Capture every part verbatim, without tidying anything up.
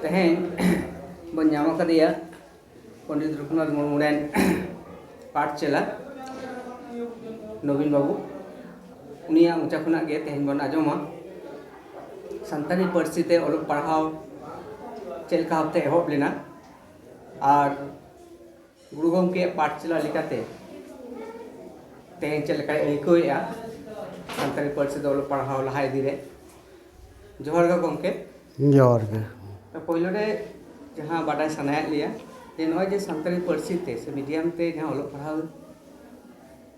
ᱛᱮᱦᱮᱧ ᱵᱚᱱ ᱧᱟᱢ ᱟᱠᱟᱫᱮᱭᱟ ᱯᱚᱱᱰᱤᱛ ᱨᱚᱜᱷᱩᱱᱟᱛᱷ ᱢᱩᱨᱢᱩ ᱨᱮᱱ ᱯᱟᱴᱷᱥᱟᱞᱟ ᱱᱚᱵᱤᱱ ᱵᱟᱹᱵᱩ᱾ ᱩᱱᱤᱭᱟᱜ ᱢᱚᱪᱟ ᱠᱷᱚᱱᱟᱜ ᱜᱮ ᱛᱮᱦᱮᱧ ᱵᱚᱱ ᱟᱸᱡᱚᱢᱟ ᱥᱟᱱᱛᱟᱲᱤ ᱯᱟᱹᱨᱥᱤ ᱛᱮ ᱚᱞᱚᱜ ᱯᱟᱲᱦᱟᱣ ᱪᱮᱫ ᱞᱮᱠᱟ ᱵᱷᱟᱵᱛᱮ ᱮᱦᱚᱵ ᱞᱮᱱᱟ ᱟᱨ ᱜᱩᱨᱩ ᱜᱚᱢᱠᱮᱭᱟᱜ ᱯᱟᱴᱷᱥᱟᱞᱟ ᱞᱮᱠᱟᱛᱮ ᱛᱮᱦᱮᱧ ᱪᱮᱫ ᱞᱮᱠᱟᱭ ᱟᱹᱭᱠᱟᱹᱣᱮᱫᱼᱟ ᱥᱟᱱᱛᱟᱲᱤ ᱯᱟᱹᱨᱥᱤ ᱫᱚ ᱚᱞᱚᱜ ᱯᱟᱲᱦᱟᱣ ᱞᱟᱦᱟ ᱤᱫᱤ ᱨᱮ᱾ ᱡᱚᱦᱟᱨ ᱜᱮ ᱜᱚᱢᱠᱮ᱾ ᱡᱚᱦᱟᱨ ᱜᱮ᱾ ᱯᱳᱭᱞᱳ ᱨᱮ ᱡᱟᱦᱟᱸ ᱵᱟᱰᱟᱭ ᱥᱟᱱᱟᱭᱮᱫ ᱞᱮᱭᱟ ᱡᱮ ᱱᱚᱜᱼᱚᱭ ᱡᱮ ᱥᱟᱱᱛᱟᱲᱤ ᱯᱟᱹᱨᱥᱤ ᱛᱮ ᱥᱮ ᱢᱤᱰᱤᱭᱟᱢ ᱛᱮ ᱡᱟᱦᱟᱸ ᱚᱞᱚᱜ ᱯᱟᱲᱦᱟᱣ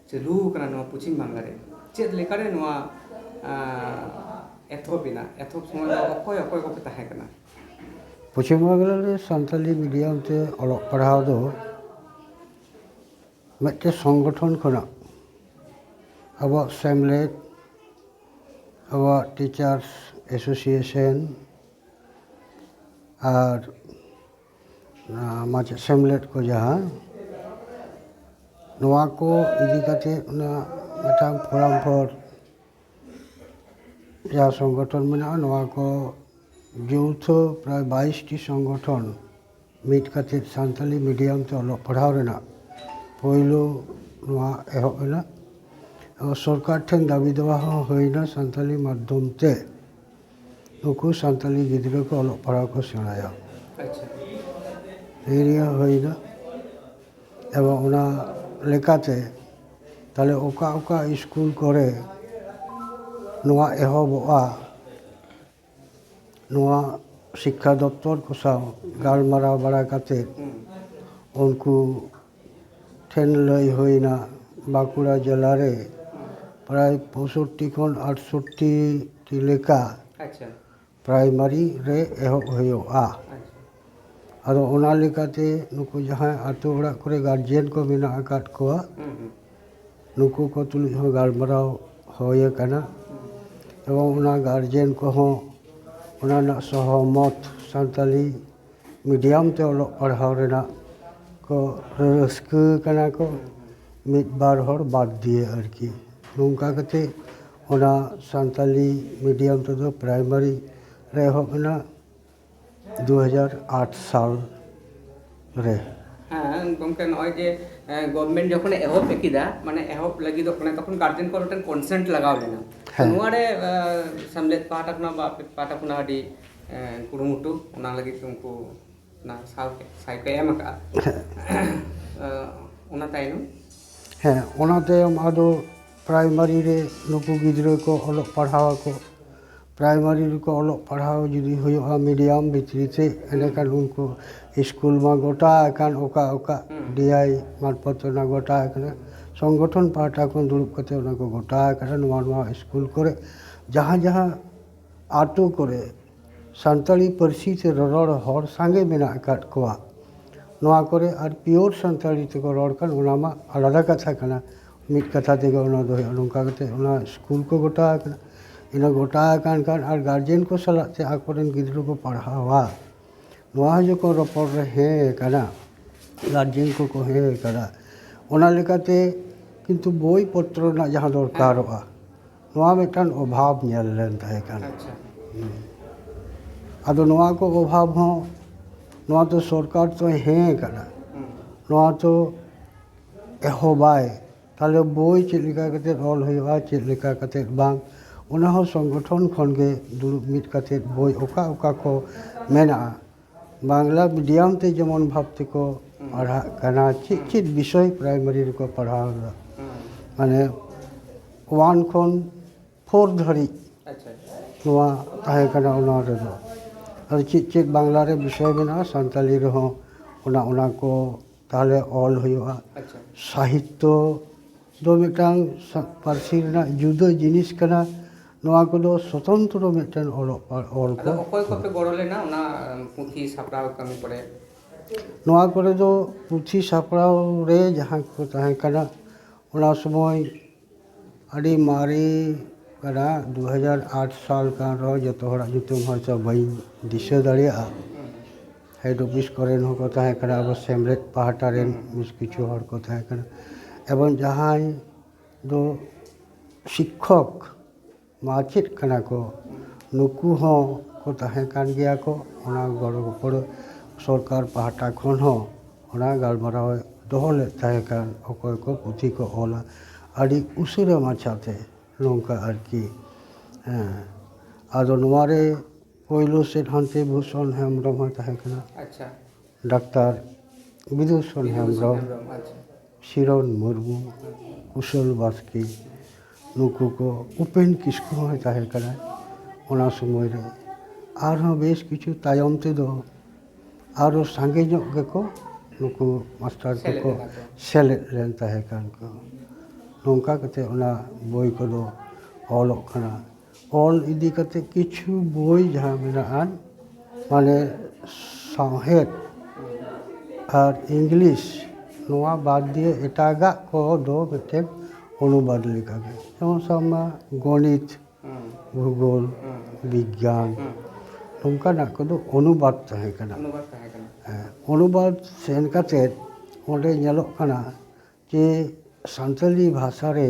ᱪᱟᱹᱞᱩ ᱟᱠᱟᱱᱟ ᱱᱚᱣᱟ ᱯᱚᱪᱷᱤᱢ ᱵᱟᱝᱞᱟ ᱨᱮ, ᱪᱮᱫ ᱞᱮᱠᱟᱨᱮ ᱱᱚᱣᱟ ᱟᱸ, ᱮᱛᱚᱦᱚᱵ ᱮᱱᱟ? ᱮᱛᱚᱦᱚᱵ ᱥᱚᱢᱚᱭ ᱫᱚ ᱚᱠᱚᱭ ᱚᱠᱚᱭ ᱠᱚᱯᱮ ᱛᱟᱦᱮᱸ ᱠᱟᱱᱟ? ᱯᱚᱪᱷᱤᱢ ᱵᱟᱝᱞᱟ ᱨᱮ ᱥᱟᱱᱛᱟᱞᱤ ᱢᱤᱰᱤᱭᱟᱢ ᱛᱮ ᱚᱞᱚᱜ ᱯᱟᱲᱦᱟᱣ ᱫᱚ ᱢᱤᱫᱴᱮᱱ ᱥᱚᱝᱜᱚᱴᱷᱚᱱ ᱠᱷᱚᱱᱟᱜ ᱟᱵᱚᱣᱟᱜ ᱥᱮᱢᱞᱮᱫ, ᱟᱵᱚᱣᱟᱜ ᱴᱤᱪᱟᱨᱥ ᱮᱥᱳᱥᱤᱭᱮᱥᱚᱱ ᱟᱨ ᱢᱟᱪᱮᱫ ᱥᱮᱢᱞᱮᱫ ᱠᱚ ᱡᱟᱦᱟᱸ, ᱱᱚᱣᱟ ᱠᱚ ᱤᱫᱤ ᱠᱟᱛᱮ ᱚᱱᱟ ᱢᱤᱫᱴᱟᱝ ᱯᱷᱳᱨᱟᱢ ᱯᱷᱚᱨ ᱡᱟᱦᱟᱸ ᱥᱚᱝᱜᱚᱴᱷᱚᱱ ᱢᱮᱱᱟᱜᱼᱟ, ᱱᱚᱣᱟ ᱠᱚ ᱡᱳᱣᱛᱷᱚ ᱯᱨᱟᱭ ᱵᱟᱭᱤᱥ ᱴᱤ ᱥᱚᱝᱜᱚᱴᱷᱚᱱ ᱢᱤᱫ ᱠᱟᱛᱮ ᱥᱟᱱᱛᱟᱞᱤ ᱢᱤᱰᱤᱭᱟᱢ ᱛᱮ ᱚᱞᱚᱜ ᱯᱟᱲᱦᱟᱣ ᱨᱮᱱᱟᱜ ᱯᱳᱭᱞᱳ ᱱᱚᱣᱟ ᱮᱦᱚᱵ ᱮᱱᱟ᱾ ᱟᱨ ᱥᱚᱨᱠᱟᱨ ᱴᱷᱮᱱ ᱫᱟᱹᱵᱤ ᱫᱟᱣᱟ ᱦᱚᱸ ᱦᱩᱭᱱᱟ ᱥᱟᱱᱛᱟᱞᱤ ᱢᱟᱫᱽᱫᱷᱚᱢ ᱛᱮ ᱱᱩᱠᱩ ᱥᱟᱱᱛᱟᱞᱤ ᱜᱤᱫᱽᱨᱟᱹ ᱠᱚ ᱚᱞᱚᱜ ᱯᱟᱲᱦᱟᱣ ᱠᱚ ᱥᱮᱬᱟᱭᱟ᱾ ᱟᱪᱪᱷᱟ᱾ ᱮᱨᱤᱭᱟ ᱦᱩᱭᱱᱟ᱾ ᱮᱵᱚᱝ ᱚᱱᱟ ᱞᱮᱠᱟᱛᱮ ᱛᱟᱦᱞᱮ ᱚᱠᱟ ᱚᱠᱟ ᱥᱠᱩᱞ ᱠᱚᱨᱮ ᱱᱚᱣᱟ ᱮᱦᱚᱵᱚᱜᱼᱟ, ᱱᱚᱣᱟ ᱥᱤᱠᱠᱷᱟ ᱫᱚᱯᱛᱚᱨ ᱠᱚ ᱥᱟᱶ ᱜᱟᱞᱢᱟᱨᱟᱣ ᱵᱟᱲᱟ ᱠᱟᱛᱮ ᱩᱱᱠᱩ ᱴᱷᱮᱱ ᱞᱟᱹᱭ ᱦᱩᱭᱱᱟ, ᱵᱟᱸᱠᱩᱲᱟ ᱡᱮᱞᱟ ᱨᱮ ᱯᱨᱟᱭ ᱯᱚᱸᱭᱥᱚᱴᱴᱤ ᱠᱷᱚᱱ ᱟᱴᱥᱚᱴᱴᱤ ᱴᱤ ᱞᱮᱠᱟ ᱟᱪᱪᱷᱟ᱾ ᱯᱨᱟᱭᱢᱟᱨᱤ ᱨᱮ ᱮᱦᱚᱵ ᱦᱩᱭᱩᱜᱼᱟ᱾ ᱟᱪᱪᱷᱟ᱾ ᱟᱫᱚ ᱚᱱᱟ ᱞᱮᱠᱟᱛᱮ ᱱᱩᱠᱩ ᱡᱟᱦᱟᱸᱭ ᱟᱛᱳ ᱚᱲᱟᱜ ᱠᱚᱨᱮ ᱜᱟᱨᱡᱮᱱ ᱠᱚ ᱢᱮᱱᱟᱜ ᱟᱠᱟᱫ ᱠᱚᱣᱟ, ᱦᱩᱸ ᱦᱩᱸ᱾ ᱱᱩᱠᱩ ᱠᱚ ᱛᱩᱞᱩᱡ ᱦᱚᱸ ᱜᱟᱞᱢᱟᱨᱟᱣ ᱦᱩᱭ ᱟᱠᱟᱱᱟ᱾ ᱮᱵᱚᱝ ᱚᱱᱟ ᱜᱟᱨᱡᱮᱱ ᱠᱚᱦᱚᱸ ᱚᱱᱟ ᱨᱮᱱᱟᱜ ᱥᱚᱦᱚᱢᱚᱛ, ᱥᱟᱱᱛᱟᱞᱤ ᱢᱤᱰᱤᱭᱟᱢ ᱛᱮ ᱚᱞᱚᱜ ᱯᱟᱲᱦᱟᱣ ᱨᱮᱱᱟᱜ ᱠᱚ ᱨᱟᱹᱥᱠᱟᱹ ᱠᱟᱱᱟ ᱠᱚ, ᱢᱤᱫ ᱵᱟᱨ ᱦᱚᱲ ᱵᱟᱫᱽ ᱫᱤᱭᱮ ᱟᱨᱠᱤ᱾ ᱱᱚᱝᱠᱟ ᱠᱟᱛᱮ ᱚᱱᱟ ᱥᱟᱱᱛᱟᱞᱤ ᱢᱤᱰᱤᱭᱟᱢ ᱛᱮᱫᱚ ᱯᱨᱟᱭᱢᱟᱨᱤ ᱨᱮ ᱮᱦᱚᱵ ᱮᱱᱟ᱾ ᱫᱩ ᱦᱟᱡᱟᱨ ᱟᱴ ᱥᱟᱞ ᱨᱮ᱾ ᱦᱮᱸ ᱜᱚᱢᱠᱮ, ᱱᱚᱜᱼᱚᱭ ᱡᱮ ᱜᱚᱵᱷᱢᱮᱱᱴ ᱡᱚᱠᱷᱚᱱᱮ ᱮᱦᱚᱵ ᱠᱮᱫᱟ, ᱢᱟᱱᱮ ᱮᱦᱚᱵ ᱞᱟᱹᱜᱤᱫᱚᱜ ᱠᱟᱱᱟ, ᱛᱚᱠᱷᱚᱱ ᱜᱟᱨᱡᱮᱱ ᱠᱚ ᱢᱤᱫᱴᱮᱱ ᱠᱚᱱᱥᱮᱱᱴ ᱞᱟᱜᱟᱣ ᱞᱮᱱᱟ᱾ ᱛᱚ ᱦᱮᱸ᱾ ᱱᱚᱣᱟᱨᱮ ᱥᱮᱢᱞᱮᱫ ᱯᱟᱦᱴᱟ ᱠᱷᱚᱱᱟᱜ ᱵᱟ ᱟᱯᱮ ᱯᱟᱦᱴᱟ ᱠᱷᱚᱱᱟᱜ ᱟᱹᱰᱤ ᱠᱩᱨᱩᱢᱩᱴᱩ, ᱚᱱᱟ ᱞᱟᱹᱜᱤᱫ ᱛᱮ ᱩᱱᱠᱩ ᱚᱱᱟ ᱥᱟᱶ ᱥᱟᱭ ᱯᱮ ᱮᱢ ᱟᱠᱟᱫᱼᱟ᱾ ᱚᱱᱟ ᱛᱟᱭᱱᱚᱢ ᱦᱮᱸ, ᱚᱱᱟ ᱛᱟᱭᱚᱢ ᱟᱫᱚ ᱯᱨᱟᱭᱢᱟᱨᱤ ᱨᱮ ᱱᱩᱠᱩ ᱜᱤᱫᱽᱨᱟᱹ ᱠᱚ ᱚᱞᱚᱜ ᱯᱟᱲᱦᱟᱣ ᱟᱠᱚ᱾ ᱯᱨᱟᱭᱢᱟᱨᱤ ᱨᱮᱠᱚ ᱚᱞᱚᱜ ᱯᱟᱲᱦᱟᱣ ᱡᱩᱫᱤ ᱦᱩᱭᱩᱜᱼᱟ ᱢᱤᱰᱤᱭᱟᱢ ᱵᱷᱤᱛᱨᱤ ᱛᱮ, ᱮᱸᱰᱮᱠᱷᱟᱱ ᱩᱱᱠᱩ ᱥᱠᱩᱞ ᱢᱟ ᱜᱚᱴᱟ ᱟᱠᱟᱱ, ᱚᱠᱟ ᱚᱠᱟ ᱰᱤ ᱟᱭ ᱢᱟᱨᱯᱷᱚᱛ ᱚᱱᱟ ᱜᱚᱴᱟ ᱟᱠᱟᱱᱟ᱾ ᱥᱚᱝᱜᱚᱴᱷᱚᱱ ᱯᱟᱦᱴᱟ ᱠᱷᱚᱱ ᱫᱩᱲᱩᱵ ᱠᱟᱛᱮ ᱚᱱᱟ ᱠᱚ ᱜᱚᱴᱟ ᱟᱠᱟᱱᱟ, ᱱᱚᱣᱟ ᱱᱚᱣᱟ ᱥᱠᱩᱞ ᱠᱚᱨᱮ ᱡᱟᱦᱟᱸ ᱡᱟᱦᱟᱸ ᱟᱛᱳ ᱠᱚᱨᱮ ᱥᱟᱱᱛᱟᱲᱤ ᱯᱟᱹᱨᱥᱤ ᱛᱮ ᱨᱚᱨᱚᱲ ᱦᱚᱲ ᱥᱟᱸᱜᱮ ᱢᱮᱱᱟᱜ ᱟᱠᱟᱫ ᱠᱚᱣᱟ᱾ ᱱᱚᱣᱟ ᱠᱚᱨᱮ ᱟᱨ ᱯᱤᱭᱳᱨ ᱥᱟᱱᱛᱟᱲᱤ ᱛᱮᱠᱚ ᱨᱚᱲ ᱠᱷᱟᱱ ᱚᱱᱟ ᱢᱟ ᱟᱞᱟᱫᱟ ᱠᱟᱛᱷᱟ ᱠᱟᱱᱟ᱾ ᱢᱤᱫ ᱠᱟᱛᱷᱟ ᱛᱮᱜᱮ ᱚᱱᱟ ᱫᱚ ᱦᱩᱭᱩᱜᱼᱟ᱾ ᱱᱚᱝᱠᱟ ᱠᱟᱛᱮ ᱚᱱᱟ ᱥᱠᱩᱞ ᱠᱚ ᱜᱚᱴᱟ ᱟᱠᱟᱱᱟ᱾ ᱤᱱᱟᱹ ᱜᱚᱴᱟ ᱟᱠᱟᱱ ᱠᱷᱟᱱ ᱟᱨ ᱜᱟᱨᱡᱮᱱ ᱠᱚ ᱥᱟᱞᱟᱜ ᱛᱮ ᱟᱠᱚᱨᱮᱱ ᱜᱤᱫᱽᱨᱟᱹ ᱠᱚ ᱯᱟᱲᱦᱟᱣᱟ, ᱱᱚᱣᱟ ᱦᱚᱸ ᱡᱚᱠᱷᱚᱱ ᱨᱚᱯᱚᱲ ᱨᱮ ᱦᱮᱸ ᱠᱟᱱᱟ, ᱜᱟᱨᱡᱮᱱ ᱠᱚᱠᱚ ᱦᱮᱸ ᱠᱟᱱᱟ, ᱚᱱᱟ ᱞᱮᱠᱟᱛᱮ ᱠᱤᱱᱛᱩ ᱵᱳᱭ ᱯᱚᱛᱨᱚ ᱨᱮᱱᱟᱜ ᱡᱟᱦᱟᱸ ᱫᱚᱨᱠᱟᱨᱚᱜᱼᱟ, ᱱᱚᱣᱟ ᱢᱤᱫᱴᱟᱝ ᱚᱵᱷᱟᱵᱽ ᱧᱮᱞ ᱞᱮᱱ ᱛᱟᱦᱮᱸ ᱠᱟᱱᱟ᱾ ᱟᱪᱪᱷᱟ᱾ ᱟᱫᱚ ᱱᱚᱣᱟ ᱠᱚ ᱚᱵᱷᱟᱵᱽ ᱦᱚᱸ, ᱱᱚᱣᱟ ᱫᱚ ᱥᱚᱨᱠᱟᱨ ᱛᱚᱭ ᱦᱮᱸ ᱠᱟᱱᱟ, ᱱᱚᱣᱟ ᱛᱚ ᱮᱦᱚᱵᱟᱭ, ᱛᱟᱦᱞᱮ ᱵᱳᱭ ᱪᱮᱫ ᱞᱮᱠᱟ ᱠᱟᱛᱮ ᱚᱞ ᱦᱩᱭᱩᱜᱼᱟ, ᱪᱮᱫ ᱞᱮᱠᱟ ᱠᱟᱛᱮ ᱵᱟᱝ, ᱚᱱᱟ ᱦᱚᱸ ᱥᱚᱝᱜᱚᱴᱷᱚᱱ ᱠᱷᱚᱱ ᱜᱮ ᱫᱩᱲᱩᱵ ᱢᱤᱫ ᱠᱟᱛᱮ ᱵᱳᱭ ᱚᱠᱟ ᱚᱠᱟ ᱠᱚ ᱢᱮᱱᱟᱜᱼᱟ, ᱵᱟᱝᱞᱟ ᱢᱤᱰᱤᱭᱟᱢ ᱛᱮ ᱡᱮᱢᱚᱱ ᱵᱷᱟᱵᱽ ᱛᱮᱠᱚ ᱯᱟᱲᱦᱟᱜ ᱠᱟᱱᱟ, ᱪᱮᱫ ᱪᱮᱫ ᱵᱤᱥᱚᱭ ᱯᱨᱟᱭᱢᱟᱨᱤ ᱨᱮᱠᱚ ᱯᱟᱲᱦᱟᱣ ᱮᱫᱟ, ᱢᱟᱱᱮ ᱳᱣᱟᱱ ᱠᱷᱚᱱ ᱯᱷᱳᱨ ᱫᱷᱟᱹᱨᱤᱡ ᱟᱪᱪᱷᱟ᱾ ᱱᱚᱣᱟ ᱛᱟᱦᱮᱸ ᱠᱟᱱᱟ ᱚᱱᱟ ᱨᱮᱫᱚ᱾ ᱟᱫᱚ ᱪᱮᱫ ᱪᱮᱫ ᱵᱟᱝᱞᱟ ᱨᱮ ᱵᱤᱥᱚᱭ ᱢᱮᱱᱟᱜᱼᱟ, ᱥᱟᱱᱛᱟᱞᱤ ᱨᱮᱦᱚᱸ ᱚᱱᱟ, ᱚᱱᱟ ᱠᱚ ᱛᱟᱦᱞᱮ ᱚᱞ ᱦᱩᱭᱩᱜᱼᱟ᱾ ᱟᱪᱪᱷᱟ᱾ ᱥᱟᱦᱤᱛᱛᱚ ᱫᱚ ᱢᱤᱫᱴᱟᱝ ᱥᱟ-, ᱯᱟᱹᱨᱥᱤ ᱨᱮᱱᱟᱜ ᱡᱩᱫᱟᱹ ᱡᱤᱱᱤᱥ ᱠᱟᱱᱟ᱾ ᱱᱚᱣᱟ ᱠᱚᱫᱚ ᱥᱚᱛᱚᱱᱛᱨᱚ ᱢᱤᱫᱴᱮᱱ ᱚᱞᱚᱜ ᱯᱟᱲ-, ᱚᱞ ᱠᱚ᱾ ᱟᱫᱚ ᱚᱠᱚᱭ ᱠᱚᱯᱮ ᱜᱚᱲᱚ ᱞᱮᱱᱟ ᱚᱱᱟ ᱯᱩᱛᱷᱤ ᱥᱟᱯᱲᱟᱣ ᱠᱟᱹᱢᱤ ᱠᱚᱨᱮ? ᱱᱚᱣᱟ ᱠᱚᱨᱮ ᱫᱚ ᱯᱩᱛᱷᱤ ᱥᱟᱯᱲᱟᱣ ᱨᱮ ᱡᱟᱦᱟᱸ ᱠᱚ ᱛᱟᱦᱮᱸ ᱠᱟᱱᱟ, ᱚᱱᱟ ᱥᱚᱢᱚᱭ ᱟᱹᱰᱤ ᱢᱟᱨᱮ ᱠᱟᱱᱟ, ᱫᱩ ᱦᱟᱡᱟᱨ ᱟᱴ ᱥᱟᱞ ᱠᱟᱱ ᱨᱮᱦᱚᱸ ᱡᱚᱛᱚ ᱦᱚᱲᱟᱜ ᱧᱩᱛᱩᱢ ᱦᱚᱭᱛᱳ ᱵᱟᱹᱧ ᱫᱤᱥᱟᱹ ᱫᱟᱲᱮᱭᱟᱜᱼᱟ᱾ ᱦᱮᱰ ᱚᱯᱷᱤᱥ ᱠᱚᱨᱮᱱ ᱦᱚᱸᱠᱚ ᱛᱟᱦᱮᱸ ᱠᱟᱱᱟ, ᱟᱵᱚ ᱥᱮᱢᱞᱮᱫ ᱯᱟᱦᱴᱟ ᱨᱮᱱ ᱵᱮᱥ ᱠᱤᱪᱷᱩ ᱦᱚᱲ ᱠᱚ ᱛᱟᱦᱮᱸ ᱠᱟᱱᱟ, ᱮᱵᱚᱝ ᱡᱟᱦᱟᱸᱭ ᱫᱚ ᱥᱤᱠᱠᱷᱚᱠ, ᱢᱟᱪᱮᱫ ᱠᱟᱱᱟ ᱠᱚ, ᱱᱩᱠᱩ ᱦᱚᱸ ᱠᱚ ᱛᱟᱦᱮᱸ ᱠᱟᱱ ᱜᱮᱭᱟ ᱠᱚ᱾ ᱚᱱᱟ ᱜᱚᱲᱚ ᱜᱚᱯᱚᱲᱚ ᱥᱚᱨᱠᱟᱨ ᱯᱟᱦᱴᱟ ᱠᱷᱚᱱ ᱦᱚᱸ ᱚᱱᱟ ᱜᱟᱞᱢᱟᱨᱟᱣ ᱮ ᱫᱚᱦᱚ ᱞᱮᱫ ᱛᱟᱦᱮᱸ ᱠᱟᱱ, ᱚᱠᱚᱭ ᱠᱚ ᱯᱩᱛᱷᱤ ᱠᱚ ᱚᱞᱟ, ᱟᱹᱰᱤ ᱩᱥᱟᱹᱨᱟ ᱢᱟᱪᱷᱟᱛᱮ ᱱᱚᱝᱠᱟ ᱟᱨᱠᱤ᱾ ᱦᱮᱸ, ᱟᱫᱚ ᱱᱚᱣᱟ ᱨᱮ ᱯᱳᱭᱞᱳ ᱥᱮᱫ ᱦᱟᱱᱛᱮ ᱵᱷᱩᱥᱚᱱ ᱦᱮᱢᱵᱨᱚᱢ ᱦᱚᱸᱭ ᱛᱟᱦᱮᱸ ᱠᱟᱱᱟ, ᱟᱪᱪᱷᱟ᱾ ᱰᱟᱠᱛᱟᱨ ᱵᱤᱫᱩᱥᱚᱱ ᱦᱮᱢᱵᱨᱚᱢ, ᱦᱮᱢᱵᱨᱚᱢ, ᱟᱪᱪᱷᱟ᱾ ᱥᱤᱨᱚᱱ ᱢᱩᱨᱢᱩ, ᱠᱩᱥᱚᱞ ᱵᱟᱥᱠᱮ, ᱱᱩᱠᱩ ᱠᱚ, ᱩᱯᱮᱱ ᱠᱤᱥᱠᱩ ᱦᱚᱸᱭ ᱛᱟᱦᱮᱸ ᱠᱟᱱᱟ᱾ ᱚᱱᱟ ᱥᱚᱢᱚᱭ ᱨᱮ ᱟᱨᱦᱚᱸ ᱵᱮᱥ ᱠᱤᱪᱷᱩ ᱛᱟᱭᱚᱢ ᱛᱮᱫᱚ ᱟᱨᱚ ᱥᱟᱸᱜᱮ ᱧᱚᱜ ᱜᱮᱠᱚ ᱱᱩᱠᱩ ᱢᱟᱥᱴᱟᱨ ᱥᱮᱞᱮᱫ ᱠᱚᱠᱚ ᱞᱮᱱᱟ ᱠᱚ᱾ ᱥᱮᱞᱮᱫ ᱞᱮᱱ ᱛᱟᱦᱮᱸ ᱠᱟᱱ ᱠᱚ᱾ ᱱᱚᱝᱠᱟ ᱠᱟᱛᱮ ᱚᱱᱟ ᱵᱳᱭ ᱠᱚᱫᱚ ᱚᱞᱚᱜ ᱠᱟᱱᱟ᱾ ᱚᱞ ᱤᱫᱤ ᱠᱟᱛᱮ ᱠᱤᱪᱷᱩ ᱵᱳᱭ ᱡᱟᱦᱟᱸ ᱢᱮᱱᱟᱜᱼᱟ, ᱢᱟᱱᱮ ᱥᱟᱶᱦᱮᱫ ᱟᱨ ᱤᱝᱞᱤᱥ, ᱱᱚᱣᱟ ᱵᱟᱫ ᱫᱤᱭᱮ ᱮᱴᱟᱜᱟᱜ ᱠᱚᱫᱚ ᱢᱤᱫᱴᱮᱱ ᱚᱱᱩᱵᱟᱫ ᱞᱮᱠᱟᱜᱮ, ᱡᱮᱢᱚᱱ ᱥᱟᱵ ᱢᱟ ᱜᱚᱱᱤᱛ, ᱦᱩᱸ᱾ ᱵᱷᱩᱜᱳᱞ, ᱦᱩᱸ᱾ ᱵᱤᱜᱽᱜᱟᱱ, ᱦᱩᱸ᱾ ᱱᱚᱝᱠᱟᱱᱟᱜ ᱠᱚᱫᱚ ᱚᱱᱩᱵᱟᱫ ᱛᱟᱦᱮᱸ ᱠᱟᱱᱟ᱾ ᱚᱱᱩᱵᱟᱫ ᱛᱟᱦᱮᱸ ᱠᱟᱱᱟ᱾ ᱦᱮᱸ, ᱚᱱᱩᱵᱟᱫ ᱥᱮᱱ ᱠᱟᱛᱮ ᱚᱸᱰᱮ ᱧᱮᱞᱚᱜ ᱠᱟᱱᱟ ᱡᱮ ᱥᱟᱱᱛᱟᱞᱤ ᱵᱷᱟᱥᱟ ᱨᱮ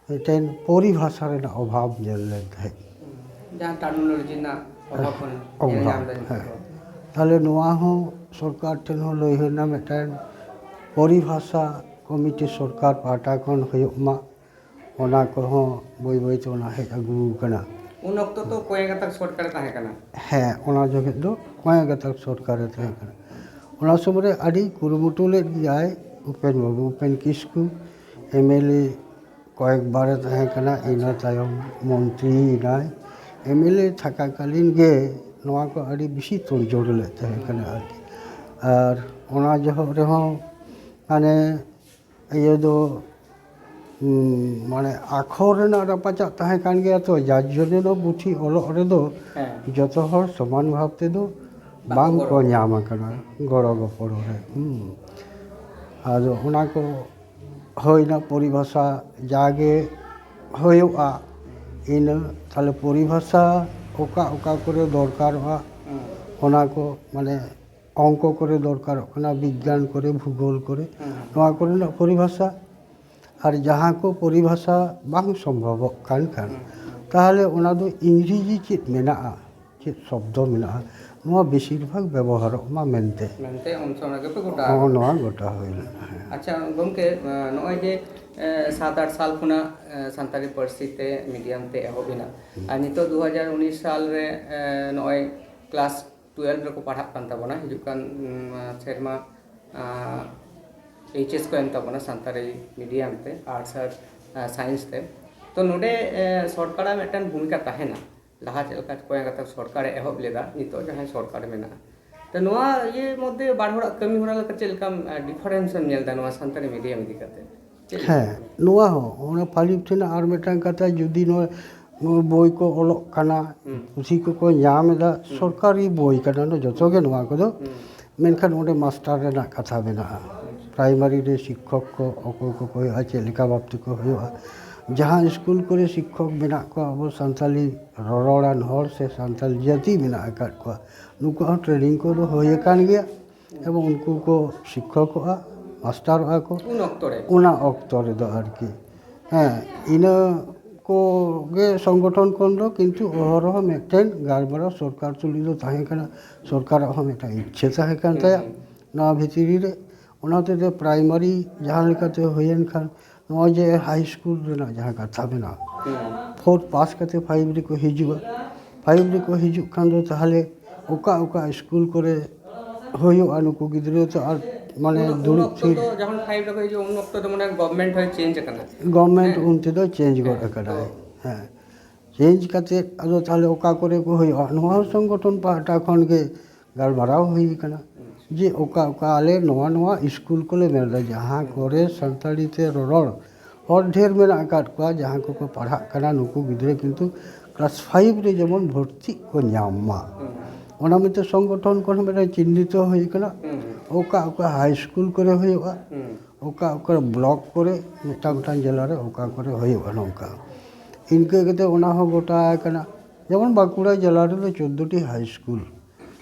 ᱢᱤᱫᱴᱮᱱ ᱯᱚᱨᱤᱵᱷᱟᱥᱟ ᱨᱮᱱᱟᱜ ᱚᱵᱷᱟᱵᱽ ᱧᱮᱞ ᱞᱮᱱ ᱛᱟᱦᱮᱸᱫ᱾ ᱦᱩᱸ᱾ ᱡᱟᱦᱟᱸ ᱴᱟᱨᱢᱤᱱᱳᱞᱚᱡᱤ ᱨᱮᱱᱟᱜ ᱚᱵᱷᱟᱵᱽ ᱵᱚᱱ ᱧᱮᱞ ᱚᱵᱷᱟᱵᱽ, ᱧᱟᱢ ᱮᱫᱟ ᱦᱮᱸ᱾ ᱱᱤᱛᱚᱜ᱾ ᱛᱟᱦᱚᱞᱮ ᱱᱚᱣᱟ ᱦᱚᱸ ᱥᱚᱨᱠᱟᱨ ᱴᱷᱮᱱ ᱦᱚᱸ ᱞᱟᱹᱭ ᱦᱩᱭᱱᱟ, ᱢᱤᱫᱴᱮᱱ ᱯᱚᱨᱤᱵᱷᱟᱥᱟ ᱠᱚᱢᱤᱴᱤ ᱥᱚᱨᱠᱟᱨ ᱯᱟᱦᱴᱟ ᱠᱷᱚᱱ ᱦᱩᱭᱩᱜ ᱢᱟ᱾ ᱚᱱᱟ ᱠᱚᱦᱚᱸ ᱵᱟᱹᱭ ᱵᱟᱹᱭ ᱛᱮ ᱚᱱᱟ ᱦᱮᱡ ᱟᱹᱜᱩ ᱟᱠᱟᱱᱟ᱾ ᱩᱱ ᱚᱠᱛᱚ ᱛᱚ ᱠᱚᱭᱮ ᱜᱟᱛᱟᱠ ᱥᱚᱨᱠᱟᱨᱮ ᱛᱟᱦᱮᱸ ᱠᱟᱱᱟ᱾ ᱦᱮᱸ, ᱚᱱᱟ ᱡᱚᱠᱷᱮᱡ ᱫᱚ ᱠᱚᱭᱮ ᱜᱟᱛᱟᱠ ᱥᱚᱨᱠᱟᱨᱮ ᱛᱟᱦᱮᱸ ᱠᱟᱱᱟ᱾ ᱚᱱᱟ ᱥᱚᱢᱚᱭ ᱨᱮ ᱟᱹᱰᱤ ᱠᱩᱨᱩᱢᱩᱴᱩ ᱞᱮᱫ ᱜᱮᱭᱟᱭ ᱩᱯᱮᱱ ᱵᱟᱹᱵᱩ, ᱩᱯᱮᱱ ᱠᱤᱥᱠᱩ, ᱮᱢᱮᱞᱮ ᱠᱚᱭᱮᱠ ᱵᱟᱨᱮ ᱛᱟᱦᱮᱸ ᱠᱟᱱᱟ, ᱤᱱᱟᱹ ᱛᱟᱭᱚᱢ ᱢᱚᱱᱛᱨᱤ ᱮᱱᱟᱭ᱾ ᱮᱢᱮᱞᱮ ᱛᱷᱟᱠᱟᱠᱟᱞᱤᱱ ᱜᱮ ᱱᱚᱣᱟ ᱠᱚ ᱟᱹᱰᱤ ᱵᱮᱥᱤ ᱛᱳᱲᱡᱳᱲ ᱞᱮᱫ ᱛᱟᱦᱮᱸ ᱠᱟᱱᱟ ᱟᱨᱠᱤ᱾ ᱟᱨ ᱚᱱᱟ ᱡᱚᱦᱚᱜ ᱨᱮᱦᱚᱸ ᱢᱟᱱᱮ ᱤᱭᱟᱹ ᱫᱚ, ᱩᱸ, ᱢᱟᱱᱮ ᱟᱠᱷᱚᱨ ᱨᱮᱱᱟᱜ ᱨᱟᱯᱟᱪᱟᱜ ᱛᱟᱦᱮᱸ ᱠᱟᱱ ᱜᱮᱭᱟ ᱛᱚ, ᱡᱟᱨ ᱡᱚᱱᱱᱚ ᱫᱚ ᱯᱩᱛᱷᱤ ᱚᱞᱚᱜ ᱨᱮᱫᱚ ᱦᱮᱸ᱾ ᱡᱚᱛᱚ ᱦᱚᱲ ᱥᱚᱢᱟᱱ ᱵᱷᱟᱵ ᱛᱮᱫᱚ ᱵᱟᱠᱚ ᱵᱟᱝ ᱜᱚᱲᱚ ᱠᱚ ᱧᱟᱢ ᱟᱠᱟᱱᱟ ᱜᱚᱲᱚ ᱜᱚᱯᱚᱲᱚ ᱨᱮ᱾ ᱦᱩᱸ᱾ ᱟᱫᱚ ᱚᱱᱟ ᱠᱚ ᱦᱩᱭᱱᱟ ᱯᱚᱨᱤᱵᱷᱟᱥᱟ, ᱡᱟᱜᱮ ᱦᱩᱭᱩᱜᱼᱟ ᱤᱱᱟᱹ, ᱛᱟᱦᱞᱮ ᱯᱚᱨᱤᱵᱷᱟᱥᱟ ᱚᱠᱟ ᱚᱠᱟ ᱠᱚᱨᱮ ᱫᱚᱨᱠᱟᱨᱚᱜᱼᱟ, ᱦᱩᱸ᱾ ᱚᱱᱟ ᱠᱚ ᱢᱟᱱᱮ ᱚᱝᱠᱚ ᱠᱚᱨᱮ ᱫᱚᱨᱠᱟᱨᱚᱜ ᱠᱟᱱᱟ, ᱵᱤᱜᱽᱜᱟᱱ ᱠᱚᱨᱮ, ᱵᱷᱩᱜᱳᱞ ᱠᱚᱨᱮ, ᱦᱩᱸ᱾ ᱱᱚᱣᱟ ᱠᱚᱨᱮᱱᱟᱜ ᱯᱚᱨᱤᱵᱷᱟᱥᱟ᱾ ᱟᱨ ᱡᱟᱦᱟᱸ ᱠᱚ ᱯᱚᱨᱤᱵᱷᱟᱥᱟ ᱵᱟᱝ ᱥᱚᱢᱵᱷᱚᱵᱚᱜ ᱠᱟᱱ ᱠᱷᱟᱱ, ᱦᱩᱸ᱾ ᱛᱟᱦᱚᱞᱮ ᱚᱱᱟ ᱫᱚ ᱤᱝᱨᱮᱡᱤ ᱪᱮᱫ ᱢᱮᱱᱟᱜᱼᱟ, ᱪᱮᱫ ᱥᱚᱵᱫᱚ ᱢᱮᱱᱟᱜᱼᱟ, ᱱᱚᱣᱟ ᱵᱮᱥᱤᱨ ᱵᱷᱟᱜᱽ ᱵᱮᱵᱚᱦᱟᱨᱚᱜ ᱢᱟ ᱢᱮᱱᱛᱮ᱾ ᱢᱮᱱᱛᱮ ᱩᱱ ᱥᱚᱢᱚᱭ ᱜᱮᱯᱮ ᱜᱚᱴᱟ ᱦᱚᱸ, ᱟᱠᱟᱫᱟ᱾ ᱱᱚᱣᱟ ᱜᱚᱴᱟ ᱦᱩᱭ ᱞᱮᱱᱟ, ᱦᱮᱸ᱾ ᱟᱪᱪᱷᱟ ᱜᱚᱢᱠᱮ, ᱱᱚᱜᱼᱚᱭ ᱡᱮ ᱥᱟᱛ ᱟᱴ ᱥᱟᱞ ᱠᱷᱚᱱᱟᱜ ᱥᱟᱱᱛᱟᱲᱤ ᱯᱟᱹᱨᱥᱤ ᱛᱮ ᱢᱤᱰᱤᱭᱟᱢ ᱛᱮ ᱮᱦᱚᱵ ᱮᱱᱟ, ᱟᱨ ᱱᱤᱛᱚᱜ ᱫᱩ ᱦᱟᱡᱟᱨ ᱩᱱᱤᱥ ᱥᱟᱞ ᱨᱮ ᱱᱚᱜᱼᱚᱭ ᱠᱞᱟᱥ ᱴᱩᱭᱮᱞᱵᱷ ᱨᱮᱠᱚ ᱯᱟᱲᱦᱟᱜ ᱠᱟᱱ ᱛᱟᱵᱚᱱᱟ, ᱦᱤᱡᱩᱜ ᱠᱟᱱ ᱥᱮᱨᱢᱟ ᱮᱭᱤᱪ ᱮᱥ ᱠᱚ ᱮᱢ ᱛᱟᱵᱚᱱᱟ ᱥᱟᱱᱛᱟᱲᱤ ᱢᱤᱰᱤᱭᱟᱢ ᱛᱮ, ᱟᱨᱴᱥ ᱟᱨ ᱥᱟᱭᱮᱱᱥ ᱛᱮ᱾ ᱛᱚ ᱱᱚᱰᱮ ᱥᱚᱨᱠᱟᱨᱟᱜ ᱢᱤᱫᱴᱟᱝ ᱵᱷᱩᱢᱤᱠᱟ ᱛᱟᱦᱮᱱᱟ, ᱞᱟᱦᱟ ᱪᱮᱫ ᱞᱮᱠᱟ ᱠᱚᱭᱮᱠ ᱜᱟᱛᱟᱠ ᱥᱚᱨᱠᱟᱨᱮ ᱮᱦᱚᱵ ᱞᱮᱫᱟ, ᱱᱤᱛᱚᱜ ᱡᱟᱦᱟᱸᱭ ᱥᱚᱨᱠᱟᱨ ᱢᱮᱱᱟᱜᱼᱟ᱾ ᱛᱚ ᱱᱚᱣᱟ ᱤᱭᱟᱹ ᱢᱚᱫᱽᱫᱷᱮ ᱵᱟᱨ ᱦᱚᱲᱟᱜ ᱠᱟᱹᱢᱤ ᱦᱚᱨᱟ ᱞᱮᱠᱟ ᱪᱮᱫ ᱞᱮᱠᱟᱢ ᱰᱤᱯᱷᱟᱨᱮᱱᱥ ᱮᱢ ᱧᱮᱞ ᱮᱫᱟ ᱱᱚᱣᱟ ᱥᱟᱱᱛᱟᱲᱤ ᱢᱤᱰᱤᱭᱟᱢ ᱤᱫᱤ ᱠᱟᱛᱮ? ᱪᱮᱫ ᱞᱮᱠᱟ? ᱦᱮᱸ, ᱱᱚᱣᱟ ᱦᱚᱸ ᱚᱱᱟ ᱯᱷᱟᱭᱤᱵᱷ ᱴᱷᱮᱱᱟᱜ ᱟᱨ ᱢᱤᱫᱴᱟᱝ ᱠᱟᱛᱷᱟ, ᱡᱩᱫᱤ ᱱᱚᱣᱟ ᱱᱚᱣᱟ ᱵᱳᱭ ᱠᱚ ᱚᱞᱚᱜ ᱠᱟᱱᱟ, ᱦᱩᱸ᱾ ᱯᱩᱛᱷᱤ ᱠᱚᱠᱚ ᱧᱟᱢ ᱮᱫᱟ, ᱦᱩᱸ᱾ ᱥᱚᱨᱠᱟᱨᱤ ᱵᱳᱭ ᱠᱟᱱᱟ, ᱱᱚᱣᱟ ᱡᱚᱛᱚ ᱜᱮ ᱱᱚᱣᱟ ᱠᱚᱫᱚ᱾ ᱦᱩᱸ᱾ ᱢᱮᱱᱠᱷᱟᱱ ᱚᱸᱰᱮ ᱢᱟᱥᱴᱟᱨ ᱨᱮᱱᱟᱜ ᱠᱟᱛᱷᱟ ᱢᱮᱱᱟᱜᱼᱟ᱾ ᱟᱪᱪᱷᱟ᱾ ᱯᱨᱟᱭᱢᱟᱨᱤ ᱨᱮ ᱥᱤᱠᱠᱷᱚᱠ ᱠᱚ ᱚᱠᱚᱭ ᱠᱚᱠᱚ ᱦᱩᱭᱩᱜᱼᱟ, ᱪᱮᱫ ᱞᱮᱠᱟ ᱵᱷᱟᱵ ᱛᱮᱠᱚ ᱦᱩᱭᱩᱜᱼᱟ, ᱡᱟᱦᱟᱸ ᱥᱠᱩᱞ ᱠᱚᱨᱮ ᱥᱤᱠᱠᱷᱚᱠ ᱢᱮᱱᱟᱜ ᱠᱚᱣᱟ, ᱟᱵᱚ ᱥᱟᱱᱛᱟᱞᱤ ᱨᱚᱨᱚᱲᱟᱱ ᱦᱚᱲ ᱥᱮ ᱥᱟᱱᱛᱟᱞᱤ ᱡᱟᱹᱛᱤ ᱢᱮᱱᱟᱜ ᱟᱠᱟᱫ ᱠᱚᱣᱟ, ᱱᱩᱠᱩᱣᱟᱜ ᱦᱚᱸ ᱴᱨᱮᱱᱤᱝ ᱠᱚᱫᱚ ᱦᱩᱭ ᱟᱠᱟᱱ ᱜᱮᱭᱟ᱾ ᱮᱵᱚᱝ ᱩᱱᱠᱩ ᱠᱚ ᱥᱤᱠᱠᱷᱚᱠᱚᱜᱼᱟ, ᱢᱟᱥᱴᱟᱨᱚᱜᱼᱟ ᱠᱚ᱾ ᱩᱱ ᱚᱠᱛᱚ ᱨᱮ? ᱚᱱᱟ ᱚᱠᱛᱚ ᱨᱮᱫᱚ ᱟᱨᱠᱤ᱾ ᱦᱮᱸ, ᱤᱱᱟᱹ ᱠᱚᱜᱮ ᱥᱚᱝᱜᱚᱴᱷᱚᱱ ᱠᱷᱚᱱ ᱫᱚ ᱠᱤᱱᱛᱩ ᱚᱦᱚᱨᱚᱦᱚ ᱢᱤᱫᱴᱮᱱ ᱜᱟᱞᱢᱟᱨᱟᱣ ᱥᱚᱨᱠᱟᱨ ᱛᱩᱞᱩᱡ ᱫᱚ ᱛᱟᱦᱮᱸ ᱠᱟᱱᱟ, ᱥᱚᱨᱠᱟᱨᱟᱜ ᱦᱚᱸ ᱢᱤᱫᱴᱟᱝ ᱤᱪᱪᱷᱟᱹ ᱛᱟᱦᱮᱸ ᱠᱟᱱ ᱦᱩᱸ, ᱛᱟᱭᱟ ᱦᱩᱸ᱾ ᱱᱚᱣᱟ ᱵᱷᱤᱛᱨᱤ ᱨᱮ᱾ ᱚᱱᱟ ᱦᱚᱛᱮᱡ ᱛᱮ ᱯᱨᱟᱭᱢᱟᱨᱤ ᱡᱟᱦᱟᱸ ᱞᱮᱠᱟᱛᱮ ᱦᱩᱭᱮᱱ ᱠᱷᱟᱱ, ᱱᱚᱜᱼᱚᱭ ᱡᱮ ᱦᱟᱭ ᱥᱠᱩᱞ ᱨᱮᱱᱟᱜ ᱡᱟᱦᱟᱸ ᱠᱟᱛᱷᱟ ᱢᱮᱱᱟᱜᱼᱟ, ᱦᱩᱸ᱾ ᱯᱷᱳᱨ ᱯᱟᱥ ᱠᱟᱛᱮ ᱯᱷᱟᱭᱤᱵᱷ ᱨᱮᱠᱚ ᱦᱤᱡᱩᱜᱼᱟ, ᱯᱷᱟᱭᱤᱵᱷ ᱨᱮᱠᱚ ᱦᱤᱡᱩᱜ ᱠᱷᱟᱱ ᱫᱚ ᱛᱟᱦᱚᱞᱮ ᱚᱠᱟ ᱚᱠᱟ ᱥᱠᱩᱞ ᱠᱚᱨᱮ ᱦᱩᱭᱩᱜᱼᱟ, ᱱᱩᱠᱩ ᱜᱤᱫᱽᱨᱟᱹ ᱛᱚ ᱟᱨ ᱢᱟᱱᱮ ᱩᱱ, ᱩᱱ ᱫᱩᱲᱩᱵ ᱚᱠᱛᱚ ᱛᱷᱤᱨ᱾ ᱫᱚ ᱡᱚᱠᱷᱚᱱ ᱯᱷᱟᱭᱤᱵᱷ ᱨᱮᱠᱚ ᱦᱤᱡᱩᱜᱼᱟ, ᱩᱱ ᱚᱠᱛᱚ ᱫᱚ ᱢᱟᱱᱮ ᱜᱚᱵᱷᱢᱮᱱᱴ ᱦᱚᱸᱭ ᱪᱮᱧᱡᱽ ᱟᱠᱟᱱᱟ᱾ ᱜᱚᱵᱷᱢᱮᱱᱴ ᱦᱮᱸ᱾ ᱩᱱ ᱛᱮᱫᱚ ᱪᱮᱧᱡᱽ ᱜᱚᱫ ᱦᱮᱸ, ᱟᱠᱟᱫᱟᱭ᱾ ᱛᱚ ᱦᱮᱸ, ᱪᱮᱧᱡᱽ ᱠᱟᱛᱮ ᱟᱫᱚ ᱛᱟᱦᱚᱞᱮ ᱚᱠᱟ ᱠᱚᱨᱮ ᱠᱚ ᱦᱩᱭᱩᱜᱼᱟ, ᱱᱚᱣᱟ ᱦᱚᱸ ᱥᱚᱝᱜᱚᱴᱷᱚᱱ ᱯᱟᱦᱴᱟ ᱠᱷᱚᱱ ᱜᱮ ᱜᱟᱞᱢᱟᱨᱟᱣ ᱦᱩᱭ ᱟᱠᱟᱱᱟ ᱡᱮ ᱚᱠᱟ ᱚᱠᱟ ᱟᱞᱮ ᱱᱚᱣᱟ ᱱᱚᱣᱟ ᱥᱠᱩᱞ ᱠᱚᱞᱮ ᱢᱮᱱᱫᱟ, ᱡᱟᱦᱟᱸ ᱠᱚᱨᱮ ᱥᱟᱱᱛᱟᱲᱤ ᱛᱮ ᱨᱚᱨᱚᱲ ᱦᱚᱲ ᱰᱷᱮᱨ ᱢᱮᱱᱟᱜ ᱟᱠᱟᱫ ᱠᱚᱣᱟ, ᱡᱟᱦᱟᱸ ᱠᱚᱠᱚ ᱯᱟᱲᱦᱟᱜ ᱠᱟᱱᱟ, ᱱᱩᱠᱩ ᱜᱤᱫᱽᱨᱟᱹ ᱠᱤᱱᱛᱩ ᱠᱞᱟᱥ ᱯᱷᱟᱭᱤᱵᱷ ᱨᱮ ᱡᱮᱢᱚᱱ ᱵᱷᱚᱨᱛᱤᱜ ᱠᱚ ᱧᱟᱢ ᱢᱟ᱾ ᱦᱩᱸ᱾ ᱚᱱᱟ ᱢᱤᱫᱴᱮᱱ ᱥᱚᱝᱜᱚᱴᱷᱚᱱ ᱠᱷᱚᱱ ᱦᱚᱸ ᱢᱤᱫᱴᱮᱱ ᱪᱤᱱᱦᱤᱛ ᱦᱩᱭ ᱟᱠᱟᱱᱟ᱾ ᱦᱩᱸ᱾ ᱚᱠᱟ ᱚᱠᱟ ᱦᱟᱭ ᱥᱠᱩᱞ ᱠᱚᱨᱮ ᱦᱩᱭᱩᱜᱼᱟ, ᱦᱩᱸ᱾ ᱚᱠᱟ ᱚᱠᱟ ᱵᱞᱚᱠ ᱠᱚᱨᱮ, ᱢᱤᱫᱴᱟᱝ ᱢᱤᱫᱴᱟᱝ ᱡᱮᱞᱟ ᱨᱮ ᱚᱠᱟ ᱠᱚᱨᱮ ᱦᱩᱭᱩᱜᱼᱟ, ᱱᱚᱝᱠᱟ᱾ ᱤᱱᱠᱟᱹ ᱠᱟᱛᱮ ᱚᱱᱟ ᱦᱚᱸ ᱜᱚᱴᱟ ᱟᱠᱟᱱᱟ᱾ ᱡᱮᱢᱚᱱ ᱵᱟᱸᱠᱩᱲᱟ ᱡᱮᱞᱟ ᱨᱮᱫᱚ ᱪᱳᱫᱽᱫᱳ ᱴᱤ ᱦᱟᱭ ᱥᱠᱩᱞ,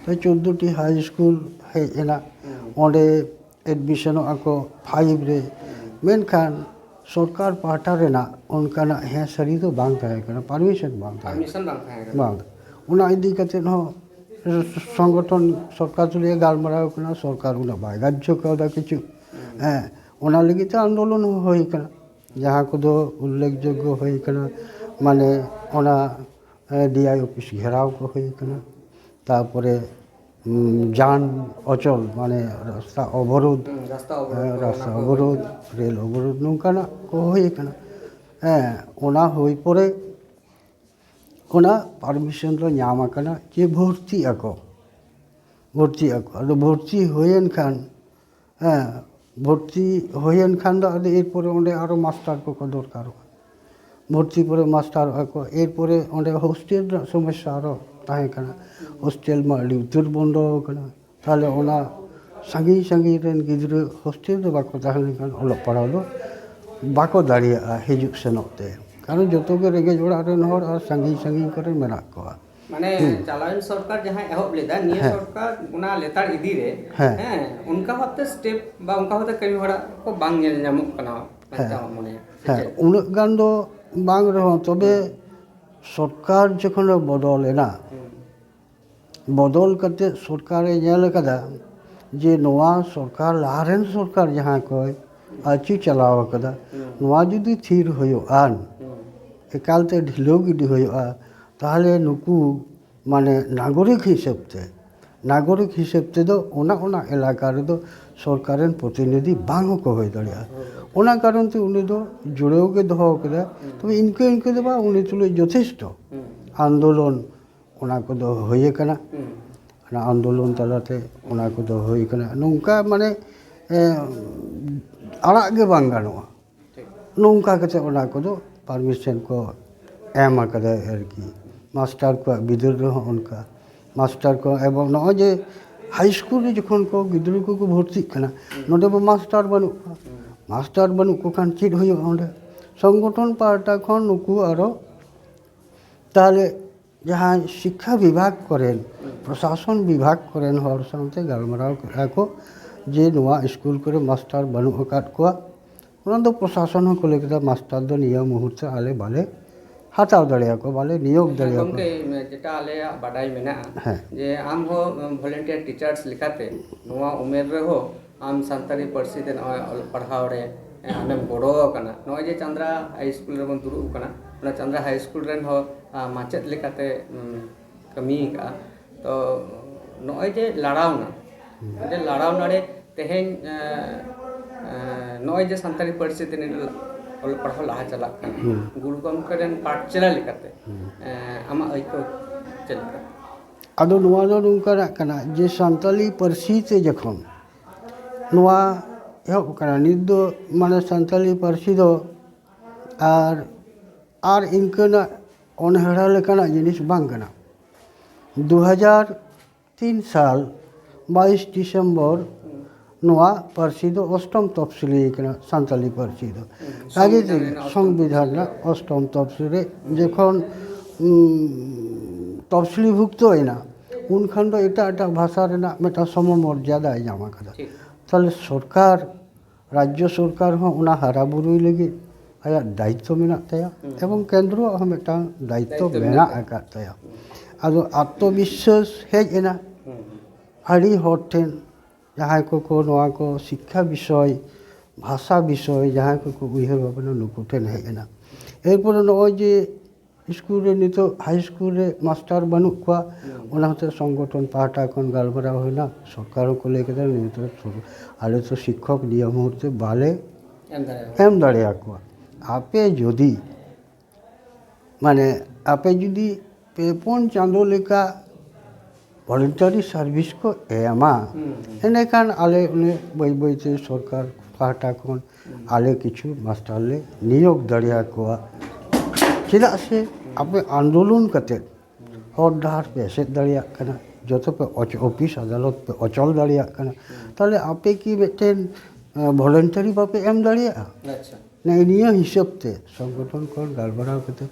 ᱛᱚ ᱪᱳᱫᱽᱫᱳ ᱴᱤ ᱦᱟᱭ ᱥᱠᱩᱞ ᱦᱮᱡ ᱮᱱᱟ, ᱦᱩᱸ᱾ ᱚᱸᱰᱮ ᱮᱰᱢᱤᱥᱚᱱᱚᱜᱼᱟ ᱠᱚ ᱯᱷᱟᱭᱤᱵᱷ ᱨᱮ᱾ ᱦᱩᱸ᱾ ᱢᱮᱱᱠᱷᱟᱱ ᱥᱚᱨᱠᱟᱨ ᱯᱟᱦᱴᱟ ᱨᱮᱱᱟᱜ ᱚᱱᱠᱟᱱᱟᱜ ᱦᱮᱸ ᱥᱟᱹᱨᱤ ᱫᱚ ᱵᱟᱝ ᱛᱟᱦᱮᱸ ᱠᱟᱱᱟ, ᱯᱟᱨᱢᱤᱥᱚᱱ ᱵᱟᱝ ᱛᱟᱦᱮᱸ ᱠᱟᱱᱟ᱾ ᱯᱟᱨᱢᱤᱥᱚᱱ ᱵᱟᱝ ᱛᱟᱦᱮᱸ ᱠᱟᱱᱟ᱾ ᱵᱟᱝ᱾ ᱚᱱᱟ ᱤᱫᱤ ᱠᱟᱛᱮ ᱦᱚᱸ ᱥᱚᱝᱜᱚᱴᱷᱚᱱ ᱥᱚᱨᱠᱟᱨ ᱛᱩᱞᱩᱡ ᱮ ᱜᱟᱞᱢᱟᱨᱟᱣ ᱠᱟᱱᱟ, ᱥᱚᱨᱠᱟᱨ ᱩᱱᱟᱹᱜ ᱵᱟᱭ ᱜᱟᱡᱽᱡᱚ ᱠᱟᱣᱫᱟ ᱠᱤᱪᱷᱩ᱾ ᱦᱮᱸ, ᱚᱱᱟ ᱞᱟᱹᱜᱤᱫ ᱛᱮ ᱟᱱᱫᱳᱞᱚᱱ ᱦᱚᱸ ᱦᱩᱭ ᱠᱟᱱᱟ, ᱡᱟᱦᱟᱸ ᱠᱚᱫᱚ ᱩᱞᱞᱮᱠᱷᱡᱳᱜᱽᱜᱚ ᱦᱩᱭ ᱠᱟᱱᱟ, ᱢᱟᱱᱮ ᱚᱱᱟ ᱰᱤ ᱟᱭ ᱚᱯᱷᱤᱥ ᱜᱷᱮᱨᱟᱣ ᱠᱚ ᱦᱩᱭ ᱠᱟᱱᱟ, ᱛᱟᱨᱯᱚᱨᱮ ᱩᱸ, ᱡᱟᱱ ᱚᱪᱚᱞ, ᱢᱟᱱᱮ ᱨᱟᱥᱛᱟ ᱚᱵᱚᱨᱳᱫᱷ, ᱦᱩᱸ, ᱨᱟᱥᱛᱟ ᱚᱵᱚᱨᱳᱫᱷ ᱦᱮᱸ, ᱠᱚ, ᱨᱟᱥᱛᱟ ᱚᱱᱟ ᱠᱚ ᱚᱵᱚᱨᱳᱫᱷ, ᱨᱮᱞ ᱚᱵᱚᱨᱳᱫᱷ, ᱱᱚᱝᱠᱟᱱᱟᱜ ᱠᱚ ᱦᱩᱭ ᱠᱟᱱᱟ᱾ ᱦᱮᱸ, ᱚᱱᱟ ᱦᱩᱭ ᱯᱚᱨᱮ ᱚᱱᱟ ᱯᱟᱨᱢᱤᱥᱚᱱ ᱫᱚ ᱧᱟᱢ ᱟᱠᱟᱱᱟ ᱡᱮ ᱵᱷᱚᱨᱛᱤᱜ ᱟᱠᱚ, ᱵᱷᱚᱨᱛᱤᱜ ᱟᱠᱚ᱾ ᱟᱫᱚ ᱵᱷᱚᱨᱛᱤ ᱦᱩᱭᱮᱱ ᱠᱷᱟᱱ, ᱦᱮᱸ, ᱵᱷᱚᱨᱛᱤ ᱦᱩᱭᱮᱱ ᱠᱷᱟᱱ ᱫᱚ ᱟᱫᱚ ᱮᱨᱯᱚᱨᱮ ᱚᱸᱰᱮ ᱟᱨᱚ ᱢᱟᱥᱴᱟᱨ ᱠᱚᱠᱚ ᱫᱚᱨᱠᱟᱨᱚᱜᱼᱟ᱾ ᱵᱷᱚᱨᱛᱤ ᱯᱚᱨᱮ ᱢᱟᱥᱴᱟᱨᱚᱜᱼᱟ ᱠᱚ, ᱮᱨᱯᱚᱨᱮ ᱚᱸᱰᱮ ᱦᱳᱥᱴᱮᱞ ᱨᱮᱱᱟᱜ ᱥᱚᱢᱚᱥᱥᱟ ᱟᱨᱚ ᱛᱟᱦᱮᱸ ᱠᱟᱱᱟ᱾ ᱦᱳᱥᱴᱮᱞ ᱢᱟ ᱟᱹᱰᱤ ᱩᱛᱟᱹᱨ ᱵᱚᱱᱫᱚ ᱟᱠᱟᱱᱟ᱾ ᱛᱟᱦᱚᱞᱮ ᱚᱱᱟ ᱥᱟᱺᱜᱤᱧ ᱥᱟᱺᱜᱤᱧ ᱨᱮᱱ ᱜᱤᱫᱽᱨᱟᱹ ᱦᱳᱥᱴᱮᱞ ᱨᱮ ᱵᱟᱠᱚ ᱛᱟᱦᱮᱸ ᱞᱮᱱᱠᱷᱟᱱ ᱚᱞᱚᱜ ᱯᱟᱲᱦᱟᱣ ᱫᱚ ᱵᱟᱠᱚ ᱫᱟᱲᱮᱭᱟᱜᱼᱟ ᱦᱤᱡᱩᱜ ᱥᱮᱱᱚᱜ ᱛᱮ, ᱠᱟᱨᱚᱱ ᱡᱚᱛᱚ ᱜᱮ ᱨᱮᱸᱜᱮᱡ ᱚᱲᱟᱜ ᱨᱮᱱ ᱦᱚᱲ ᱟᱨ ᱥᱟᱺᱜᱤᱧ ᱥᱟᱺᱜᱤᱧ ᱠᱚᱨᱮ ᱢᱮᱱᱟᱜ ᱠᱚᱣᱟ᱾ ᱢᱟᱱᱮ ᱪᱟᱞᱟᱣᱮᱱ ᱥᱚᱨᱠᱟᱨ ᱡᱟᱦᱟᱸᱭ ᱮᱦᱚᱵ ᱞᱮᱫᱟ, ᱱᱤᱭᱟᱹ ᱦᱮᱸ᱾ ᱥᱚᱨᱠᱟᱨ ᱚᱱᱟ ᱞᱮᱛᱟᱲ ᱤᱫᱤ ᱨᱮ, ᱦᱮᱸ᱾ ᱦᱮᱸ, ᱚᱱᱠᱟ ᱵᱷᱟᱵᱛᱮ ᱥᱴᱮᱯ ᱵᱟ ᱚᱱᱠᱟ ᱵᱷᱟᱵᱛᱮ ᱠᱟᱹᱢᱤ ᱦᱚᱨᱟ ᱠᱚ ᱵᱟᱝ ᱧᱮᱞ ᱧᱟᱢᱚᱜ ᱠᱟᱱᱟ ᱢᱮᱱᱛᱮ ᱦᱮᱸ᱾ ᱟᱢ ᱢᱚᱱᱮᱭᱟ, ᱥᱮ ᱦᱮᱸ, ᱪᱮᱫ? ᱩᱱᱟᱹᱜ ᱜᱟᱱ ᱫᱚ ᱵᱟᱝ ᱨᱮᱦᱚᱸ, ᱛᱚᱵᱮ ᱥᱚᱨᱠᱟᱨ ᱡᱚᱠᱷᱚᱱᱮ ᱵᱚᱫᱚᱞ ᱮᱱᱟ, ᱦᱩᱸ᱾ ᱵᱚᱫᱚᱞ ᱠᱟᱛᱮ ᱥᱚᱨᱠᱟᱨᱮ ᱧᱮᱞ ᱟᱠᱟᱫᱟ ᱡᱮ ᱱᱚᱣᱟ ᱥᱚᱨᱠᱟᱨ, ᱞᱟᱦᱟ ᱨᱮᱱ ᱥᱚᱨᱠᱟᱨ ᱡᱟᱦᱟᱸ ᱠᱚᱭ ᱟᱹᱪᱩ ᱪᱟᱞᱟᱣ ᱟᱠᱟᱫᱟ, ᱦᱩᱸ᱾ ᱱᱚᱣᱟ ᱡᱩᱫᱤ ᱛᱷᱤᱨ ᱦᱩᱭᱩᱜᱼᱟᱱ, ᱦᱩᱸ᱾ ᱮᱠᱟᱞᱛᱮ ᱰᱷᱤᱞᱟᱹᱣ ᱜᱤᱰᱤ ᱦᱩᱭᱩᱜᱼᱟ, ᱛᱟᱦᱚᱞᱮ ᱱᱩᱠᱩ ᱢᱟᱱᱮ ᱱᱟᱜᱚᱨᱤᱠ ᱦᱤᱥᱟᱹᱵ ᱛᱮ, ᱱᱟᱜᱚᱨᱤᱠ ᱦᱤᱥᱟᱹᱵ ᱛᱮᱫᱚ ᱚᱱᱟ, ᱚᱱᱟ ᱮᱞᱟᱠᱟ ᱨᱮᱫᱚ ᱥᱚᱨᱠᱟᱨ ᱨᱮᱱ ᱯᱨᱚᱛᱤᱱᱤᱫᱷᱤ ᱵᱟᱝ ᱦᱚᱸᱠᱚ ᱦᱩᱭ ᱫᱟᱲᱮᱭᱟᱜᱼᱟ᱾ ᱚᱱᱟ ᱠᱟᱨᱚᱱ ᱛᱮ ᱩᱱᱤ ᱫᱚ ᱡᱩᱲᱟᱹᱣ ᱜᱮ ᱫᱚᱦᱚ ᱠᱟᱫᱟ᱾ ᱛᱚᱵᱮ ᱤᱱᱠᱟᱹ ᱤᱱᱠᱟᱹ ᱫᱚ ᱵᱟᱝ, ᱩᱱᱤ ᱛᱩᱞᱩᱡ ᱡᱚᱛᱷᱮᱥᱴᱚ ᱦᱩᱸ᱾ ᱟᱱᱫᱳᱞᱚᱱ, ᱚᱱᱟ ᱠᱚᱫᱚ ᱦᱩᱭ ᱟᱠᱟᱱᱟ᱾ ᱦᱩᱸ᱾ ᱚᱱᱟ ᱟᱱᱫᱳᱞᱚᱱ ᱛᱟᱞᱟᱛᱮ ᱚᱱᱟ ᱠᱚᱫᱚ ᱦᱩᱭ ᱟᱠᱟᱱᱟ᱾ ᱱᱚᱝᱠᱟ ᱢᱟᱱᱮ, ᱮ, ᱟᱲᱟᱜ ᱜᱮ ᱵᱟᱝ ᱜᱟᱱᱚᱜᱼᱟ᱾ ᱴᱷᱤᱠ᱾ ᱱᱚᱝᱠᱟ ᱠᱟᱛᱮ ᱚᱱᱟ ᱠᱚᱫᱚ ᱯᱟᱨᱢᱤᱥᱚᱱ ᱠᱚ ᱮᱢ ᱟᱠᱟᱫᱟ ᱟᱨᱠᱤ᱾ ᱢᱟᱥᱴᱟᱨ ᱠᱚᱣᱟᱜ ᱵᱤᱫᱟᱹᱞ ᱨᱮᱦᱚᱸ ᱚᱱᱠᱟ ᱢᱟᱥᱴᱟᱨ ᱠᱚ, ᱮᱵᱚᱝ ᱱᱚᱜᱼᱚᱭ ᱡᱮ ᱦᱟᱭ ᱥᱠᱩᱞ ᱨᱮ ᱡᱚᱠᱷᱚᱱ ᱠᱚ ᱜᱤᱫᱽᱨᱟᱹ ᱠᱚᱠᱚ ᱵᱷᱚᱨᱛᱤᱜ ᱠᱟᱱᱟ, ᱱᱚᱰᱮ ᱢᱟ ᱢᱟᱥᱴᱟᱨ ᱵᱟᱹᱱᱩᱜ ᱠᱚᱣᱟ᱾ ᱢᱟᱥᱴᱟᱨ ᱵᱟᱹᱱᱩᱜ ᱠᱚ ᱠᱷᱟᱱ ᱪᱮᱫ ᱦᱩᱭᱩᱜᱼᱟ ᱚᱸᱰᱮ? ᱥᱚᱝᱜᱚᱴᱷᱚᱱ ᱯᱟᱦᱴᱟ ᱠᱷᱚᱱ ᱱᱩᱠᱩ ᱟᱨᱚ ᱛᱟᱦᱚᱞᱮ ᱡᱟᱦᱟᱸᱭ ᱥᱤᱠᱠᱷᱟ ᱵᱤᱵᱷᱟᱜᱽ ᱠᱚᱨᱮᱱ, ᱯᱨᱚᱥᱟᱥᱚᱱ ᱵᱤᱵᱷᱟᱜᱽ ᱠᱚᱨᱮᱱ ᱦᱚᱲ ᱥᱟᱶᱛᱮ ᱜᱟᱞᱢᱟᱨᱟᱣ ᱠᱮᱫᱼᱟ ᱠᱚ ᱡᱮ ᱱᱚᱣᱟ ᱥᱠᱩᱞ ᱠᱚᱨᱮ ᱢᱟᱥᱴᱟᱨ ᱵᱟᱹᱱᱩᱜ ᱟᱠᱟᱫ ᱠᱚᱣᱟ, ᱚᱱᱟ ᱫᱚ ᱯᱨᱚᱥᱟᱥᱚᱱ ᱦᱚᱸᱠᱚ ᱞᱟᱹᱭ ᱠᱮᱫᱟ, ᱢᱟᱥᱴᱟᱨ ᱫᱚ ᱱᱤᱭᱟᱹ ᱢᱩᱦᱩᱨᱛᱮ ᱟᱞᱮ ᱵᱟᱞᱮ ᱦᱟᱛᱟᱣ ᱫᱟᱲᱮᱭᱟᱠᱚᱣᱟ, ᱵᱟᱞᱮ ᱱᱤᱭᱳᱜᱽ ᱫᱟᱲᱮᱭᱟᱠᱚᱣᱟ᱾ ᱜᱚᱢᱠᱮ, ᱡᱮᱴᱟ ᱟᱞᱮᱭᱟᱜ ᱵᱟᱰᱟᱭ ᱢᱮᱱᱟᱜᱼᱟ, ᱦᱮᱸ᱾ ᱡᱮ ᱟᱢ ᱦᱚᱸ ᱵᱷᱚᱞᱮᱱᱴᱤᱭᱟᱨ ᱴᱤᱪᱟᱨᱥ ᱞᱮᱠᱟᱛᱮ ᱱᱚᱣᱟ ᱩᱢᱮᱨ ᱨᱮᱦᱚᱸ ᱟᱢ ᱥᱟᱱᱛᱟᱲᱤ ᱯᱟᱹᱨᱥᱤ ᱛᱮ ᱱᱚᱜᱼᱚᱭ ᱚᱞᱚᱜ ᱯᱟᱲᱦᱟᱣ ᱨᱮ ᱟᱢᱮᱢ ᱜᱚᱲᱚ ᱟᱠᱟᱱᱟ᱾ ᱱᱚᱜᱼᱚᱭ ᱡᱮ ᱪᱟᱸᱫᱽᱨᱟ ᱦᱟᱭ ᱥᱠᱩᱞ ᱨᱮᱵᱚᱱ ᱫᱩᱲᱩᱵ ᱟᱠᱟᱱᱟ, ᱚᱱᱟ ᱪᱟᱸᱫᱽᱨᱟ ᱦᱟᱭ ᱥᱠᱩᱞ ᱨᱮᱱ ᱦᱚᱸ ᱟᱢ ᱢᱟᱪᱮᱫ ᱞᱮᱠᱟᱛᱮ ᱩᱢ, ᱠᱟᱹᱢᱤ ᱟᱠᱟᱫᱼᱟ᱾ ᱛᱚ ᱱᱚᱜᱼᱚᱭ ᱡᱮ ᱞᱟᱲᱟᱣᱱᱟ, ᱡᱮ ᱞᱟᱲᱟᱣᱱᱟ ᱨᱮ ᱛᱮᱦᱮᱧ ᱮᱸ, ᱮᱸ, ᱱᱚᱜᱼᱚᱭ ᱡᱮ ᱥᱟᱱᱛᱟᱲᱤ ᱯᱟᱹᱨᱥᱤ ᱛᱮ ᱱᱤᱱᱟᱹᱜ ᱚᱞᱚᱜ ᱯᱟᱲᱦᱟᱣ ᱞᱟᱦᱟ ᱪᱟᱞᱟᱜ ᱠᱟᱱᱟ, ᱦᱩᱸ᱾ ᱜᱩᱨᱩ ᱜᱚᱢᱠᱮ ᱨᱮᱱ ᱯᱟᱴᱪᱮᱞᱟ ᱞᱮᱠᱟᱛᱮ ᱮᱸ, ᱟᱢᱟᱜ ᱟᱹᱭᱠᱟᱹᱣ ᱪᱮᱫ ᱞᱮᱠᱟ? ᱟᱫᱚ ᱱᱚᱣᱟ ᱫᱚ ᱱᱚᱝᱠᱟᱱᱟᱜ ᱠᱟᱱᱟ ᱡᱮ ᱥᱟᱱᱛᱟᱞᱤ ᱯᱟᱹᱨᱥᱤ ᱛᱮ ᱡᱚᱠᱷᱚᱱ ᱱᱚᱣᱟ ᱮᱦᱚᱵ ᱠᱟᱱᱟ, ᱱᱤᱛ ᱫᱚ ᱢᱟᱱᱮ ᱥᱟᱱᱛᱟᱞᱤ ᱯᱟᱹᱨᱥᱤ ᱫᱚ ᱟᱨ, ᱟᱨ ᱤᱱᱠᱟᱹᱱᱟᱜ ᱚᱱᱦᱮᱲᱟ ᱞᱮᱠᱟᱱᱟᱜ ᱡᱤᱱᱤᱥ ᱵᱟᱝ ᱠᱟᱱᱟ᱾ ᱫᱩ ᱦᱟᱡᱟᱨ ᱛᱤᱱ ᱥᱟᱞ ᱵᱟᱭᱤᱥ ᱰᱤᱥᱮᱢᱵᱚᱨ ᱱᱚᱣᱟ ᱯᱟᱹᱨᱥᱤ ᱫᱚ ᱚᱥᱴᱚᱢ ᱛᱚᱯᱥᱤᱞᱤ ᱠᱟᱱᱟ, ᱥᱟᱱᱛᱟᱞᱤ ᱯᱟᱹᱨᱥᱤ ᱫᱚ᱾ ᱠᱟᱡᱮ ᱥᱚᱝᱵᱤᱫᱷᱟᱱ ᱨᱮᱱᱟᱜ ᱚᱥᱴᱚᱢ ᱥᱚᱝᱵᱤᱫᱷᱟᱱ ᱨᱮᱱᱟᱜ ᱚᱥᱴᱚᱢ ᱛᱚᱯᱥᱤᱞ ᱨᱮ ᱡᱚᱠᱷᱚᱱ ᱩᱢ, ᱛᱚᱯᱥᱤᱞᱤ ᱵᱷᱩᱠᱛᱚ ᱮᱱᱟ, ᱩᱱᱠᱷᱟᱱ ᱫᱚ ᱮᱴᱟᱜ ᱮᱴᱟᱜ ᱵᱷᱟᱥᱟ ᱨᱮᱱᱟᱜ ᱢᱤᱫᱴᱟᱝ ᱥᱚᱢᱚ ᱢᱚᱨᱡᱟᱫᱟᱭ ᱧᱟᱢ ᱟᱠᱟᱫᱟ᱾ ᱴᱷᱤᱠ᱾ ᱛᱟᱦᱞᱮ ᱥᱚᱨᱠᱟᱨ, ᱨᱟᱡᱽᱡᱚ ᱥᱚᱨᱠᱟᱨ ᱦᱚᱸ ᱚᱱᱟ ᱦᱟᱨᱟ ᱵᱩᱨᱩᱭ ᱞᱟᱹᱜᱤᱫ ᱟᱭᱟᱜ ᱫᱟᱭᱤᱛᱛᱚ ᱢᱮᱱᱟᱜ ᱛᱟᱭᱟ, ᱮᱵᱚᱝ ᱠᱮᱱᱫᱨᱚᱣᱟᱜ ᱦᱚᱸ ᱢᱤᱫᱴᱟᱝ ᱫᱟᱭᱤᱛᱛᱚ ᱫᱟᱭᱤᱛᱛᱚ ᱢᱮᱱᱟᱜ ᱢᱮᱱᱟᱜ ᱟᱠᱟᱫ ᱛᱟᱭᱟ᱾ ᱟᱫᱚ ᱟᱛᱢᱚᱵᱤᱥᱥᱟᱥ ᱦᱮᱡ ᱮᱱᱟ ᱟᱹᱰᱤ ᱦᱚᱲ ᱴᱷᱮᱱ, ᱡᱟᱦᱟᱸᱭ ᱠᱚᱠᱚ ᱱᱚᱣᱟ ᱠᱚ ᱥᱤᱠᱠᱷᱟ ᱵᱤᱥᱚᱭ, ᱵᱷᱟᱥᱟ ᱵᱤᱥᱚᱭ ᱡᱟᱦᱟᱸᱭ ᱠᱚᱠᱚ ᱩᱭᱦᱟᱹᱨ ᱵᱷᱟᱵᱽᱱᱟ, ᱱᱩᱠᱩ ᱴᱷᱮᱱ ᱦᱮᱡ ᱮᱱᱟ᱾ ᱮᱨᱯᱚᱨᱮ ᱱᱚᱜᱼᱚᱭ ᱡᱮ ᱥᱠᱩᱞ ᱨᱮ ᱱᱤᱛᱚᱜ ᱦᱟᱭ ᱥᱠᱩᱞ ᱨᱮ ᱢᱟᱥᱴᱟᱨ ᱵᱟᱹᱱᱩᱜ ᱠᱚᱣᱟ, ᱚᱱᱟ ᱦᱚᱛᱮ ᱥᱚᱝᱜᱚᱴᱷᱚᱱ ᱯᱟᱦᱴᱟ ᱠᱷᱚᱱ ᱜᱟᱞᱢᱟᱨᱟᱣ ᱦᱩᱭᱱᱟ, ᱥᱚᱨᱠᱟᱨ ᱦᱚᱸᱠᱚ ᱞᱟᱹᱭ ᱠᱮᱫᱟ, ᱱᱤᱛᱚᱜ ᱥᱚᱨ-, ᱟᱞᱮ ᱛᱚ ᱥᱤᱠᱠᱷᱚᱠ ᱱᱤᱭᱟᱹ ᱢᱩᱦᱩᱨᱛᱮ ᱵᱟᱞᱮ ᱮᱢ ᱫᱟᱲᱮᱭᱟᱜᱼᱟ᱾ ᱮᱢ ᱫᱟᱲᱮᱭᱟᱠᱚᱣᱟ᱾ ᱟᱯᱮ ᱡᱩᱫᱤ, ᱢᱟᱱᱮ, ᱟᱯᱮ ᱡᱩᱫᱤ ᱯᱮ ᱯᱩᱱ ᱪᱟᱸᱫᱳ ᱞᱮᱠᱟ ᱵᱷᱚᱞᱮᱱᱴᱟᱨᱤ ᱥᱟᱨᱵᱷᱤᱥ ᱠᱚ ᱮᱢᱟ, ᱮᱸᱰᱮᱠᱷᱟᱱ ᱟᱞᱮ ᱩᱱᱤ ᱵᱟᱹᱭ ᱵᱟᱹᱭᱛᱮ ᱥᱚᱨᱠᱟᱨ ᱯᱟᱦᱴᱟ ᱠᱷᱚᱱ ᱟᱞᱮ ᱠᱤᱪᱷᱩ ᱢᱟᱥᱴᱟᱨ ᱞᱮ ᱱᱤᱭᱳᱜᱽ ᱫᱟᱲᱮᱭᱟᱠᱚᱣᱟ᱾ ᱪᱮᱫᱟᱜ ᱥᱮ ᱟᱯᱮ ᱟᱱᱫᱳᱞᱚᱱ ᱠᱟᱛᱮ ᱦᱚᱨ ᱰᱟᱦᱟᱨ ᱯᱮ ᱮᱥᱮᱫ ᱫᱟᱲᱮᱭᱟᱜ ᱠᱟᱱᱟ, ᱡᱚᱛᱚ ᱯᱮ ᱚᱪ-, ᱚᱯᱷᱤᱥ ᱟᱫᱟᱞᱚᱛ ᱯᱮ ᱚᱪᱚᱞ ᱫᱟᱲᱮᱭᱟᱜ ᱠᱟᱱᱟ, ᱛᱟᱦᱞᱮ ᱟᱯᱮ ᱠᱤ ᱢᱤᱫᱴᱮᱱ ᱵᱷᱚᱞᱮᱱᱴᱟᱨᱤ ᱵᱟᱯᱮ ᱮᱢ ᱫᱟᱲᱮᱭᱟᱜᱼᱟ? ᱟᱪᱪᱷᱟ᱾ ᱱᱤᱭᱟᱹ ᱦᱤᱥᱟᱹᱵ ᱛᱮ ᱥᱚᱝᱜᱚᱴᱷᱚᱱ ᱠᱷᱚᱱ ᱜᱟᱞᱢᱟᱨᱟᱣ ᱠᱟᱛᱮ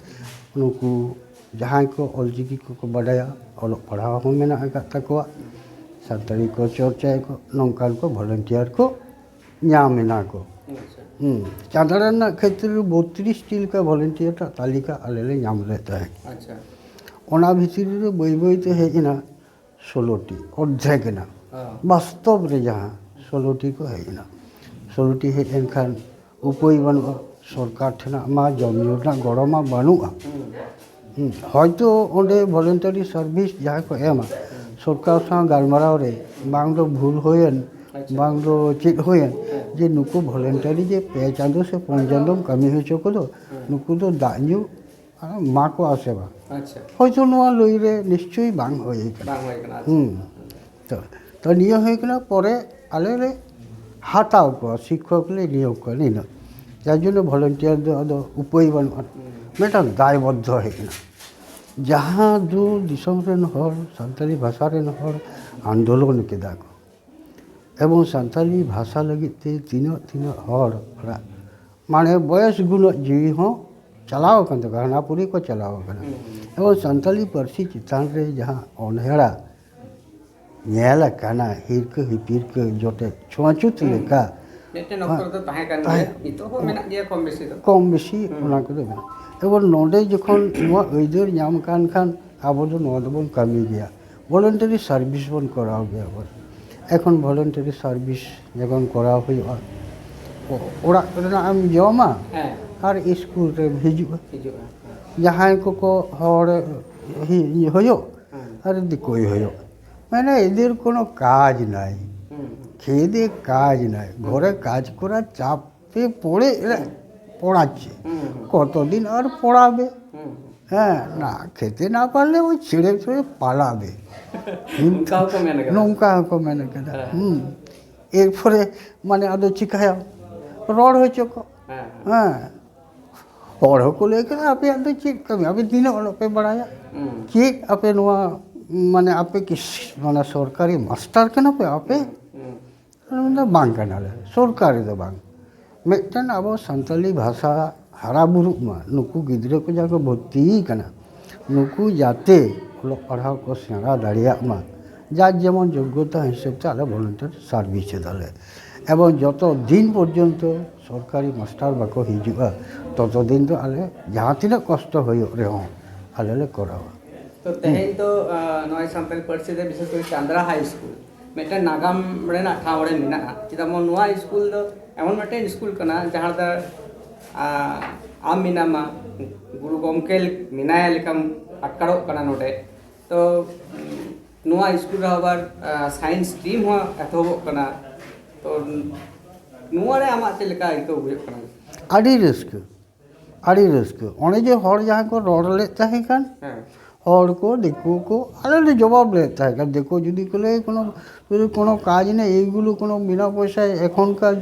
ᱱᱩᱠᱩ ᱡᱟᱦᱟᱸᱭ ᱠᱚ ᱚᱞᱪᱤᱠᱤ ᱠᱚᱠᱚ ᱵᱟᱰᱟᱭᱟ, ᱚᱞᱚᱜ ᱯᱟᱲᱦᱟᱣ ᱦᱚᱸ ᱢᱮᱱᱟᱜ ᱟᱠᱟᱫ ᱛᱟᱠᱚᱣᱟ, ᱥᱟᱱᱛᱟᱲᱤ ᱠᱚ ᱪᱚᱨᱪᱟᱭᱟᱠᱚ, ᱱᱚᱝᱠᱟᱱ ᱠᱚ ᱵᱷᱚᱞᱮᱱᱴᱤᱭᱟᱨ ᱠᱚ ᱧᱟᱢ ᱮᱱᱟ ᱠᱚ᱾ ᱟᱪᱪᱷᱟ᱾ ᱦᱩᱸ᱾ ᱪᱟᱸᱫᱲᱟ ᱨᱮᱱᱟᱜ ᱠᱷᱮᱛᱨᱮ ᱨᱮ ᱵᱚᱛᱨᱤᱥ ᱴᱤ ᱞᱮᱠᱟ ᱵᱷᱚᱞᱮᱱᱴᱤᱭᱟᱨ ᱨᱮᱱᱟᱜ ᱛᱟᱹᱞᱤᱠᱟ ᱟᱞᱮ ᱞᱮ ᱧᱟᱢ ᱞᱮᱫ ᱛᱟᱦᱮᱸᱫ᱾ ᱟᱪᱪᱷᱟ᱾ ᱚᱱᱟ ᱵᱷᱤᱛᱤᱨ ᱨᱮ ᱵᱟᱹᱭ ᱵᱟᱹᱭ ᱛᱮ ᱦᱮᱡ ᱮᱱᱟ ᱥᱳᱞᱳ ᱴᱤ, ᱚᱨᱫᱷᱮᱠ ᱮᱱᱟ᱾ ᱦᱮᱸ᱾ ᱵᱟᱥᱛᱚᱵ ᱨᱮ ᱡᱟᱦᱟᱸ ᱥᱳᱞᱳ ᱴᱤ ᱠᱚ ᱦᱮᱡ ᱮᱱᱟ, ᱥᱳᱞᱳ ᱴᱤ ᱦᱮᱡ ᱮᱱᱠᱷᱟᱱ ᱩᱯᱟᱹᱭ ᱵᱟᱹᱱᱩᱜᱼᱟ, ᱥᱚᱨᱠᱟᱨ ᱴᱷᱮᱱᱟᱜ ᱢᱟ ᱡᱚᱢ ᱧᱩ ᱨᱮᱱᱟᱜ ᱜᱚᱲᱚ ᱢᱟ ᱵᱟᱹᱱᱩᱜᱼᱟ᱾ ᱦᱩᱸ᱾ ᱦᱩᱸ, ᱦᱚᱭᱛᱳ ᱚᱸᱰᱮ ᱵᱷᱚᱞᱮᱱᱴᱟᱨᱤ ᱥᱟᱨᱵᱷᱤᱥ ᱡᱟᱦᱟᱸᱭ ᱠᱚ ᱮᱢᱟ, ᱥᱚᱨᱠᱟᱨ ᱥᱟᱶ ᱜᱟᱞᱢᱟᱨᱟᱣ ᱨᱮ ᱵᱟᱝ ᱫᱚ ᱵᱷᱩᱞ ᱦᱩᱭᱮᱱ, ᱟᱪᱪᱷᱟ᱾ ᱵᱟᱝ ᱫᱚ ᱪᱮᱫ ᱦᱩᱭᱮᱱ, ᱦᱮᱸ᱾ ᱡᱮ ᱱᱩᱠᱩ ᱵᱷᱚᱞᱮᱱᱴᱟᱨᱤ ᱡᱮ ᱯᱮ ᱪᱟᱸᱫᱳ ᱥᱮ ᱯᱩᱱ ᱪᱟᱸᱫᱳᱢ ᱠᱟᱹᱢᱤ ᱦᱚᱪᱚ ᱠᱚᱫᱚ, ᱦᱮᱸ᱾ ᱱᱩᱠᱩ ᱫᱚ ᱫᱟᱜ ᱧᱩ ᱮᱢᱟ ᱠᱚᱣᱟ ᱥᱮ ᱵᱟᱝ? ᱟᱪᱪᱷᱟ᱾ ᱦᱚᱭᱛᱳ ᱱᱚᱣᱟ ᱞᱟᱹᱭ ᱨᱮ ᱱᱤᱥᱪᱳᱭ ᱵᱟᱝ ᱦᱩᱭ ᱠᱟᱱᱟ᱾ ᱵᱟᱝ ᱦᱩᱭ ᱠᱟᱱᱟ, ᱟᱪᱪᱷᱟ᱾ ᱦᱩᱸ᱾ ᱛᱚ, ᱛᱚ ᱱᱤᱭᱟᱹ ᱦᱩᱭ ᱠᱟᱱᱟ ᱯᱚᱨᱮ ᱟᱞᱮ ᱞᱮ ᱦᱟᱛᱟᱣ ᱠᱚᱣᱟ, ᱥᱤᱠᱠᱷᱚᱠ ᱞᱮ ᱱᱤᱭᱳᱜᱽ ᱠᱚᱣᱟ ᱱᱤᱱᱟᱹᱜ᱾ ᱡᱟᱨ ᱡᱚᱱᱱᱚ ᱵᱷᱚᱞᱮᱱᱴᱤᱭᱟᱨ ᱫᱚ ᱟᱫᱚ ᱩᱯᱟᱹᱭ ᱵᱟᱹᱱᱩᱜᱼᱟ᱾ ᱦᱩᱸ᱾ ᱢᱤᱫᱴᱟᱝ ᱫᱟᱭᱵᱚᱫᱽᱫᱷᱚ ᱦᱮᱡ ᱮᱱᱟ᱾ ᱡᱟᱦᱟᱸ ᱫᱩ ᱫᱤᱥᱚᱢ ᱨᱮᱱ ᱦᱚᱲ, ᱥᱟᱱᱛᱟᱲᱤ ᱵᱷᱟᱥᱟ ᱨᱮᱱ ᱦᱚᱲ ᱟᱱᱫᱳᱞᱚᱱ ᱠᱮᱫᱟ ᱠᱚ, ᱮᱵᱚᱝ ᱥᱟᱱᱛᱟᱲᱤ ᱵᱷᱟᱥᱟ ᱞᱟᱹᱜᱤᱫ ᱛᱮ ᱛᱤᱱᱟᱹᱜ ᱛᱤᱱᱟᱹᱜ ᱦᱚᱲ ᱚᱲᱟᱜ, ᱢᱟᱱᱮ ᱵᱚᱭᱮᱥ ᱜᱩᱱᱟᱹᱜ ᱡᱤᱣᱤ ᱦᱚᱸ ᱪᱟᱞᱟᱣ ᱟᱠᱟᱱ ᱛᱟᱠᱚᱣᱟ, ᱦᱟᱱᱟ ᱯᱩᱨᱤ ᱠᱚ ᱪᱟᱞᱟᱣ ᱟᱠᱟᱱᱟ᱾ ᱦᱩᱸ, ᱦᱩᱸ᱾ ᱮᱵᱚᱝ ᱥᱟᱱᱛᱟᱲᱤ ᱯᱟᱹᱨᱥᱤ ᱪᱮᱛᱟᱱ ᱨᱮ ᱡᱟᱦᱟᱸ ᱚᱱᱦᱮᱲᱟ ᱧᱮᱞ ᱟᱠᱟᱱᱟ, ᱦᱤᱨᱠᱟᱹ ᱦᱤᱯᱤᱨᱠᱟᱹ ᱡᱚᱴᱮᱫ ᱪᱷᱩᱣᱟᱹᱪᱷᱩᱛ ᱦᱩᱸ᱾ ᱞᱮᱠᱟ᱾ ᱢᱤᱫᱴᱮᱱ ᱚᱠᱛᱚ ᱦᱮᱸ᱾ ᱨᱮᱫᱚ ᱛᱟᱦᱮᱸ ᱠᱟᱱ ᱛᱟᱦᱮᱸ᱾ ᱜᱮᱭᱟ, ᱱᱤᱛᱚᱜ ᱦᱚᱸ ᱢᱮᱱᱟᱜ ᱜᱮᱭᱟ ᱠᱚᱢ ᱵᱮᱥᱤ ᱫᱚ᱾ ᱠᱚᱢ ᱵᱮᱥᱤ ᱦᱩᱸ᱾ ᱚᱱᱟ ᱠᱚᱫᱚ ᱢᱮᱱᱟᱜᱼᱟ᱾ ᱮᱵᱚᱝ ᱱᱚᱰᱮ ᱡᱚᱠᱷᱚᱱ ᱱᱚᱣᱟ ᱟᱹᱭᱫᱟᱹᱨ ᱧᱟᱢ ᱠᱟᱱ ᱠᱷᱟᱱ ᱟᱵᱚ ᱫᱚ ᱱᱚᱣᱟ ᱫᱚᱵᱚᱱ ᱠᱟᱹᱢᱤ ᱜᱮᱭᱟ, ᱵᱷᱚᱞᱮᱱᱴᱟᱨᱤ ᱥᱟᱨᱵᱷᱤᱥ ᱵᱚᱱ ᱠᱚᱨᱟᱣ ᱜᱮᱭᱟ ᱵᱚᱱ᱾ ᱮᱠᱷᱚᱱ ᱵᱷᱚᱞᱮᱱᱴᱟᱨᱤ ᱥᱟᱨᱵᱷᱤᱥ ᱡᱚᱠᱷᱚᱱ ᱠᱚᱨᱟᱣ ᱦᱩᱭᱩᱜᱼᱟ, ᱚ-, ᱚᱲᱟᱜ ᱨᱮᱱᱟᱜ ᱮᱢ ᱡᱚᱢᱟ ᱦᱮᱸ᱾ ᱟᱨ ᱥᱠᱩᱞ ᱨᱮᱢ ᱦᱤᱡᱩᱜᱼᱟ᱾ ᱦᱤᱡᱩᱜᱼᱟ, ᱦᱮᱸ᱾ ᱡᱟᱦᱟᱸᱭ ᱠᱚᱠᱚ ᱦᱚᱲ ᱦᱤ-, ᱦᱩᱭᱩᱜ ᱦᱮᱸ᱾ ᱟᱨ ᱫᱤᱠᱩᱭ ᱦᱩᱭᱩᱜ, ᱢᱟᱱᱮ ᱮᱫᱮᱨ ᱠᱳᱱᱳ ᱠᱟᱡᱽ নাই। হুম। খেয়ে দিয়ে কাজ নাই, ঘরে কাজ করার চাপে পড়ে এরা পড়াচ্ছে। হুম, হুম। কতদিন আর পড়াবে? হুম। হ্যাঁ, না খেতে না পারলে ওই ছেড়ে ছুড়ে পালাবে। ᱱᱚᱝᱠᱟ ᱦᱚᱸᱠᱚ ᱢᱮᱱ ᱠᱟᱫᱟ᱾ ᱱᱚᱝᱠᱟ ᱦᱚᱸᱠᱚ ᱢᱮᱱ ᱠᱟᱫᱟ᱾ ᱦᱮᱸ᱾ ᱦᱩᱸ᱾ ᱮᱨᱯᱚᱨᱮ ᱢᱟᱱᱮ ᱟᱫᱚ ᱪᱤᱠᱟᱹᱭᱟᱢ? ᱨᱚᱲ ᱦᱚᱪᱚ ᱠᱚ᱾ ᱦᱮᱸ, ᱦᱮᱸ᱾ ᱦᱮᱸ᱾ ᱦᱚᱲ ᱦᱚᱸᱠᱚ ᱞᱟᱹᱭ ᱠᱮᱫᱟ, "ᱟᱯᱮᱭᱟᱜ ᱫᱚ ᱪᱮᱫ ᱠᱟᱹᱢᱤ? ᱟᱯᱮ ᱛᱤᱱᱟᱹᱜ ᱚᱞᱚᱜ ᱯᱮ ᱵᱟᱲᱟᱭᱟ? ᱦᱩᱸ᱾ ᱪᱮᱫ ᱟᱯᱮ ᱱᱚᱣᱟ, ᱢᱟᱱᱮ, ᱟᱯᱮ ᱠᱤ ᱥ-, ᱢᱟᱱᱮ, ᱥᱚᱨᱠᱟᱨᱤ ᱢᱟᱥᱴᱟᱨ ᱠᱟᱱᱟ ᱯᱮ ᱟᱯᱮ?" ᱦᱩᱸ, ᱦᱩᱸ᱾ ᱟᱞᱮ ᱢᱮᱱᱫᱟ, "ᱵᱟᱝ ᱠᱟᱱᱟᱞᱮ, ᱥᱚᱨᱠᱟᱨᱤ ᱫᱚ ᱵᱟᱝ᱾ ᱢᱤᱫᱴᱮᱱ ᱟᱵᱚ ᱥᱟᱱᱛᱟᱞᱤ ᱵᱷᱟᱥᱟ ᱦᱟᱨᱟ ᱵᱩᱨᱩᱜ ᱢᱟ, ᱱᱩᱠᱩ ᱜᱤᱫᱽᱨᱟᱹ ᱠᱚ ᱡᱟᱦᱟᱸ ᱠᱚ ᱵᱷᱚᱨᱛᱤᱭ ᱠᱟᱱᱟ, ᱱᱩᱠᱩ ᱡᱟᱛᱮ ᱚᱞᱚᱜ ᱯᱟᱲᱦᱟᱣ ᱠᱚ ᱥᱮᱬᱟ ᱫᱟᱲᱮᱭᱟᱜ ᱢᱟ, ᱡᱟᱨ ᱡᱮᱢᱚᱱ ᱡᱳᱜᱽᱜᱚᱛᱟ ᱦᱤᱥᱟᱹᱵ ᱛᱮ ᱟᱞᱮ ᱵᱷᱚᱞᱮᱱᱴᱤᱭᱟᱨ ᱥᱟᱨᱵᱷᱤᱥ ᱮᱫᱟᱞᱮ᱾" ᱮᱵᱚᱝ ᱡᱚᱛᱚ ᱫᱤᱱ ᱯᱚᱨᱡᱚᱱᱛᱚ ᱥᱚᱨᱠᱟᱨᱤ ᱢᱟᱥᱴᱟᱨ ᱵᱟᱠᱚ ᱦᱤᱡᱩᱜᱼᱟ, ᱛᱚᱛᱚ ᱫᱤᱱ ᱫᱚ ᱟᱞᱮ ᱡᱟᱦᱟᱸ ᱛᱤᱱᱟᱹᱜ ᱠᱚᱥᱴᱚ ᱦᱩᱭᱩᱜ ᱨᱮᱦᱚᱸ ᱟᱞᱮ ᱞᱮ ᱠᱚᱨᱟᱣᱟ᱾ ᱛᱚ ᱛᱮᱦᱮᱧ ᱫᱚ ᱟᱸ, ᱱᱚᱜᱼᱚᱭ ᱥᱟᱱᱛᱟᱲᱤ ᱯᱟᱹᱨᱥᱤ ᱛᱮ ᱵᱤᱥᱮᱥ ᱠᱚᱨᱮ ᱪᱟᱸᱫᱽᱨᱟ ᱦᱟᱭ ᱥᱠᱩᱞ ᱢᱤᱫᱴᱮᱱ ᱱᱟᱜᱟᱢ ᱨᱮᱱᱟᱜ ᱴᱷᱟᱶ ᱨᱮ ᱢᱮᱱᱟᱜᱼᱟ᱾ ᱪᱮᱫᱟᱜ ᱵᱟᱝ ᱱᱚᱣᱟ ᱥᱠᱩᱞ ᱫᱚ ᱮᱢᱚᱱ ᱢᱤᱫᱴᱮᱱ ᱥᱠᱩᱞ ᱠᱟᱱᱟ ᱡᱟᱦᱟᱸ ᱨᱮᱫᱚ ᱟᱸ, ᱟᱢ ᱢᱮᱱᱟᱢᱟ, ᱜᱩᱨᱩ ᱜᱚᱢᱠᱮ ᱢᱮᱱᱟᱭᱟ ᱞᱮᱠᱟᱢ ᱟᱴᱠᱟᱨᱚᱜ ᱠᱟᱱᱟ ᱱᱚᱰᱮ᱾ ᱛᱚ ᱩᱸ, ᱱᱚᱣᱟ ᱥᱠᱩᱞ ᱨᱮ ᱟᱵᱟᱨ ᱥᱟᱭᱮᱱᱥ ᱴᱤᱢ ᱦᱚᱸ ᱮᱛᱚᱦᱚᱵᱚᱜ ᱠᱟᱱᱟ᱾ ᱛᱚ ᱱᱚᱣᱟ ᱨᱮ ᱟᱢᱟᱜ ᱪᱮᱫ ᱞᱮᱠᱟ ᱟᱹᱭᱠᱟᱹᱣ ᱦᱩᱭᱩᱜ ᱠᱟᱱᱟ? ᱟᱹᱰᱤ ᱨᱟᱹᱥᱠᱟᱹ, ᱟᱹᱰᱤ ᱨᱟᱹᱥᱠᱟᱹ᱾ ᱚᱱᱮ ᱡᱮ ᱦᱚᱲ ᱡᱟᱦᱟᱸ ᱠᱚ ᱨᱚᱲ ᱞᱮᱫ ᱛᱟᱦᱮᱸ ᱠᱟᱱ, ᱦᱮᱸ᱾ ᱦᱚᱲ ᱠᱚ, ᱫᱤᱠᱩ ᱠᱚ, ᱟᱞᱮ ᱞᱮ ᱡᱚᱵᱟᱵ ᱞᱮᱫ ᱛᱟᱦᱮᱸ ᱠᱟᱱ᱾ ᱫᱤᱠᱩ ᱡᱩᱫᱤ ᱠᱚ ᱞᱟᱹᱭ ᱠᱳᱱᱳ, ᱠᱳᱱᱳ ᱠᱟᱡᱽ ᱱᱮᱭ, এইগুলো কোনো বিনা পয়সায় এখনকার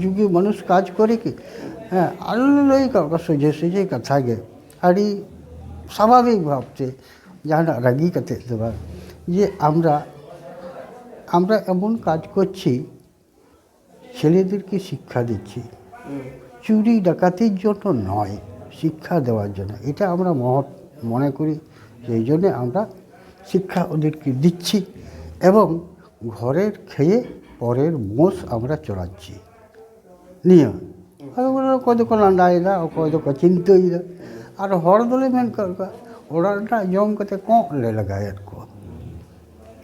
যুগে মানুষ কাজ করে কি? ᱦᱮᱸ, ᱟᱞᱮ ᱞᱮ ᱞᱟᱹᱭ ᱠᱟᱜ ᱠᱚᱣᱟ ᱥᱚᱡᱷᱮ ᱥᱚᱡᱷᱮ ᱠᱟᱛᱷᱟ ᱜᱮ, ᱟᱹᱰᱤ ᱥᱟᱵᱷᱟᱵᱤᱠ ᱵᱷᱟᱵᱽ ᱛᱮ, ᱡᱟᱦᱟᱱᱟᱜ ᱨᱟᱹᱜᱤ ᱠᱟᱛᱮ ᱫᱚ ᱵᱟᱝ, ᱡᱮ ᱟᱢᱨᱟ ᱟᱢᱨᱟ ᱮᱢᱚᱱ ᱠᱟᱡᱽ ᱠᱚᱨᱪᱷᱤ, ছেলেদেরকে শিক্ষা দিচ্ছি, চুরি ডাকাতির জন্য নয়, শিক্ষা দেওয়ার জন্য। এটা আমরা মহৎ মনে করি, সেই জন্য আমরা শিক্ষা ওদেরকে দিচ্ছি এবং ঘরের খেয়ে পরের মোষ আমরা চড়াচ্ছি। নিয়ে ᱟᱫᱚ ᱚᱠᱚᱭ ᱫᱚᱠᱚ ᱞᱟᱸᱫᱟᱭᱮᱫᱟ, ᱚᱠᱚᱭ ᱫᱚᱠᱚ ᱪᱤᱱᱛᱟᱹᱭᱮᱫᱟ᱾ ᱟᱨ ᱦᱚᱲ ᱫᱚᱞᱮ ᱢᱮᱱ ᱠᱟᱜ ᱠᱚᱣᱟ, ᱚᱲᱟᱜ ᱨᱮᱱᱟᱜ ᱡᱚᱢ ᱠᱟᱛᱮ ᱠᱚᱸᱜ ᱞᱮ ᱞᱟᱜᱟᱭᱮᱫ ᱠᱚᱣᱟ᱾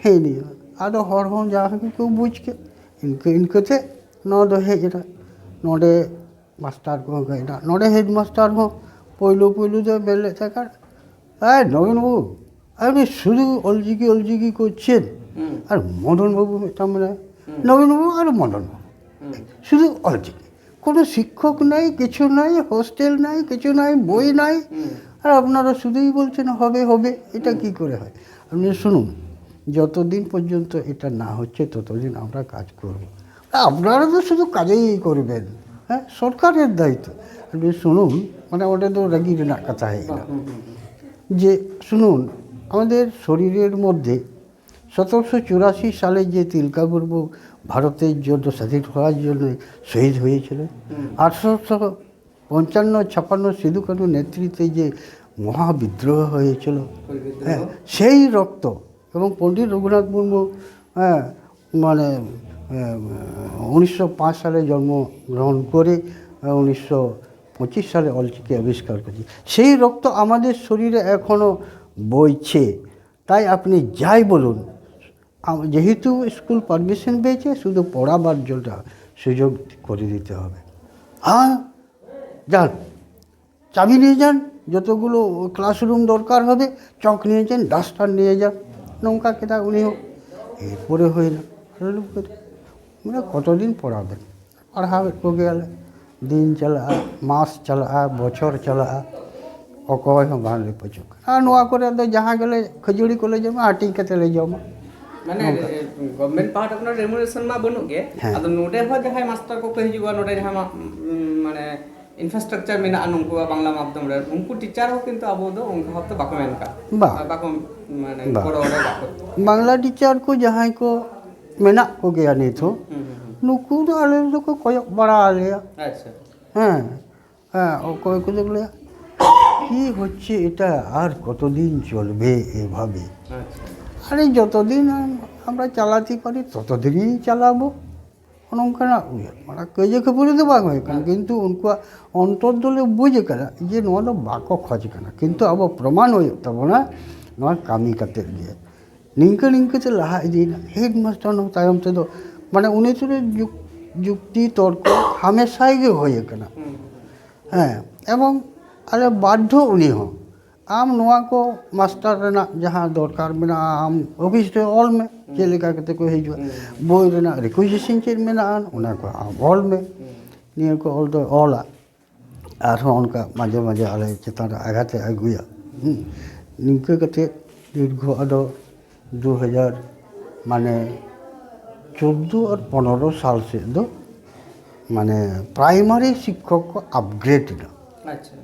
ᱦᱮᱸ, ᱱᱤᱭᱟᱹ ᱟᱫᱚ ᱦᱚᱲ ᱦᱚᱸ ᱡᱟᱦᱟᱸ ᱜᱮᱠᱚ ᱵᱩᱡᱽ ᱠᱮᱫ, ᱤᱱᱠᱟᱹ ᱤᱱᱠᱟᱹ ᱛᱮ ᱱᱚᱣᱟ ᱫᱚ ᱦᱮᱡ ᱮᱱᱟ᱾ ᱱᱚᱰᱮ ᱢᱟᱥᱴᱟᱨ ᱠᱚᱦᱚᱸ ᱠᱚ ᱦᱮᱡ ᱮᱱᱟ᱾ ᱱᱚᱰᱮ ᱦᱮᱰ ᱢᱟᱥᱴᱟᱨ ᱦᱚᱸ ᱯᱳᱭᱞᱳ ᱯᱳᱭᱞᱳ ᱫᱚ ᱢᱮᱱ ᱞᱮᱫ ᱛᱟᱦᱮᱸ ᱠᱟᱱ, "ᱮᱭ ᱱᱚᱵᱤᱱ ᱵᱟᱹᱵᱩ, ᱟᱹᱵᱤᱱ ᱥᱩᱫᱷᱩ ᱚᱞᱪᱤᱠᱤ, ᱚᱞᱪᱤᱠᱤ ᱠᱚ ᱪᱮᱫ?" ᱦᱩᱸ᱾ ᱟᱨ ᱢᱚᱫᱚᱱ ᱵᱟᱹᱵᱩ ᱢᱤᱫᱴᱟᱝ ᱢᱮᱱᱟᱭᱟ, ᱦᱩᱸ᱾ ᱱᱚᱵᱤᱱ ᱵᱟᱹᱵᱩ ᱟᱨ ᱢᱚᱫᱚᱱ ᱵᱟᱹᱵᱩ, ᱦᱩᱸ᱾ শুধু অলচিকি। কোনো শিক্ষক নাই, কিছু নাই, হোস্টেল নাই, কিছু নাই, বই নাই। হুম। আর আপনারা শুধুই বলছেন হবে, হবে। এটা কি করে হয়? আপনি শুনুন, যতদিন পর্যন্ত এটা না হচ্ছে, ততদিন আমরা কাজ করব। আপনারা তো শুধু কাজেই করবেন, হ্যাঁ, সরকারের দায়িত্ব। আপনি শুনুন, মানে ওটা তো রাগি রেনার কথা হয়ে গেল। হুম, হুম, হুম। যে শুনুন, আমাদের শরীরের মধ্যে সতেরোশো চুরাশি সালে যে তিলকা মুর্মু ভারতের জন্য, স্বাধীন হওয়ার জন্য শহীদ হয়েছিলেন, হুম। আঠারোশো পঞ্চান্ন ছাপ্পান্ন সিধু কানু নেতৃত্বে যে মহাবিদ্রোহ হয়েছিল, কোন বিদ্রোহ? হ্যাঁ, সেই রক্ত এবং পণ্ডিত রঘুনাথ মুর্মু, হ্যাঁ, মানে উনিশশো পাঁচ সালে জন্মগ্রহণ করে উনিশশো পঁচিশ সালে অলচিকি আবিষ্কার করেছি। সেই রক্ত আমাদের শরীরে এখনও বইছে। তাই আপনি যাই বলুন, আম- যেহেতু স্কুল পারমিশন পেয়েছে, শুধু পড়াবার জন্য সুযোগ করে দিতে হবে। হ্যাঁ, যান, চাবি নিয়ে যান, যতগুলো ক্লাসরুম দরকার হবে, চক নিয়ে যান, ডাস্টার নিয়ে যান। ᱱᱚᱝᱠᱟ ᱠᱮᱫᱟ ᱩᱱᱤ ᱦᱚᱸ᱾ ᱮᱨᱯᱚᱨᱮ ᱦᱩᱭᱱᱟ, ᱢᱟᱱᱮ, ᱠᱚᱛᱚ ᱫᱤᱱ ᱯᱚᱲᱟᱣ ᱫᱟᱲᱮᱭᱟᱜᱼᱟ? ᱯᱟᱲᱦᱟᱣᱮᱫ ᱠᱚᱜᱮᱭᱟᱞᱮ᱾ ᱫᱤᱱ ᱪᱟᱞᱟᱜᱼᱟ, ᱢᱟᱥ ᱪᱟᱞᱟᱜᱼᱟ, ᱵᱚᱪᱷᱚᱨ ᱪᱟᱞᱟᱜᱼᱟ, ᱚᱠᱚᱭ ᱦᱚᱸ ᱵᱟᱝᱞᱮ ᱯᱟᱹᱪᱩᱜ ᱠᱟᱱᱟ᱾ ᱟᱨ ᱱᱚᱣᱟ ᱠᱚᱨᱮ ᱫᱚ ᱡᱟᱦᱟᱸ ᱜᱮᱞᱮ, ᱠᱷᱟᱹᱡᱟᱹᱲᱤ ᱠᱚᱞᱮ ᱡᱚᱢᱟ, ᱦᱟᱹᱴᱤᱧ ᱠᱟᱛᱮ ᱞᱮ ᱡᱚᱢᱟ᱾ ᱢᱟᱱᱮ, ᱱᱚᱝᱠᱟ᱾ ᱜᱚᱵᱷᱢᱮᱱᱴ ᱯᱟᱦᱴᱟ ᱠᱷᱚᱱᱟᱜ ᱨᱮᱢᱩᱱᱟᱨᱮᱥᱚᱱ ᱢᱟ ᱵᱟᱹᱱᱩᱜ ᱜᱮ᱾ ᱦᱮᱸ᱾ ᱟᱫᱚ ᱱᱚᱰᱮ ᱦᱚᱸ ᱡᱟᱦᱟᱸᱭ ᱢᱟᱥᱴᱟᱨ ᱠᱚᱠᱚ ᱦᱤᱡᱩᱜᱼᱟ, ᱱᱚᱰᱮ ᱡᱟᱦᱟᱸ ᱢᱟ, ᱩᱸ, ᱢᱟᱱᱮ, ᱤᱱᱯᱷᱨᱟᱥᱴᱨᱟᱠᱪᱟᱨ ᱢᱮᱱᱟᱜᱼᱟ ᱱᱩᱠᱩᱣᱟᱜ ᱵᱟᱝᱞᱟ ᱢᱟᱫᱽᱫᱷᱚᱢ ᱨᱮ, ᱩᱱᱠᱩ ᱴᱤᱪᱟᱨ ᱦᱚᱸ ᱠᱤᱱᱛᱩ ᱟᱵᱚ ᱫᱚ ᱚᱱᱠᱟ ᱵᱷᱟᱵᱛᱮ ᱵᱟᱠᱚ ᱢᱮᱱ ᱠᱟᱜ᱾ ᱵᱟ᱾ ᱵᱟᱠᱚ, ᱢᱟᱱᱮ, ᱵᱟ᱾ ᱜᱚᱲᱚ ᱨᱮ ᱵᱟᱠᱚ᱾ ᱵᱟᱝᱞᱟ ᱴᱤᱪᱟᱨ ᱠᱚ ᱡᱟᱦᱟᱸᱭ ᱠᱚ ᱢᱮᱱᱟᱜ ᱠᱚᱜᱮᱭᱟ ᱱᱤᱛ ᱦᱚᱸ, ᱦᱩᱸ, ᱦᱩᱸ, ᱦᱩᱸ᱾ ᱱᱩᱠᱩ ᱫᱚ ᱟᱞᱮ ᱫᱚᱠᱚ ᱠᱚᱭᱚᱜ ᱵᱟᱲᱟ ᱟᱞᱮᱭᱟ᱾ ᱟᱪᱪᱷᱟ᱾ ᱦᱮᱸ, ᱦᱮᱸ, ᱚᱠᱚᱭ ᱠᱚᱫᱚ ᱠᱚ ᱞᱟᱹᱭᱟ, "কি হচ্ছে এটা, আর কতদিন চলবে এভাবে?" ᱟᱪᱪᱷᱟ᱾ ᱟᱨᱮ, ᱡᱚᱛᱚ ᱫᱤᱱ ᱟᱢ-, ᱟᱢᱨᱟ ᱪᱟᱞᱟᱛᱮ ᱯᱟᱨᱤ, ᱛᱚᱛᱚ ᱫᱤᱱ ᱜᱮ ᱪᱟᱞᱟᱵᱚ᱾ ᱚᱱᱮ ᱚᱱᱠᱟᱱᱟᱜ ᱩᱭᱦᱟᱹᱨ, ᱢᱟᱱᱮ, ᱠᱟᱹᱭᱡᱟᱹ ᱠᱷᱟᱹᱯᱟᱹᱨᱤ ᱫᱚ ᱵᱟᱝ ᱦᱩᱭ ᱠᱟᱱᱟ, ᱦᱮᱸ᱾ ᱠᱤᱱᱛᱩ ᱩᱱᱠᱩᱣᱟᱜ ᱚᱱᱛᱚᱨ ᱫᱚᱞᱮ ᱵᱩᱡᱽ ᱟᱠᱟᱫᱟ ᱡᱮ ᱱᱚᱣᱟ ᱫᱚ ᱵᱟᱠᱚ ᱠᱷᱚᱡᱽ ᱠᱟᱱᱟ, ᱠᱤᱱᱛᱩ ᱟᱵᱚ ᱯᱨᱚᱢᱟᱱ ᱦᱩᱭᱩᱜ ᱛᱟᱵᱚᱱᱟ ᱱᱚᱣᱟ ᱠᱟᱹᱢᱤ ᱠᱟᱛᱮᱫ ᱜᱮ᱾ ᱱᱤᱝᱠᱟᱹ ᱱᱤᱝᱠᱟᱹ ᱛᱮ ᱞᱟᱦᱟ ᱤᱫᱤᱭᱮᱱᱟ᱾ ᱦᱮᱰ ᱢᱟᱥᱴᱟᱨ ᱦᱚᱸ ᱛᱟᱭᱚᱢ ᱛᱮᱫᱚ, ᱢᱟᱱᱮ, ᱩᱱᱤ ᱥᱚᱸᱜᱮ ᱡᱩᱠ-, ᱡᱩᱠᱛᱤ ᱛᱚᱨᱠᱚ ᱦᱟᱢᱮᱥᱟᱭ ᱜᱮ ᱦᱩᱭ ᱟᱠᱟᱱᱟ᱾ ᱦᱩᱸ᱾ ᱦᱮᱸ, ᱮᱵᱚᱝ ᱟᱞᱮ ᱵᱟᱫᱽᱫᱷᱚ ᱩᱱᱤ ᱦᱚᱸ, ᱟᱢ ᱱᱚᱣᱟ ᱠᱚ ᱢᱟᱥᱴᱟᱨ ᱨᱮᱱᱟᱜ ᱡᱟᱦᱟᱸ ᱫᱚᱨᱠᱟᱨ ᱢᱮᱱᱟᱜᱼᱟ, ᱟᱢ ᱚᱯᱷᱤᱥ ᱨᱮ ᱚᱞ ᱢᱮ, ᱦᱩᱸ᱾ ᱪᱮᱫ ᱞᱮᱠᱟ ᱠᱟᱛᱮ ᱠᱚ ᱦᱤᱡᱩᱜᱼᱟ, ᱦᱩᱸ᱾ ᱵᱳᱭ ᱨᱮᱱᱟᱜ ᱨᱤᱠᱩᱭᱡᱤᱥᱚᱱ ᱪᱮᱫ ᱢᱮᱱᱟᱜᱼᱟ, ᱚᱱᱟ ᱠᱚ ᱟᱢ ᱚᱞ ᱢᱮ᱾ ᱦᱩᱸ᱾ ᱱᱤᱭᱟᱹ ᱠᱚ ᱚᱞ ᱫᱚᱭ ᱚᱞᱟ᱾ ᱟᱨᱦᱚᱸ ᱚᱱᱠᱟ ᱢᱟᱡᱷᱮ ᱢᱟᱡᱷᱮ ᱟᱞᱮ ᱪᱮᱛᱟᱱ ᱨᱮ ᱟᱜᱷᱟᱛᱮ ᱟᱹᱜᱩᱭᱟ᱾ ᱦᱩᱸ᱾ ᱱᱤᱝᱠᱟᱹ ᱠᱟᱛᱮ ᱫᱤᱨᱜᱷᱚ ᱟᱫᱚ ᱫᱩ ᱦᱟᱡᱟᱨ, ᱢᱟᱱᱮ, ᱪᱳᱫᱽᱫᱳ ᱟᱨ ᱯᱚᱱᱮᱨᱚ ᱥᱟᱞ ᱥᱮᱫ ᱫᱚ, ᱢᱟᱱᱮ, ᱯᱨᱟᱭᱢᱟᱨᱤ ᱥᱤᱠᱠᱷᱚᱠ ᱠᱚ ᱟᱯᱜᱨᱮᱰ ᱮᱱᱟ᱾ ᱟᱪᱪᱷᱟ᱾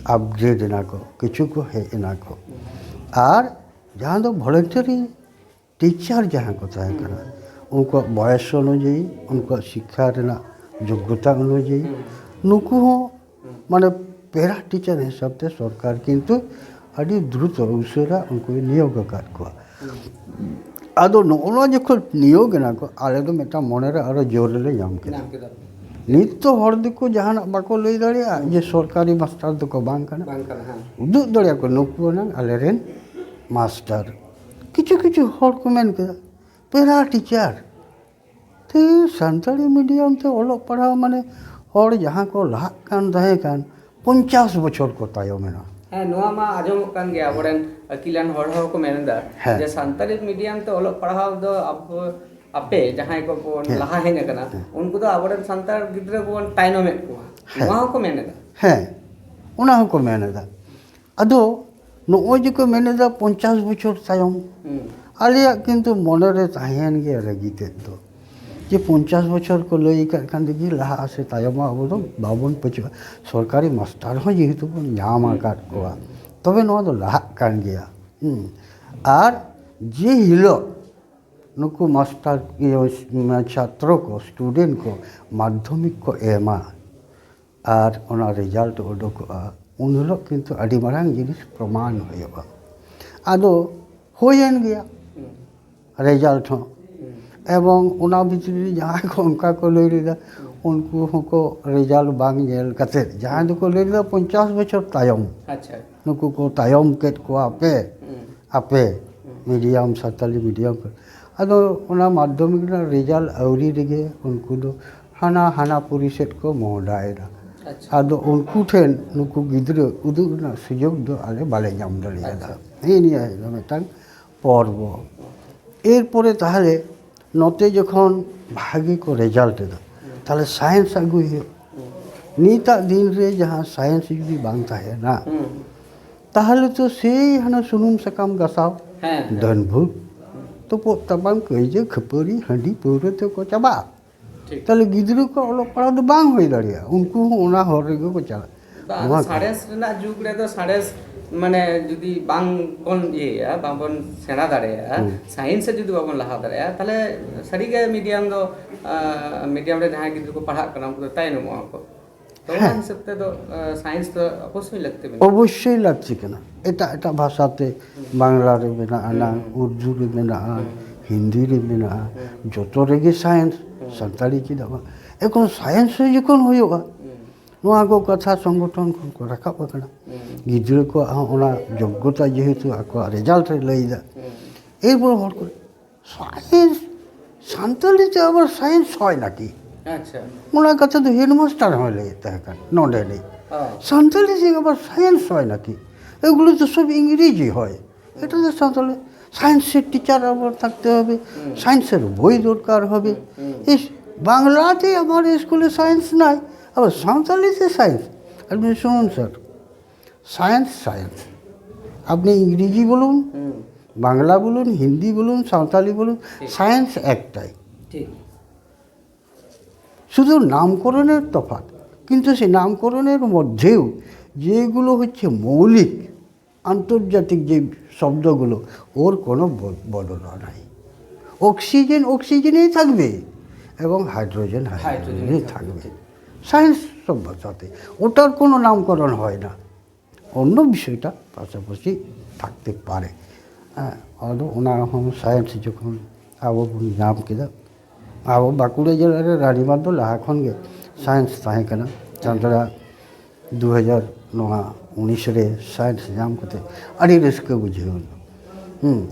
ᱟᱯᱜᱨᱮᱰ ᱮᱱᱟ ᱠᱚ, ᱠᱤᱪᱷᱩ ᱠᱚ ᱦᱮᱡ ᱮᱱᱟ ᱠᱚ᱾ ᱦᱩᱸ᱾ ᱟᱨ ᱡᱟᱦᱟᱸ ᱫᱚ ᱵᱷᱚᱞᱮᱱᱴᱟᱨᱤ ᱴᱤᱪᱟᱨ ᱡᱟᱦᱟᱸ ᱠᱚ ᱛᱟᱦᱮᱸ ᱠᱟᱱᱟ, ᱦᱩᱸ᱾ ᱩᱱᱠᱩᱣᱟᱜ ᱵᱚᱭᱮᱥ ᱚᱱᱩᱡᱟᱭᱤ, ᱩᱱᱠᱩᱣᱟᱜ ᱥᱤᱠᱠᱷᱟ ᱨᱮᱱᱟᱜ ᱡᱳᱜᱽᱜᱚᱛᱟ ᱚᱱᱩᱡᱟᱭᱤ, ᱦᱩᱸ᱾ ᱱᱩᱠᱩ ᱦᱚᱸ, ᱦᱩᱸ᱾ ᱢᱟᱱᱮ, ᱯᱮᱨᱟ ᱴᱤᱪᱟᱨ ᱦᱤᱥᱟᱹᱵ ᱛᱮ ᱥᱚᱨᱠᱟᱨ ᱠᱤᱱᱛᱩ ᱟᱹᱰᱤ ᱫᱨᱩᱛᱚ, ᱩᱥᱟᱹᱨᱟ ᱩᱱᱠᱩᱭ ᱱᱤᱭᱳᱜᱽ ᱟᱠᱟᱫ ᱠᱚᱣᱟ᱾ ᱦᱩᱸ᱾ ᱟᱫᱚ ᱱᱚᱜᱼᱚ ᱱᱚᱣᱟ ᱡᱚᱠᱷᱚᱱ ᱱᱤᱭᱳᱜ ᱮᱱᱟ ᱠᱚ, ᱟᱞᱮ ᱫᱚ ᱢᱤᱫᱴᱟᱝ ᱢᱚᱱᱮᱨᱮ ᱟᱨᱚ ᱡᱳᱨ ᱞᱮ ᱧᱟᱢ ᱠᱮᱫᱟ᱾ ᱧᱟᱢ ᱠᱮᱫᱟ᱾ ᱱᱤᱛ ᱛᱚ ᱦᱚᱲ ᱫᱚᱠᱚ ᱡᱟᱦᱟᱱᱟᱜ ᱵᱟᱠᱚ ᱞᱟᱹᱭ ᱫᱟᱲᱮᱭᱟᱜᱼᱟ ᱡᱮ ᱥᱚᱨᱠᱟᱨᱤ ᱢᱟᱥᱴᱟᱨ ᱫᱚᱠᱚ ᱵᱟᱝ ᱠᱟᱱᱟ᱾ ᱵᱟᱝ ᱠᱟᱱᱟ, ᱦᱮᱸ᱾ ᱩᱫᱩᱜ ᱫᱟᱲᱮᱭᱟᱠᱚ ᱱᱩᱠᱩ ᱱᱟᱝ ᱟᱞᱮᱨᱮᱱ ᱢᱟᱥᱴᱟᱨ᱾ ᱠᱤᱪᱷᱩ ᱠᱤᱪᱷᱩ ᱦᱚᱲ ᱠᱚ ᱢᱮᱱ ᱠᱮᱫᱟ, ᱯᱮᱨᱟ ᱴᱤᱪᱟᱨ᱾ ᱛᱮ ᱥᱟᱱᱛᱟᱲᱤ ᱢᱤᱰᱤᱭᱟᱢ ᱛᱮ ᱚᱞᱚᱜ ᱯᱟᱲᱦᱟᱣ ᱢᱟᱱᱮ ᱦᱚᱲ ᱡᱟᱦᱟᱸ ᱠᱚ ᱞᱟᱦᱟᱜ ᱠᱟᱱ ᱛᱟᱦᱮᱸ ᱠᱟᱱ, ᱯᱚᱧᱪᱟᱥ ᱵᱚᱪᱷᱚᱨ ᱠᱚ ᱛᱟᱭᱚᱢ ᱮᱱᱟ᱾ ᱦᱮᱸ, ᱱᱚᱣᱟ ᱢᱟ ᱟᱸᱡᱚᱢᱚᱜ ᱠᱟᱱ ᱜᱮᱭᱟ, ᱟᱵᱚᱨᱮᱱ ᱟᱹᱠᱤᱞᱟᱱ ᱦᱚᱲ ᱦᱚᱸᱠᱚ ᱢᱮᱱ ᱮᱫᱟ ᱦᱮᱸ᱾ ᱡᱮ ᱥᱟᱱᱛᱟᱲᱤ ᱢᱤᱰᱤᱭᱟᱢ ᱛᱮ ᱚᱞᱚᱜ ᱯᱟᱲᱦᱟᱣ ᱫᱚ ᱟᱵᱚ, ᱟᱯᱮ ᱡᱟᱦᱟᱸᱭ ᱠᱚᱵᱚᱱ ᱦᱮᱸ᱾ ᱞᱟᱦᱟ ᱦᱮᱡ ᱟᱠᱟᱱᱟ, ᱦᱮᱸ᱾ ᱩᱱᱠᱩ ᱫᱚ ᱟᱵᱚᱨᱮᱱ ᱥᱟᱱᱛᱟᱲ ᱜᱤᱫᱽᱨᱟᱹ ᱠᱚᱵᱚᱱ ᱛᱟᱭᱱᱚᱢᱮᱫ ᱠᱚᱣᱟ, ᱦᱮᱸ᱾ ᱱᱚᱣᱟ ᱦᱚᱸᱠᱚ ᱢᱮᱱ ᱮᱫᱟ᱾ ᱦᱮᱸ, ᱚᱱᱟ ᱦᱚᱸᱠᱚ ᱢᱮᱱ ᱮᱫᱟ᱾ ᱟᱫᱚ ᱱᱚᱜᱼᱚᱭ ᱡᱮ ᱠᱚ ᱢᱮᱱ ᱮᱫᱟ ᱯᱚᱧᱪᱟᱥ ᱵᱚᱪᱷᱚᱨ ᱛᱟᱭᱚᱢ, ᱦᱩᱸ᱾ ᱟᱞᱮᱭᱟᱜ ᱠᱤᱱᱛᱩ ᱢᱚᱱᱮᱨᱮ ᱛᱟᱦᱮᱸᱭᱮᱱ ᱜᱮᱭᱟ ᱨᱟᱹᱜᱤ ᱛᱮᱫ ᱫᱚ, ᱡᱮ ᱯᱚᱧᱪᱟᱥ ᱵᱚᱪᱷᱚᱨ ᱠᱚ ᱞᱟᱹᱭ ᱟᱠᱟᱫ ᱠᱷᱟᱱ ᱫᱚ ᱡᱮ ᱞᱟᱦᱟᱜᱼᱟ ᱥᱮ ᱛᱟᱭᱚᱢᱚᱜᱼᱟ, ᱟᱵᱚ ᱫᱚ ᱵᱟᱵᱚᱱ ᱯᱟᱹᱪᱷᱩᱜᱼᱟ᱾ ᱥᱚᱨᱠᱟᱨᱤ ᱢᱟᱥᱴᱟᱨ ᱦᱚᱸ ᱡᱮᱦᱮᱛᱩ ᱵᱚᱱ ᱧᱟᱢ ᱦᱩᱸ᱾ ᱟᱠᱟᱫ ᱠᱚᱣᱟ, ᱛᱚᱵᱮ ᱱᱚᱣᱟ ᱫᱚ ᱞᱟᱦᱟᱜ ᱠᱟᱱ ᱜᱮᱭᱟ᱾ ᱦᱩᱸ᱾ ᱟᱨ ᱡᱮ ᱦᱤᱞᱳᱜ ᱱᱩᱠᱩ ᱢᱟᱥᱴᱟᱨ, ᱤᱭᱟᱹ, ᱪᱷᱟᱛᱨᱚ ᱠᱚ, ᱥᱴᱩᱰᱮᱱᱴ ᱠᱚ ᱢᱟᱫᱽᱫᱷᱚᱢᱤᱠ ᱠᱚ ᱮᱢᱟ, ᱟᱨ ᱚᱱᱟ ᱨᱮᱡᱟᱞᱴ ᱩᱰᱩᱠᱚᱜᱼᱟ, ᱩᱱ ᱦᱤᱞᱳᱜ ᱠᱤᱱᱛᱩ ᱟᱹᱰᱤ ᱢᱟᱨᱟᱝ ᱡᱤᱱᱤᱥ ᱯᱨᱚᱢᱟᱱ ᱦᱩᱭᱩᱜᱼᱟ᱾ ᱟᱫᱚ ᱦᱩᱭᱮᱱ ᱜᱮᱭᱟ ᱦᱩᱸ᱾ ᱨᱮᱡᱟᱞᱴ ᱦᱚᱸ᱾ ᱦᱩᱸ᱾ ᱮᱵᱚᱝ ᱚᱱᱟ ᱵᱷᱤᱛᱨᱤ ᱨᱮ ᱡᱟᱦᱟᱸᱭ ᱠᱚ ᱚᱱᱠᱟ ᱠᱚ ᱞᱟᱹᱭ ᱞᱮᱫᱟ, ᱦᱩᱸ᱾ ᱩᱱᱠᱩ ᱦᱚᱸᱠᱚ ᱨᱮᱡᱟᱞᱴ ᱵᱟᱝ ᱧᱮᱞ ᱠᱟᱛᱮ, ᱡᱟᱦᱟᱸᱭ ᱦᱩᱸ᱾ ᱫᱚᱠᱚ ᱞᱟᱹᱭ ᱞᱮᱫᱟ ᱯᱚᱧᱪᱟᱥ ᱵᱚᱪᱷᱚᱨ ᱛᱟᱭᱚᱢ, ᱟᱪᱪᱷᱟ᱾ ᱱᱩᱠᱩ ᱠᱚ ᱛᱟᱭᱚᱢ ᱠᱮᱫ ᱠᱚᱣᱟ ᱯᱮ, ᱦᱩᱸ᱾ ᱟᱯᱮ ᱦᱩᱸ᱾ ᱢᱤᱰᱤᱭᱟᱢ, ᱥᱟᱱᱛᱟᱞᱤ ᱢᱤᱰᱤᱭᱟᱢ ᱠᱚ᱾ ᱟᱫᱚ ᱚᱱᱟ ᱢᱟᱫᱽᱫᱷᱚᱢᱤᱠ ᱨᱮᱱᱟᱜ ᱨᱮᱡᱟᱞᱴ ᱟᱹᱣᱨᱤ ᱨᱮᱜᱮ ᱩᱱᱠᱩ ᱫᱚ ᱦᱟᱱᱟ ᱦᱟᱱᱟ ᱯᱩᱨᱤ ᱥᱮᱫ ᱠᱚ ᱢᱚᱦᱰᱟᱭᱮᱱᱟ᱾ ᱟᱪᱪᱷᱟ᱾ ᱟᱫᱚ ᱩᱱᱠᱩ ᱴᱷᱮᱱ ᱱᱩᱠᱩ ᱜᱤᱫᱽᱨᱟᱹ ᱩᱫᱩᱜ ᱨᱮᱱᱟᱜ ᱥᱩᱡᱳᱜᱽ ᱫᱚ ᱟᱞᱮ ᱵᱟᱞᱮ ᱧᱟᱢ ᱫᱟᱲᱮᱭᱟᱫᱟ᱾ ᱟᱪᱪᱷᱟ᱾ ᱱᱮᱜᱼᱮ ᱱᱤᱭᱟᱹ ᱦᱩᱭᱩᱜ ᱠᱟᱱᱟ ᱢᱤᱫᱴᱟᱝ ᱯᱚᱨᱵᱚ᱾ ᱮᱨᱯᱚᱨᱮ ᱛᱟᱦᱞᱮ ᱱᱚᱛᱮ ᱡᱚᱠᱷᱚᱱ ᱵᱷᱟᱜᱮ ᱠᱚ ᱨᱮᱡᱟᱞᱴ ᱮᱫᱟ, ᱦᱩᱸ᱾ ᱛᱟᱦᱞᱮ ᱥᱟᱭᱮᱱᱥ ᱟᱹᱜᱩᱭ ᱦᱩᱭᱩᱜ᱾ ᱦᱩᱸ᱾ ᱱᱤᱛᱟᱜ ᱫᱤᱱ ᱨᱮ ᱡᱟᱦᱟᱸ ᱥᱟᱭᱮᱱᱥ ᱡᱩᱫᱤ ᱵᱟᱝ ᱛᱟᱦᱮᱱᱟ, ᱦᱩᱸ᱾ ᱛᱟᱦᱞᱮ ᱛᱚ ᱥᱮᱭ ᱦᱟᱱᱟ ᱥᱩᱱᱩᱢ ᱥᱟᱠᱟᱢ ᱜᱟᱥᱟᱣ, ᱦᱮᱸ, ᱦᱮᱸ᱾ ᱰᱟᱹᱱ ᱵᱷᱩᱛ᱾ ᱛᱚᱯᱚᱜ ᱛᱟᱯᱟᱢ, ᱠᱟᱹᱭᱡᱟᱹ ᱠᱷᱟᱹᱯᱟᱹᱨᱤ, ᱦᱟᱺᱰᱤ ᱯᱟᱹᱣᱨᱟᱹ ᱛᱮᱠᱚ ᱪᱟᱵᱟᱜᱼᱟ᱾ ᱴᱷᱤᱠ᱾ ᱛᱟᱦᱞᱮ ᱜᱤᱫᱽᱨᱟᱹ ᱠᱚ ᱚᱞᱚᱜ ᱯᱟᱲᱦᱟᱣ ᱫᱚ ᱵᱟᱝ ᱦᱩᱭ ᱫᱟᱲᱮᱭᱟᱜᱼᱟ, ᱩᱱᱠᱩ ᱦᱚᱸ ᱚᱱᱟ ᱦᱚᱨ ᱨᱮᱜᱮ ᱠᱚ ᱪᱟᱞᱟᱜᱼᱟ᱾ ᱵᱟᱝ, ᱱᱚᱣᱟ ᱠᱚ ᱥᱟᱬᱮᱥ ᱨᱮᱱᱟᱜ ᱡᱩᱜᱽ ᱨᱮᱫᱚ ᱥᱟᱬᱮᱥ ᱢᱟᱱᱮ ᱡᱩᱫᱤ ᱵᱟᱝ ᱵᱚᱱ ᱤᱭᱟᱹᱭᱟ, ᱵᱟᱝ ᱵᱚᱱ ᱥᱮᱬᱟ ᱫᱟᱲᱮᱭᱟᱜᱼᱟ, ᱦᱩᱸ᱾ ᱥᱟᱭᱮᱱᱥ ᱨᱮ ᱡᱩᱫᱤ ᱵᱟᱵᱚᱱ ᱞᱟᱦᱟ ᱫᱟᱲᱮᱭᱟᱜᱼᱟ, ᱛᱟᱦᱞᱮ ᱥᱟᱹᱨᱤᱜᱮ ᱢᱤᱰᱤᱭᱟᱢ ᱫᱚ, ᱟᱸ, ᱢᱤᱰᱤᱭᱟᱢ ᱨᱮ ᱡᱟᱦᱟᱸᱭ ᱜᱤᱫᱽᱨᱟᱹ ᱠᱚ ᱯᱟᱲᱦᱟᱜ ᱠᱟᱱᱟ, ᱩᱱᱠᱩ ᱫᱚ ᱛᱟᱭᱱᱚᱢᱚᱜᱼᱟ ᱠᱚ᱾ ᱛᱚ ᱚᱱᱟ ᱦᱤᱥᱟᱹᱵ ᱛᱮᱫᱚ ᱥᱟᱭᱮᱱᱥ ᱫᱚ ᱚᱵᱚᱥᱥᱳᱭ ᱞᱟᱹᱠᱛᱤ ᱢᱮᱱᱟᱜᱼᱟ᱾ ᱚᱵᱚᱥᱥᱳᱭ ᱞᱟᱹᱠᱛᱤ ᱠᱟᱱᱟ᱾ ᱮᱴᱟᱜ ᱮᱴᱟᱜ ᱵᱷᱟᱥᱟᱛᱮ, ᱵᱟᱝᱞᱟ ᱨᱮ ᱢᱮᱱᱟᱜᱼᱟ ᱱᱟᱝ, ᱩᱨᱫᱩ ᱨᱮ ᱢᱮᱱᱟᱜᱼᱟ, ᱦᱤᱱᱫᱤ ᱨᱮ ᱢᱮᱱᱟᱜᱼᱟ, ᱡᱚᱛᱚ ᱨᱮᱜᱮ ᱥᱟᱭᱮᱱᱥ᱾ ᱥᱟᱱᱛᱟᱲᱤ ᱪᱮᱫᱟᱜ ᱵᱟᱝ? ᱮᱠᱷᱚᱱ ᱥᱟᱭᱮᱱᱥ ᱨᱮ ᱡᱚᱠᱷᱚᱱ ᱦᱩᱭᱩᱜᱼᱟ, ᱱᱚᱣᱟ ᱠᱚ ᱠᱟᱛᱷᱟ ᱥᱚᱝᱜᱚᱴᱷᱚᱱ ᱠᱷᱚᱱ ᱠᱚ ᱨᱟᱠᱟᱵ ᱟᱠᱟᱱᱟ᱾ ᱜᱤᱫᱽᱨᱟᱹ ᱠᱚᱣᱟᱜ ᱦᱚᱸ ᱚᱱᱟ ᱡᱳᱜᱽᱜᱚᱛᱟ ᱡᱮᱦᱮᱛᱩ ᱟᱠᱚᱣᱟᱜ ᱨᱮᱡᱟᱞᱴ ᱮ ᱞᱟᱹᱭᱫᱟ, ᱮᱨᱯᱚᱨ ᱦᱚᱲ ᱠᱚ ᱥᱟᱭᱮᱱᱥ, ᱥᱟᱱᱛᱟᱲᱤ ᱛᱮ ᱟᱵᱟᱨ ᱥᱟᱭᱮᱱᱥ ᱦᱚᱭ ᱱᱟᱠᱤ? ᱟᱪᱪᱷᱟ᱾ ᱚᱱᱟ ᱠᱟᱛᱷᱟ ᱫᱚ ᱦᱮᱰᱢᱟᱥᱴᱟᱨ ᱦᱚᱸᱭ ᱞᱟᱹᱭᱮᱫ ᱛᱟᱦᱮᱸ ᱠᱟᱱᱟ ᱱᱚᱰᱮ ᱨᱤᱱᱤᱡ᱾ ᱚ᱾ ᱥᱟᱱᱛᱟᱲᱤ ᱛᱮ ᱟᱵᱟᱨ ᱥᱟᱭᱮᱱᱥ ᱦᱚᱭ ᱱᱟᱠᱤ? এগুলো তো সব ইংরেজি হয়, এটা তো সাঁওতালি। সায়েন্সের টিচার আবার থাকতে হবে, সায়েন্সের বই দরকার হবে। এই বাংলাতে আমার স্কুলে সায়েন্স নাই, আবার সাঁওতালিতে সায়েন্স। আপনি শুনুন স্যার, সায়েন্স সায়েন্স। আপনি ইংরেজি বলুন, বাংলা বলুন, হিন্দি বলুন, সাঁওতালি বলুন, সায়েন্স একটাই। ঠিক। শুধু নামকরণের তফাৎ, কিন্তু সেই নামকরণের মধ্যেও যেগুলো হচ্ছে মৌলিক আন্তর্জাতিক যে শব্দগুলো, ওর কোনো ব-, বদল নাই। অক্সিজেন অক্সিজেনেই থাকবে এবং হাইড্রোজেন হাইড্রোজেনেই থাকবে। সায়েন্স সব ভাষাতে ওটার কোনো নামকরণ হয় না। অন্য বিষয়টা পাশাপাশি থাকতে পারে। ᱦᱮᱸ, ᱟᱫᱚ ᱚᱱᱟ ᱦᱚᱸ ᱥᱟᱭᱮᱱᱥ ᱡᱚᱠᱷᱚᱱ ᱟᱵᱚ ᱵᱚᱱ ᱧᱟᱢ ᱠᱮᱫᱟ, ᱟᱵᱚ ᱵᱟᱸᱠᱩᱲᱟ ᱡᱮᱞᱟ ᱨᱮ ᱨᱟᱱᱤᱵᱟᱸᱫᱷ ᱫᱚ ᱞᱟᱦᱟ ᱠᱷᱚᱱ ᱜᱮ ᱥᱟᱭᱮᱱᱥ ᱛᱟᱦᱮᱸ ᱠᱟᱱᱟ᱾ ᱪᱟᱸᱫᱽᱲᱟ ᱫᱩ ᱦᱟᱡᱟᱨ ᱱᱚᱣᱟ ᱩᱱᱤᱥ ᱨᱮ ᱥᱟᱭᱮᱱᱥ ᱧᱟᱢ ᱠᱟᱛᱮ ᱟᱹᱰᱤ ᱨᱟᱹᱥᱠᱟᱹ ᱵᱩᱡᱷᱟᱹᱣ ᱮᱱᱟ᱾ ᱦᱩᱸ᱾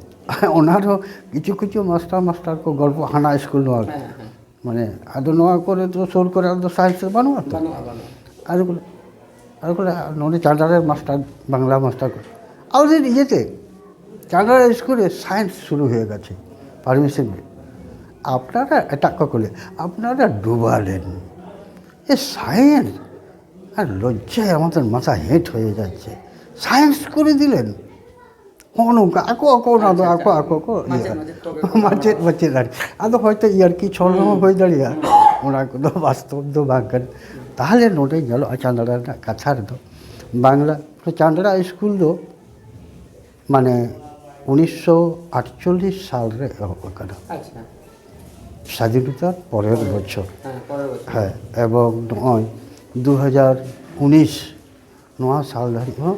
ᱚᱱᱟ ᱨᱮᱦᱚᱸ ᱠᱤᱪᱷᱩ ᱠᱤᱪᱷᱩ ᱢᱟᱥᱴᱟᱨ, ᱢᱟᱥᱴᱟᱨ ᱠᱚ ᱜᱚᱞᱯᱚ, ᱦᱟᱱᱟ ᱥᱠᱩᱞ ᱱᱚᱣᱟ ᱦᱮᱸ, ᱦᱮᱸ᱾ ᱢᱟᱱᱮ, ᱟᱫᱚ ᱱᱚᱣᱟ ᱠᱚᱨᱮ ᱫᱚ ᱥᱩᱨ ᱠᱚᱨᱮ ᱟᱫᱚ ᱥᱟᱭᱮᱱᱥ ᱫᱚ ᱵᱟᱹᱱᱩᱜᱼᱟ ᱛᱚ᱾ ᱵᱟᱹᱱᱩᱜᱼᱟ, ᱵᱟᱹᱱᱩᱜᱼᱟ᱾ ᱟᱫᱚ ᱠᱚ, ᱟᱫᱚ ᱠᱚ ᱞᱟᱹᱭᱟ, "ᱱᱚᱰᱮ ᱪᱟᱸᱫᱽᱲᱟ ᱨᱮ ᱢᱟᱥᱴᱟᱨ, ᱵᱟᱝᱞᱟ ᱢᱟᱥᱴᱟᱨ ᱠᱚ, আমাদের ইয়েতে চাঁদড়া স্কুলে সায়েন্স শুরু হয়ে গেছে, পারমিশন নেই।" আপনারা, এটা কখলে, আপনারা ডুবালেন। এ সায়েন্স, আর লজ্জায় আমাদের মাথা হেঁট হয়ে যাচ্ছে। সায়েন্স করে দিলেন। ᱦᱚᱸᱜᱼᱚ ᱱᱚᱝᱠᱟ ᱟᱠᱚ ᱟᱠᱚ ᱚᱱᱟ ᱫᱚ ᱟᱪᱪᱷᱟ, ᱟᱠᱚ ᱟᱪᱪᱷᱟ᱾ ᱟᱠᱚ ᱠᱚ ᱢᱟᱪᱮᱫ, ᱤᱭᱟᱹ᱾ ᱢᱟᱪᱮᱫ ᱠᱚᱜᱮ ᱠᱚ ᱢᱟᱪᱮᱫ, ᱢᱟᱪᱮᱫ ᱟᱨᱠᱤ᱾ ᱟᱫᱚ ᱦᱚᱭᱛᱳ ᱤᱭᱟᱨᱠᱤ ᱪᱷᱚᱞ ᱦᱚᱸ ᱦᱩᱭ ᱫᱟᱲᱮᱭᱟᱜᱼᱟ᱾ ᱚᱱᱟ ᱠᱚᱫᱚ ᱵᱟᱥᱛᱚᱵ ᱫᱚ ᱵᱟᱝ ᱠᱟᱱᱟ᱾ ᱛᱟᱦᱞᱮ ᱱᱚᱰᱮ ᱧᱮᱞᱚᱜᱼᱟ ᱪᱟᱸᱫᱽᱲᱟ ᱨᱮᱱᱟᱜ ᱠᱟᱛᱷᱟ ᱨᱮᱫᱚ ᱵᱟᱝᱞᱟ, ᱪᱟᱸᱫᱽᱲᱟ ᱥᱠᱩᱞ ᱫᱚ ᱢᱟᱱᱮ ᱩᱱᱤᱥᱥᱚ ᱟᱴᱪᱚᱞᱞᱤᱥ ᱥᱟᱞ ᱨᱮ ᱮᱦᱚᱵ ᱟᱠᱟᱱᱟ᱾ ᱟᱪᱪᱷᱟ᱾ ᱥᱟᱫᱷᱤᱱᱚᱛᱟᱨ ᱯᱚᱨᱮᱨ ᱵᱚᱪᱷᱚᱨ᱾ ᱦᱮᱸ, ᱯᱚᱨᱮᱨ ᱵᱚᱪᱷᱚᱨ᱾ ᱦᱮᱸ, ᱮᱵᱚᱝ ᱱᱚᱜᱼᱚᱭ ᱫᱩ ᱦᱟᱡᱟᱨ ᱩᱱᱤᱥ ᱱᱚᱣᱟ ᱥᱟᱞ ᱫᱷᱟᱹᱨᱤᱡ ᱦᱚᱸ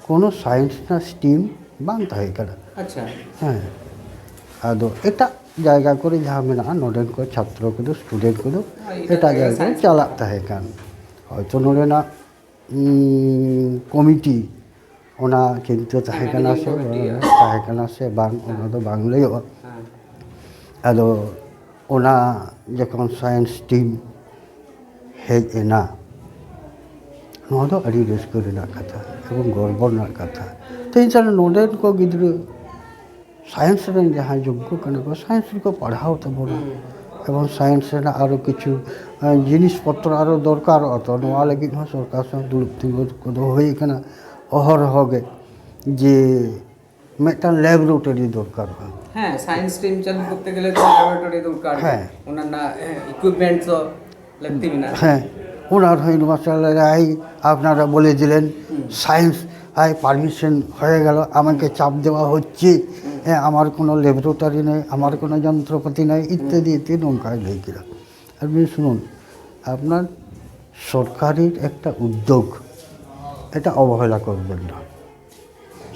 ᱠᱳᱱᱳ ᱥᱟᱭᱮᱱᱥ ᱨᱮᱱᱟᱜ ᱥᱴᱨᱤᱢ ᱵᱟᱝ ᱛᱟᱦᱮᱸ ᱠᱟᱱᱟ᱾ ᱟᱪᱪᱷᱟ᱾ ᱦᱮᱸ, ᱟᱫᱚ ᱮᱴᱟᱜ ᱡᱟᱭᱜᱟ ᱠᱚᱨᱮ ᱡᱟᱦᱟᱸ ᱢᱮᱱᱟᱜᱼᱟ, ᱱᱚᱰᱮᱱ ᱠᱚ ᱪᱷᱟᱛᱨᱚ ᱠᱚᱫᱚ, ᱥᱴᱩᱰᱮᱱᱴ ᱠᱚᱫᱚ ᱦᱳᱭ, ᱮᱴᱟᱜ ᱮᱴᱟᱜ ᱡᱟᱭᱜᱟ ᱡᱟᱭᱜᱟ ᱠᱚᱨᱮ ᱥᱟᱭᱮᱱᱥ ᱪᱟᱞᱟᱜ ᱛᱟᱦᱮᱸ ᱠᱟᱱ᱾ ᱦᱚᱭᱛᱳ ᱱᱚᱰᱮᱱᱟᱜ ᱩᱸ, ᱠᱚᱢᱤᱴᱤ ᱚᱱᱟ ᱪᱤᱱᱛᱟᱹ ᱛᱟᱦᱮᱸ ᱠᱟᱱᱟ ᱢᱮᱱᱮᱡᱤᱝ ᱥᱮ ᱠᱚᱢᱤᱴᱤ, ᱵᱟᱝ ᱛᱟᱦᱮᱸ ᱠᱟᱱᱟ ᱥᱮ ᱵᱟᱝ, ᱚᱱᱟ ᱫᱚ ᱵᱟᱝ ᱞᱟᱹᱭᱚᱜᱼᱟ᱾ ᱦᱮᱸ᱾ ᱟᱫᱚ ᱚᱱᱟ ᱡᱚᱠᱷᱚᱱ ᱥᱟᱭᱮᱱᱥ ᱴᱤᱢ ᱦᱮᱡ ᱮᱱᱟ, ᱱᱚᱣᱟ ᱫᱚ ᱟᱹᱰᱤ ᱨᱟᱹᱥᱠᱟᱹ ᱨᱮᱱᱟᱜ ᱠᱟᱛᱷᱟ ᱮᱵᱚᱝ ᱜᱚᱨᱵᱚ ᱨᱮᱱᱟᱜ ᱠᱟᱛᱷᱟ᱾ ᱛᱮᱦᱮᱧ ᱥᱟᱨ ᱱᱚᱰᱮᱱ ᱠᱚ ᱜᱤᱫᱽᱨᱟᱹ ᱥᱟᱭᱮᱱᱥ ᱨᱮᱱ ᱡᱟᱦᱟᱸᱭ ᱡᱳᱜᱽᱜᱚ ᱠᱟᱱᱟ ᱠᱚ, ᱥᱟᱭᱮᱱᱥ ᱨᱮᱠᱚ ᱯᱟᱲᱦᱟᱣ ᱛᱟᱵᱚᱱᱟ᱾ ᱮᱵᱚᱝ ᱥᱟᱭᱮᱱᱥ ᱨᱮᱱᱟᱜ ᱟᱨᱚ ᱠᱤᱪᱷᱩ ᱮᱸ, ᱡᱤᱱᱤᱥ ᱯᱚᱛᱨᱚ ᱟᱨᱚ ᱫᱚᱨᱠᱟᱨᱚᱜᱼᱟ, ᱛᱚ ᱱᱚᱣᱟ ᱞᱟᱹᱜᱤᱫ ᱦᱚᱸ ᱥᱚᱨᱠᱟᱨ ᱥᱟᱶ ᱫᱩᱲᱩᱵ ᱛᱤᱸᱜᱩ ᱠᱚᱫᱚ ᱦᱩᱭ ᱟᱠᱟᱱᱟ ᱚᱦᱚᱨᱦᱚ ᱜᱮ, ᱡᱮ ᱢᱤᱫᱴᱟᱝ ᱞᱮᱵᱚᱨᱮᱴᱚᱨᱤ ᱫᱚᱨᱠᱟᱨᱚᱜᱼᱟ᱾ ᱦᱮᱸ, ᱥᱟᱭᱮᱱᱥ ᱥᱴᱨᱤᱢ ᱪᱟᱹᱞᱩ ᱠᱚᱨᱛᱮ ᱜᱮᱞᱮ ᱛᱚ ᱞᱮᱵᱚᱨᱮᱴᱚᱨᱤ ᱫᱚᱨᱠᱟᱨ᱾ ᱦᱮᱸ᱾ ᱚᱱᱟ ᱨᱮᱱᱟᱜ ᱤᱠᱩᱭᱤᱯᱢᱮᱱᱴ ᱫᱚ ᱞᱟᱹᱠᱛᱤ ᱢᱮᱱᱟᱜᱼᱟ᱾ ᱦᱮᱸ, ওনার হেডমাস্টার রায় আপনারা বলে দিলেন, সায়েন্স আই পারমিশন হয়ে গেল, আমাকে চাপ দেওয়া হচ্ছে, হ্যাঁ, আমার কোনো ল্যাবরেটরি নেই, আমার কোনো যন্ত্রপাতি নেই, ইত্যাদি ইত্যাদি নৌকায় ঢেকিরা। আপনি শুনুন, আপনার সরকারের একটা উদ্যোগ, এটা অবহেলা করবেন না।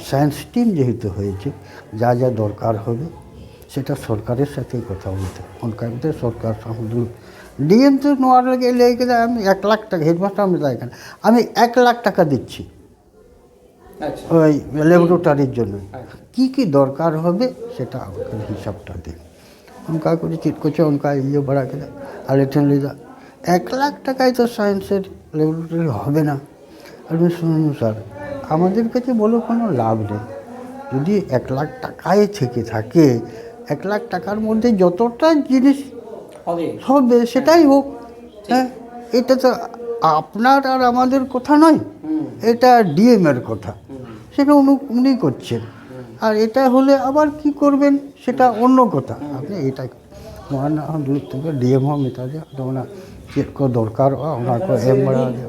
সায়েন্স টিম যেহেতু হয়েছে, যা যা দরকার হবে সেটা সরকারের সাথে কথা বলতে, ᱚᱱᱠᱟ ᱠᱟᱛᱮ ᱥᱚᱨᱠᱟᱨ ᱥᱟᱶ ᱫᱩᱲᱩᱵ᱾ ᱰᱤ ᱮᱢ ᱛᱚ ᱱᱚᱣᱟ ᱞᱟᱹᱜᱤᱫ ᱞᱟᱹᱭ ᱠᱮᱫᱟ, ᱟᱢ ᱮᱠ ᱞᱟᱠᱷ ᱴᱟᱠᱟ, ᱦᱮᱰᱢᱟᱥᱴᱟᱨ ᱢᱮᱛᱟᱭ ᱠᱟᱱᱟ, আমি এক লাখ টাকা দিচ্ছি আচ্ছা। ওই ল্যাবরেটরির জন্য। আচ্ছা। কি কি দরকার হবে সেটা আমাকে হিসাবটা দিন। ᱚᱱᱠᱟ ᱠᱚᱨᱮ ᱪᱮᱫ ᱠᱚᱪᱚ ᱚᱱᱠᱟ ᱤᱭᱟᱹ ᱵᱟᱲᱟ ᱠᱮᱫᱟ᱾ ᱟᱞᱮ ᱴᱷᱮᱱ ᱞᱟᱹᱭᱫᱟ, এক লাখ টাকায় তো সায়েন্সের ল্যাবরেটরি হবে না। আমি শুনুন স্যার, আমাদের কাছে বলে কোনো লাভ নেই। যদি এক লাখ টাকায় থেকে থাকে, এক লাখ টাকার মধ্যে যতটা জিনিস হবে। হবে সেটাই হোক। হ্যাঁ, এটা তো আপনার আর আমাদের কথা নয়, হুম। এটা ডিএম এর কথা। হুম। সেটা উনি উনি করছেন। আর এটা হলে আবার কি করবেন, সেটা অন্য কথা। আপনি এটা ᱱᱚᱣᱟ ᱨᱮᱱᱟᱜ ᱦᱚᱸ ᱫᱩᱲᱩᱵ ᱛᱮᱜᱮ ᱰᱤ ᱮᱢ ᱦᱚᱸ ᱢᱮᱛᱟ ᱫᱮᱭᱟ, ᱟᱫᱚ ᱚᱱᱟ ᱪᱮᱫ ᱠᱚ ᱫᱚᱨᱠᱟᱨᱚᱜᱼᱟ ᱚᱱᱟ ᱠᱚ ᱮᱢ ᱵᱟᱲᱟ ᱟᱫᱮᱭᱟ᱾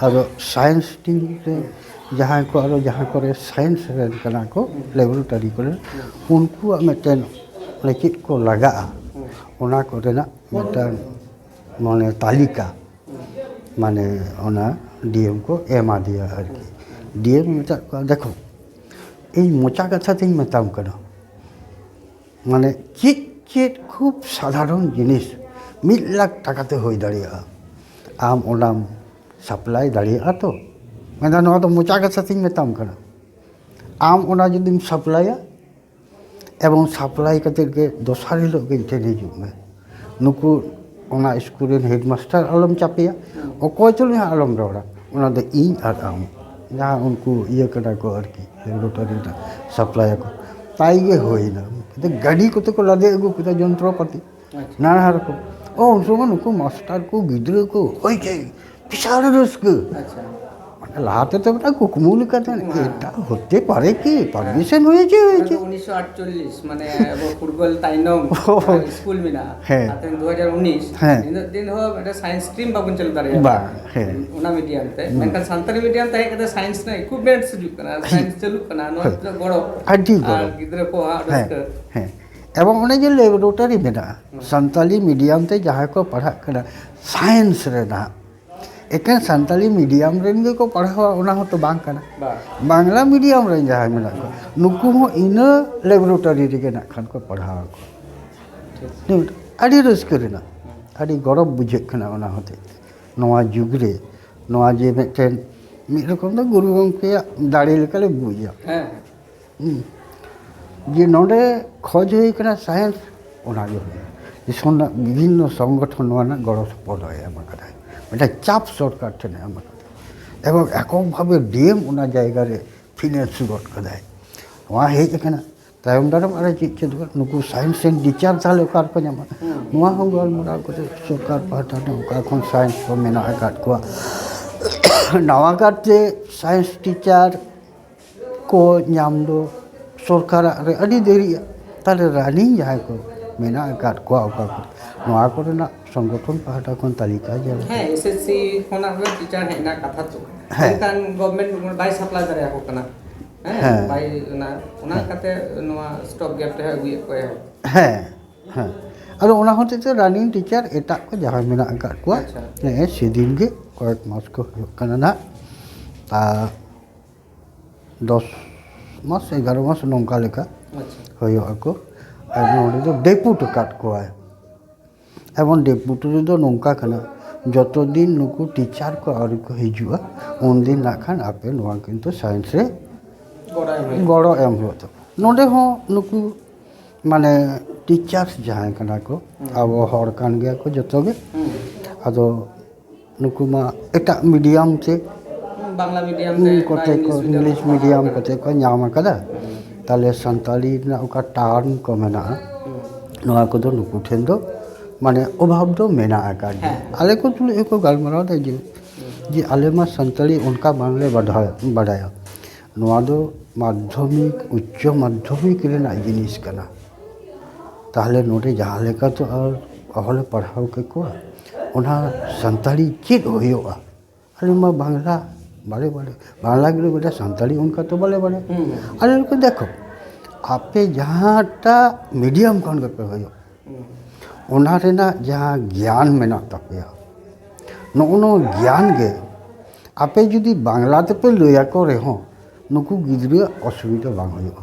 ᱟᱫᱚ ᱥᱟᱭᱮᱱᱥ ᱴᱤᱢ ᱨᱮ ᱡᱟᱦᱟᱸᱭ ᱠᱚ ᱟᱨᱚ ᱡᱟᱦᱟᱸ ᱠᱚᱨᱮ ᱥᱟᱭᱮᱱᱥ ᱨᱮᱱ ᱠᱟᱱᱟ ᱠᱚ, ᱞᱮᱵᱚᱨᱮᱴᱚᱨᱤ ᱠᱚᱨᱮ, ᱩᱱᱠᱩᱣᱟᱜ ᱢᱤᱫᱴᱮᱱ ᱚᱱᱮ ᱪᱮᱫ ᱠᱚ ᱞᱟᱜᱟᱜᱼᱟ, ᱚᱱᱟ ᱠᱚᱨᱮᱱᱟᱜ ᱢᱤᱫᱴᱟᱝ ᱢᱟᱱᱮ ᱛᱟᱹᱞᱤᱠᱟ ᱢᱟᱱᱮ ᱚᱱᱟ ᱰᱤ ᱮᱢ ᱠᱚ ᱮᱢᱟ ᱫᱮᱭᱟ ᱟᱨᱠᱤ᱾ ᱰᱤ ᱮᱢ ᱢᱮᱛᱟᱫ ᱠᱚᱣᱟ, ᱫᱮᱠᱷᱚ, ᱤᱧ ᱢᱚᱪᱟ ᱠᱟᱛᱷᱟ ᱛᱤᱧ ᱢᱮᱛᱟᱢ ᱠᱟᱱᱟ, ᱢᱟᱱᱮ ᱪᱮᱫ ᱪᱮᱫ ᱠᱷᱩᱵ ᱥᱟᱫᱷᱟᱨᱚᱱ ᱡᱤᱱᱤᱥ ᱢᱤᱫ ᱞᱟᱠᱷ ᱴᱟᱠᱟ ᱛᱮ ᱦᱩᱭ ᱫᱟᱲᱮᱭᱟᱜᱼᱟ, ᱟᱢ ᱚᱱᱟᱢ ᱥᱟᱯᱞᱟᱭ ᱫᱟᱲᱮᱭᱟᱜᱼᱟ ᱛᱚ? ᱢᱮᱱᱫᱟ, ᱱᱚᱣᱟ ᱫᱚ ᱢᱚᱪᱟ ᱠᱟᱛᱷᱟ ᱛᱤᱧ ᱢᱮᱛᱟᱢ ᱠᱟᱱᱟ, ᱟᱢ ᱚᱱᱟ ᱡᱩᱫᱤᱢ ᱥᱟᱯᱞᱟᱭᱟ ᱮᱵᱚᱝ ᱥᱟᱯᱞᱟᱭ ᱠᱟᱛᱮ ᱜᱮ ᱫᱚᱥᱟᱨ ᱦᱤᱞᱳᱜ ᱜᱮ ᱤᱧ ᱴᱷᱮᱱ ᱦᱤᱡᱩᱜ ᱢᱮ᱾ ᱱᱩᱠᱩ ᱚᱱᱟ ᱥᱠᱩᱞ ᱨᱮᱱ ᱦᱮᱰᱢᱟᱥᱴᱟᱨ ᱟᱞᱚᱢ ᱪᱟᱯᱮᱭᱟ, ᱚᱠᱚᱭ ᱛᱩᱞᱩᱡ ᱦᱚᱸ ᱟᱞᱚᱢ ᱨᱚᱲᱟ, ᱚᱱᱟ ᱫᱚ ᱤᱧ ᱟᱨ ᱟᱢ, ᱡᱟᱦᱟᱸ ᱩᱱᱠᱩ ᱤᱭᱟᱹ ᱠᱟᱱᱟ ᱠᱚ ᱟᱨᱠᱤ, ᱞᱮᱵᱚᱨᱮᱴᱚᱨᱤ ᱨᱮᱱᱟᱜ ᱥᱟᱯᱞᱟᱭ ᱟᱠᱚ, ᱛᱟᱭ ᱜᱮ ᱦᱩᱭᱱᱟ᱾ ᱜᱟᱹᱰᱤ ᱠᱚᱛᱮ ᱠᱚ ᱞᱟᱫᱮ ᱟᱹᱜᱩ ᱠᱮᱫᱟ ᱡᱚᱱᱛᱨᱚᱯᱟᱛᱤ, ᱟᱪᱪᱷᱟ᱾ ᱱᱟᱱᱟ ᱨᱚᱠᱚᱢ᱾ ᱚ, ᱩᱱ ᱥᱚᱢᱚᱭ ᱱᱩᱠᱩ ᱢᱟᱥᱴᱟᱨ ᱠᱚ, ᱜᱤᱫᱽᱨᱟᱹ ᱠᱚ, ᱦᱳᱭ ᱪᱮ, ᱵᱤᱥᱟᱞ ᱨᱟᱹᱥᱠᱟᱹ᱾ ᱟᱪᱪᱷᱟ᱾ ᱢᱟᱱᱮ ᱞᱟᱦᱟ ᱛᱮᱫᱚ ᱢᱤᱫᱴᱟᱝ ᱠᱩᱠᱢᱩ ᱞᱮᱠᱟᱛᱮ, ᱦᱮᱸ᱾ ᱮᱴᱟ ᱦᱚᱛᱮ ᱯᱟᱨᱮ ᱠᱤ, ᱯᱟᱨᱢᱤᱥᱚᱱ ᱦᱩᱭᱮᱪᱮ, ᱚᱱᱟ ᱦᱩᱭᱮᱪᱮ᱾ ᱫᱚ ᱩᱱᱤᱥᱥᱚ ᱟᱴᱪᱚᱞᱞᱤᱥ, ᱢᱟᱱᱮ ᱟᱵᱚ ᱯᱷᱩᱴᱵᱚᱞ ᱛᱟᱭᱱᱚᱢ, ᱦᱳᱭ᱾ ᱟᱨ ᱥᱠᱩᱞ ᱢᱮᱱᱟᱜᱼᱟ᱾ ᱦᱮᱸ᱾ ᱟᱨ ᱛᱮᱦᱮᱧ ᱫᱩ ᱦᱟᱡᱟᱨ ᱩᱱᱤᱥ, ᱦᱮᱸ᱾ ᱱᱤᱱᱟᱹᱜ ᱫᱤᱱ ᱦᱚᱸ ᱢᱤᱫᱴᱟᱝ ᱥᱟᱭᱮᱱᱥ ᱥᱴᱨᱤᱢ ᱵᱟᱵᱚᱱ ᱪᱟᱹᱞᱩ ᱫᱟᱲᱮᱭᱟᱫᱟ᱾ ᱵᱟᱝ, ᱦᱮᱸ᱾ ᱚᱱᱟ ᱢᱤᱰᱤᱭᱟᱢ ᱛᱮ᱾ ᱦᱩᱸ᱾ ᱢᱮᱱᱠᱷᱟᱱ ᱥᱟᱱᱛᱟᱲᱤ ᱢᱤᱰᱤᱭᱟᱢ ᱛᱟᱦᱮᱸ ᱠᱟᱛᱮ ᱥᱟᱭᱮᱱᱥ ᱨᱮᱱᱟᱜ ᱤᱠᱩᱭᱤᱯᱢᱮᱱᱴᱥ ᱦᱤᱡᱩᱜ ᱠᱟᱱᱟ, ᱦᱮᱸ᱾ ᱥᱟᱭᱮᱱᱥ ᱪᱟᱹᱞᱩᱜ ᱠᱟᱱᱟ, ᱱᱚᱣᱟ ᱦᱮᱸ᱾ ᱛᱤᱱᱟᱹᱜ ᱜᱚᱲᱚ᱾ ᱟᱹᱰᱤ ᱜᱚᱲᱚ᱾ ᱟᱨ ᱜᱤᱫᱽᱨᱟᱹ ᱠᱚᱣᱟᱜ ᱦᱮᱸ, ᱨᱟᱹᱥᱠᱟᱹ᱾ ᱦᱮᱸ᱾ ᱮᱵᱚᱝ ᱚᱱᱮ ᱡᱮ ᱞᱮᱵᱚᱨᱮᱴᱚᱨᱤ ᱢᱮᱱᱟᱜᱼᱟ, ᱦᱩᱸ᱾ ᱥᱟᱱᱛᱟᱞᱤ ᱢᱤᱰᱤᱭᱟᱢ ᱛᱮ ᱡᱟᱦᱟᱸᱭ ᱠᱚ ᱯᱟᱲᱦᱟᱜ ᱠᱟᱱᱟ, ᱥᱟᱭᱮᱱᱥ ᱨᱮᱱᱟᱜ, ᱮᱠᱮᱱ ᱥᱟᱱᱛᱟᱞᱤ ᱢᱤᱰᱤᱭᱟᱢ ᱨᱮᱱ ᱜᱮᱠᱚ ᱯᱟᱲᱦᱟᱣᱟ, ᱚᱱᱟ ᱦᱚᱸᱛᱚ ᱵᱟᱝ ᱠᱟᱱᱟ᱾ ᱵᱟᱝ᱾ ᱵᱟᱝᱞᱟ ᱢᱤᱰᱤᱭᱟᱢ ᱨᱮᱱ ᱡᱟᱦᱟᱸᱭ ᱢᱮᱱᱟᱜ ᱠᱚᱣᱟ, ᱱᱩᱠᱩ ᱦᱚᱸ ᱤᱱᱟᱹ ᱞᱮᱵᱚᱨᱮᱴᱚᱨᱤ ᱨᱮᱜᱮ ᱱᱟᱜ ᱠᱷᱟᱱ ᱠᱚ ᱯᱟᱲᱦᱟᱣ ᱟᱠᱚ᱾ ᱴᱷᱤᱠ᱾ ᱟᱹᱰᱤ ᱨᱟᱹᱥᱠᱟᱹ ᱨᱮᱱᱟᱜ, ᱟᱹᱰᱤ ᱜᱚᱨᱚᱵᱽ ᱵᱩᱡᱷᱟᱹᱜ ᱠᱟᱱᱟ ᱚᱱᱟ ᱦᱚᱛᱮᱡ ᱛᱮ᱾ ᱱᱚᱣᱟ ᱡᱩᱜᱽ ᱨᱮ ᱱᱚᱣᱟ ᱡᱮ ᱢᱤᱫᱴᱮᱱ, ᱢᱤᱫ ᱨᱚᱠᱚᱢ ᱫᱚ ᱜᱩᱨᱩ ᱜᱚᱢᱠᱮᱭᱟᱜ ᱫᱟᱲᱮ ᱞᱮᱠᱟᱞᱮ ᱵᱩᱡᱟ᱾ ᱦᱮᱸ, ᱦᱮᱸ᱾ ᱦᱩᱸ᱾ ᱡᱮ ᱱᱚᱰᱮ ᱠᱷᱚᱡᱽ ᱦᱩᱭ ᱠᱟᱱᱟ ᱥᱟᱭᱮᱱᱥ, ᱚᱱᱟᱜᱮ ᱦᱩᱭᱩᱜᱼᱟ᱾ ᱫᱤᱥᱚᱢ ᱨᱮᱱᱟᱜ ᱵᱤᱵᱷᱤᱱᱱᱚ ᱥᱚᱝᱜᱚᱴᱷᱚᱱ ᱱᱚᱣᱟ ᱨᱮᱱᱟᱜ ᱜᱚᱲᱚ ᱥᱚᱯᱚᱦᱚᱫ ᱮ ᱮᱢ ᱟᱠᱟᱫᱟ, ᱢᱤᱫᱴᱟᱝ ᱪᱟᱯ ᱥᱚᱨᱠᱟᱨ ᱴᱷᱮᱱ ᱮ ᱮᱢ ᱟᱠᱟᱫᱟ, ᱮᱵᱚᱝ ᱮᱠᱚᱠ ᱵᱷᱟᱵᱮ ᱰᱤ ᱮᱢ ᱚᱱᱟ ᱡᱟᱭᱜᱟ ᱨᱮ ᱯᱷᱤᱱᱮᱱᱥ ᱜᱚᱫ ᱠᱟᱫᱟᱭ᱾ ᱱᱚᱣᱟ ᱦᱮᱡ ᱟᱠᱟᱱᱟ, ᱛᱟᱭᱚᱢ ᱫᱟᱨᱟᱢ ᱟᱨᱚ ᱪᱮᱫ ᱪᱮᱫ ᱱᱩᱠᱩ ᱥᱟᱭᱮᱱᱥ ᱨᱮᱱ ᱴᱤᱪᱟᱨ ᱛᱟᱦᱞᱮ ᱚᱠᱟ ᱨᱮᱠᱚ ᱧᱟᱢᱟ? ᱦᱩᱸ᱾ ᱱᱚᱣᱟ ᱦᱚᱸ ᱜᱟᱞᱢᱟᱨᱟᱣ ᱠᱟᱛᱮ ᱥᱚᱨᱠᱟᱨ ᱯᱟᱦᱴᱟ ᱴᱷᱮᱱ ᱚᱠᱟ ᱠᱷᱚᱱ ᱥᱟᱭᱮᱱᱥ ᱠᱚ ᱢᱮᱱᱟᱜ ᱟᱠᱟᱫ ᱠᱚᱣᱟ᱾ ᱱᱟᱣᱟ ᱠᱟᱨᱛᱮ ᱥᱟᱭᱮᱱᱥ ᱴᱤᱪᱟᱨ ᱠᱚ ᱧᱟᱢ ᱫᱚ ᱥᱚᱨᱠᱟᱨᱟᱜ ᱨᱮ ᱟᱹᱰᱤ ᱫᱮᱨᱤᱜᱼᱟ᱾ ᱛᱟᱦᱞᱮ ᱨᱟᱱᱤᱝ ᱡᱟᱦᱟᱸᱭ ᱠᱚ ᱢᱮᱱᱟᱜ ᱟᱠᱟᱫ ᱠᱚᱣᱟ ᱚᱠᱟ ᱠᱚ, ᱱᱚᱣᱟ ᱠᱚᱨᱮᱱᱟᱜ ᱥᱚᱝᱜᱚᱴᱷᱚᱱ ᱯᱟᱦᱴᱟ ᱠᱷᱚᱱ ᱛᱟᱹᱞᱤᱠᱟ ᱡᱮᱢᱚᱱ᱾ ᱦᱮᱸ, ᱮᱥ ᱮᱥ ᱥᱤ ᱠᱷᱚᱱᱟᱜ ᱦᱚᱸ ᱴᱤᱪᱟᱨ ᱦᱮᱡ ᱮᱱᱟ ᱠᱟᱛᱷᱟ ᱛᱚ᱾ ᱦᱮᱸ᱾ ᱢᱮᱱᱠᱷᱟᱱ ᱜᱚᱵᱷᱢᱮᱱᱴ ᱵᱟᱭ ᱥᱟᱯᱞᱟᱭ ᱫᱟᱲᱮᱭᱟᱠᱚ ᱠᱟᱱᱟ᱾ ᱦᱮᱸ, ᱦᱮᱸ᱾ ᱵᱟᱭ, ᱚᱱᱟ, ᱚᱱᱟ ᱦᱮᱸ᱾ ᱠᱟᱛᱮ ᱱᱚᱣᱟ ᱥᱴᱚᱯ ᱜᱮᱯ ᱨᱮ ᱟᱹᱜᱩᱭᱮᱫ ᱠᱚᱣᱟ ᱮᱦᱚᱵ᱾ ᱦᱮᱸ, ᱦᱮᱸ᱾ ᱟᱫᱚ ᱚᱱᱟ ᱦᱚᱛᱮᱡ ᱛᱮ ᱨᱟᱱᱤᱝ ᱴᱤᱪᱟᱨ ᱮᱴᱟᱜ ᱠᱚ ᱡᱟᱦᱟᱸᱭ ᱢᱮᱱᱟᱜ ᱟᱠᱟᱫ ᱠᱚᱣᱟ, ᱟᱪᱪᱷᱟ᱾ ᱱᱮᱜᱼᱮ ᱥᱮᱫᱤᱱ ᱜᱮ ᱠᱚᱭᱮᱠ ᱢᱟᱥ ᱠᱚ ᱦᱩᱭᱩᱜ ᱠᱟᱱᱟ ᱱᱟᱜ᱾ ᱟᱨ ᱫᱚᱥ ᱢᱟᱥ, ᱮᱜᱟᱨᱚ ᱢᱟᱥ ᱱᱚᱝᱠᱟ ᱞᱮᱠᱟ ᱟᱪᱪᱷᱟ᱾ ᱦᱩᱭᱩᱜ ᱟᱠᱚ᱾ ᱟᱨ ᱱᱚᱰᱮ ᱫᱚ ᱰᱮᱯᱩᱴ ᱟᱠᱟᱫ ᱠᱚᱣᱟᱭ᱾ ᱮᱵᱚᱝ ᱰᱮᱯᱩᱴ ᱨᱮᱫᱚ ᱱᱚᱝᱠᱟ ᱠᱟᱱᱟ, ᱡᱚᱛᱚ ᱫᱤᱱ ᱱᱩᱠᱩ ᱴᱤᱪᱟᱨ ᱠᱚ ᱟᱹᱣᱨᱤ ᱠᱚ ᱦᱤᱡᱩᱜᱼᱟ, ᱩᱱᱫᱤᱱ ᱱᱟᱜ ᱠᱷᱟᱱ ᱟᱯᱮ ᱱᱚᱣᱟ ᱠᱤᱱᱛᱩ ᱥᱟᱭᱮᱱᱥ ᱨᱮ ᱜᱚᱲᱚ ᱮᱢ ᱦᱩᱭᱩᱜᱼᱟ᱾ ᱜᱚᱲᱚ ᱮᱢ ᱦᱩᱭᱩᱜ ᱛᱟᱠᱚᱣᱟ᱾ ᱱᱚᱰᱮ ᱦᱚᱸ ᱱᱩᱠᱩ ᱢᱟᱱᱮ ᱴᱤᱪᱟᱨᱥ ᱡᱟᱦᱟᱸᱭ ᱠᱟᱱᱟ ᱠᱚ, ᱟᱵᱚ ᱦᱚᱲ ᱠᱟᱱ ᱜᱮᱭᱟ ᱠᱚ ᱡᱚᱛᱚ ᱜᱮ᱾ ᱦᱩᱸ᱾ ᱟᱫᱚ ᱱᱩᱠᱩ ᱢᱟ ᱮᱴᱟᱜ ᱢᱤᱰᱤᱭᱟᱢ ᱛᱮ ᱵᱟᱝᱞᱟ ᱢᱤᱰᱤᱭᱟᱢ ᱛᱮ ᱵᱟ ᱠᱚᱛᱮ ᱠᱚ, ᱤᱝᱞᱤᱥ ᱢᱤᱰᱤᱭᱟᱢ ᱤᱝᱞᱤᱥ ᱛᱮ ᱢᱤᱰᱤᱭᱟᱢ ᱯᱟᱲᱦᱟᱣ ᱠᱚᱛᱮ ᱠᱚ ᱧᱟᱢ ᱟᱠᱟᱫᱟ᱾ ᱛᱟᱦᱞᱮ ᱥᱟᱱᱛᱟᱲᱤ ᱨᱮᱱᱟᱜ ᱚᱠᱟ ᱴᱟᱨᱢ ᱠᱚ ᱢᱮᱱᱟᱜᱼᱟ, ᱦᱩᱸ᱾ ᱱᱚᱣᱟ ᱠᱚᱫᱚ ᱱᱩᱠᱩ ᱴᱷᱮᱱ ᱫᱚ ᱢᱟᱱᱮ ᱚᱵᱷᱟᱵ ᱫᱚ ᱢᱮᱱᱟᱜ ᱟᱠᱟᱫ ᱜᱮᱭᱟ᱾ ᱦᱮᱸ᱾ ᱟᱞᱮ ᱠᱚ ᱛᱩᱞᱩᱡ ᱦᱚᱸᱠᱚ ᱜᱟᱞᱢᱟᱨᱟᱣ ᱮᱫᱟ ᱡᱮ, ᱡᱮ ᱟᱞᱮ ᱢᱟ ᱥᱟᱱᱛᱟᱲᱤ ᱚᱱᱠᱟ ᱵᱟᱝᱞᱮ ᱵᱟᱰᱟᱭ, ᱵᱟᱰᱟᱭᱟ᱾ ᱱᱚᱣᱟ ᱫᱚ ᱢᱟᱫᱽᱫᱷᱚᱢᱤᱠ, ᱩᱪᱪᱚ ᱢᱟᱫᱽᱫᱷᱚᱢᱤᱠ ᱨᱮᱱᱟᱜ ᱡᱤᱱᱤᱥ ᱠᱟᱱᱟ᱾ ᱛᱟᱦᱞᱮ ᱱᱚᱰᱮ ᱡᱟᱦᱟᱸ ᱞᱮᱠᱟ ᱛᱚ ᱟᱨ ᱚᱦᱚᱞᱮ ᱯᱟᱲᱦᱟᱣ ᱠᱮᱠᱚᱣᱟ, ᱚᱱᱟ ᱥᱟᱱᱛᱟᱲᱤ ᱪᱮᱫ ᱦᱩᱭᱩᱜᱼᱟ? ᱟᱞᱮ ᱢᱟ ᱵᱟᱝᱞᱟ ᱵᱟᱞᱮ ᱵᱟᱲᱟᱭ, ᱵᱟᱝᱞᱟ ᱜᱮᱞᱮ ᱵᱟᱲᱟᱭᱟ, ᱥᱟᱱᱛᱟᱲᱤ ᱚᱱᱠᱟ ᱛᱚ ᱵᱟᱞᱮ ᱵᱟᱲᱟᱭᱟ᱾ ᱦᱩᱸ, ᱦᱩᱸ᱾ ᱟᱞᱮ ᱫᱚᱠᱚ ᱫᱮᱠᱷᱚ, ᱟᱯᱮ ᱡᱟᱦᱟᱸᱴᱟᱜ ᱢᱤᱰᱤᱭᱟᱢ ᱠᱷᱚᱱ ᱜᱮᱯᱮ ᱦᱩᱭᱩᱜ, ᱦᱩᱸ᱾ ᱚᱱᱟ ᱨᱮᱱᱟᱜ ᱡᱟᱦᱟᱸ ᱜᱮᱭᱟᱱ ᱢᱮᱱᱟᱜ ᱛᱟᱯᱮᱭᱟ, ᱱᱚᱜᱼᱚ ᱱᱚᱣᱟ ᱜᱮᱭᱟᱱ ᱜᱮ ᱟᱯᱮ ᱡᱩᱫᱤ ᱵᱟᱝᱞᱟ ᱛᱮᱯᱮ ᱞᱟᱹᱭ ᱟᱠᱚ ᱨᱮᱦᱚᱸ, ᱱᱩᱠᱩ ᱜᱤᱫᱽᱨᱟᱹᱣᱟᱜ ᱚᱥᱩᱵᱤᱫᱷᱟ ᱵᱟᱝ ᱦᱩᱭᱩᱜᱼᱟ᱾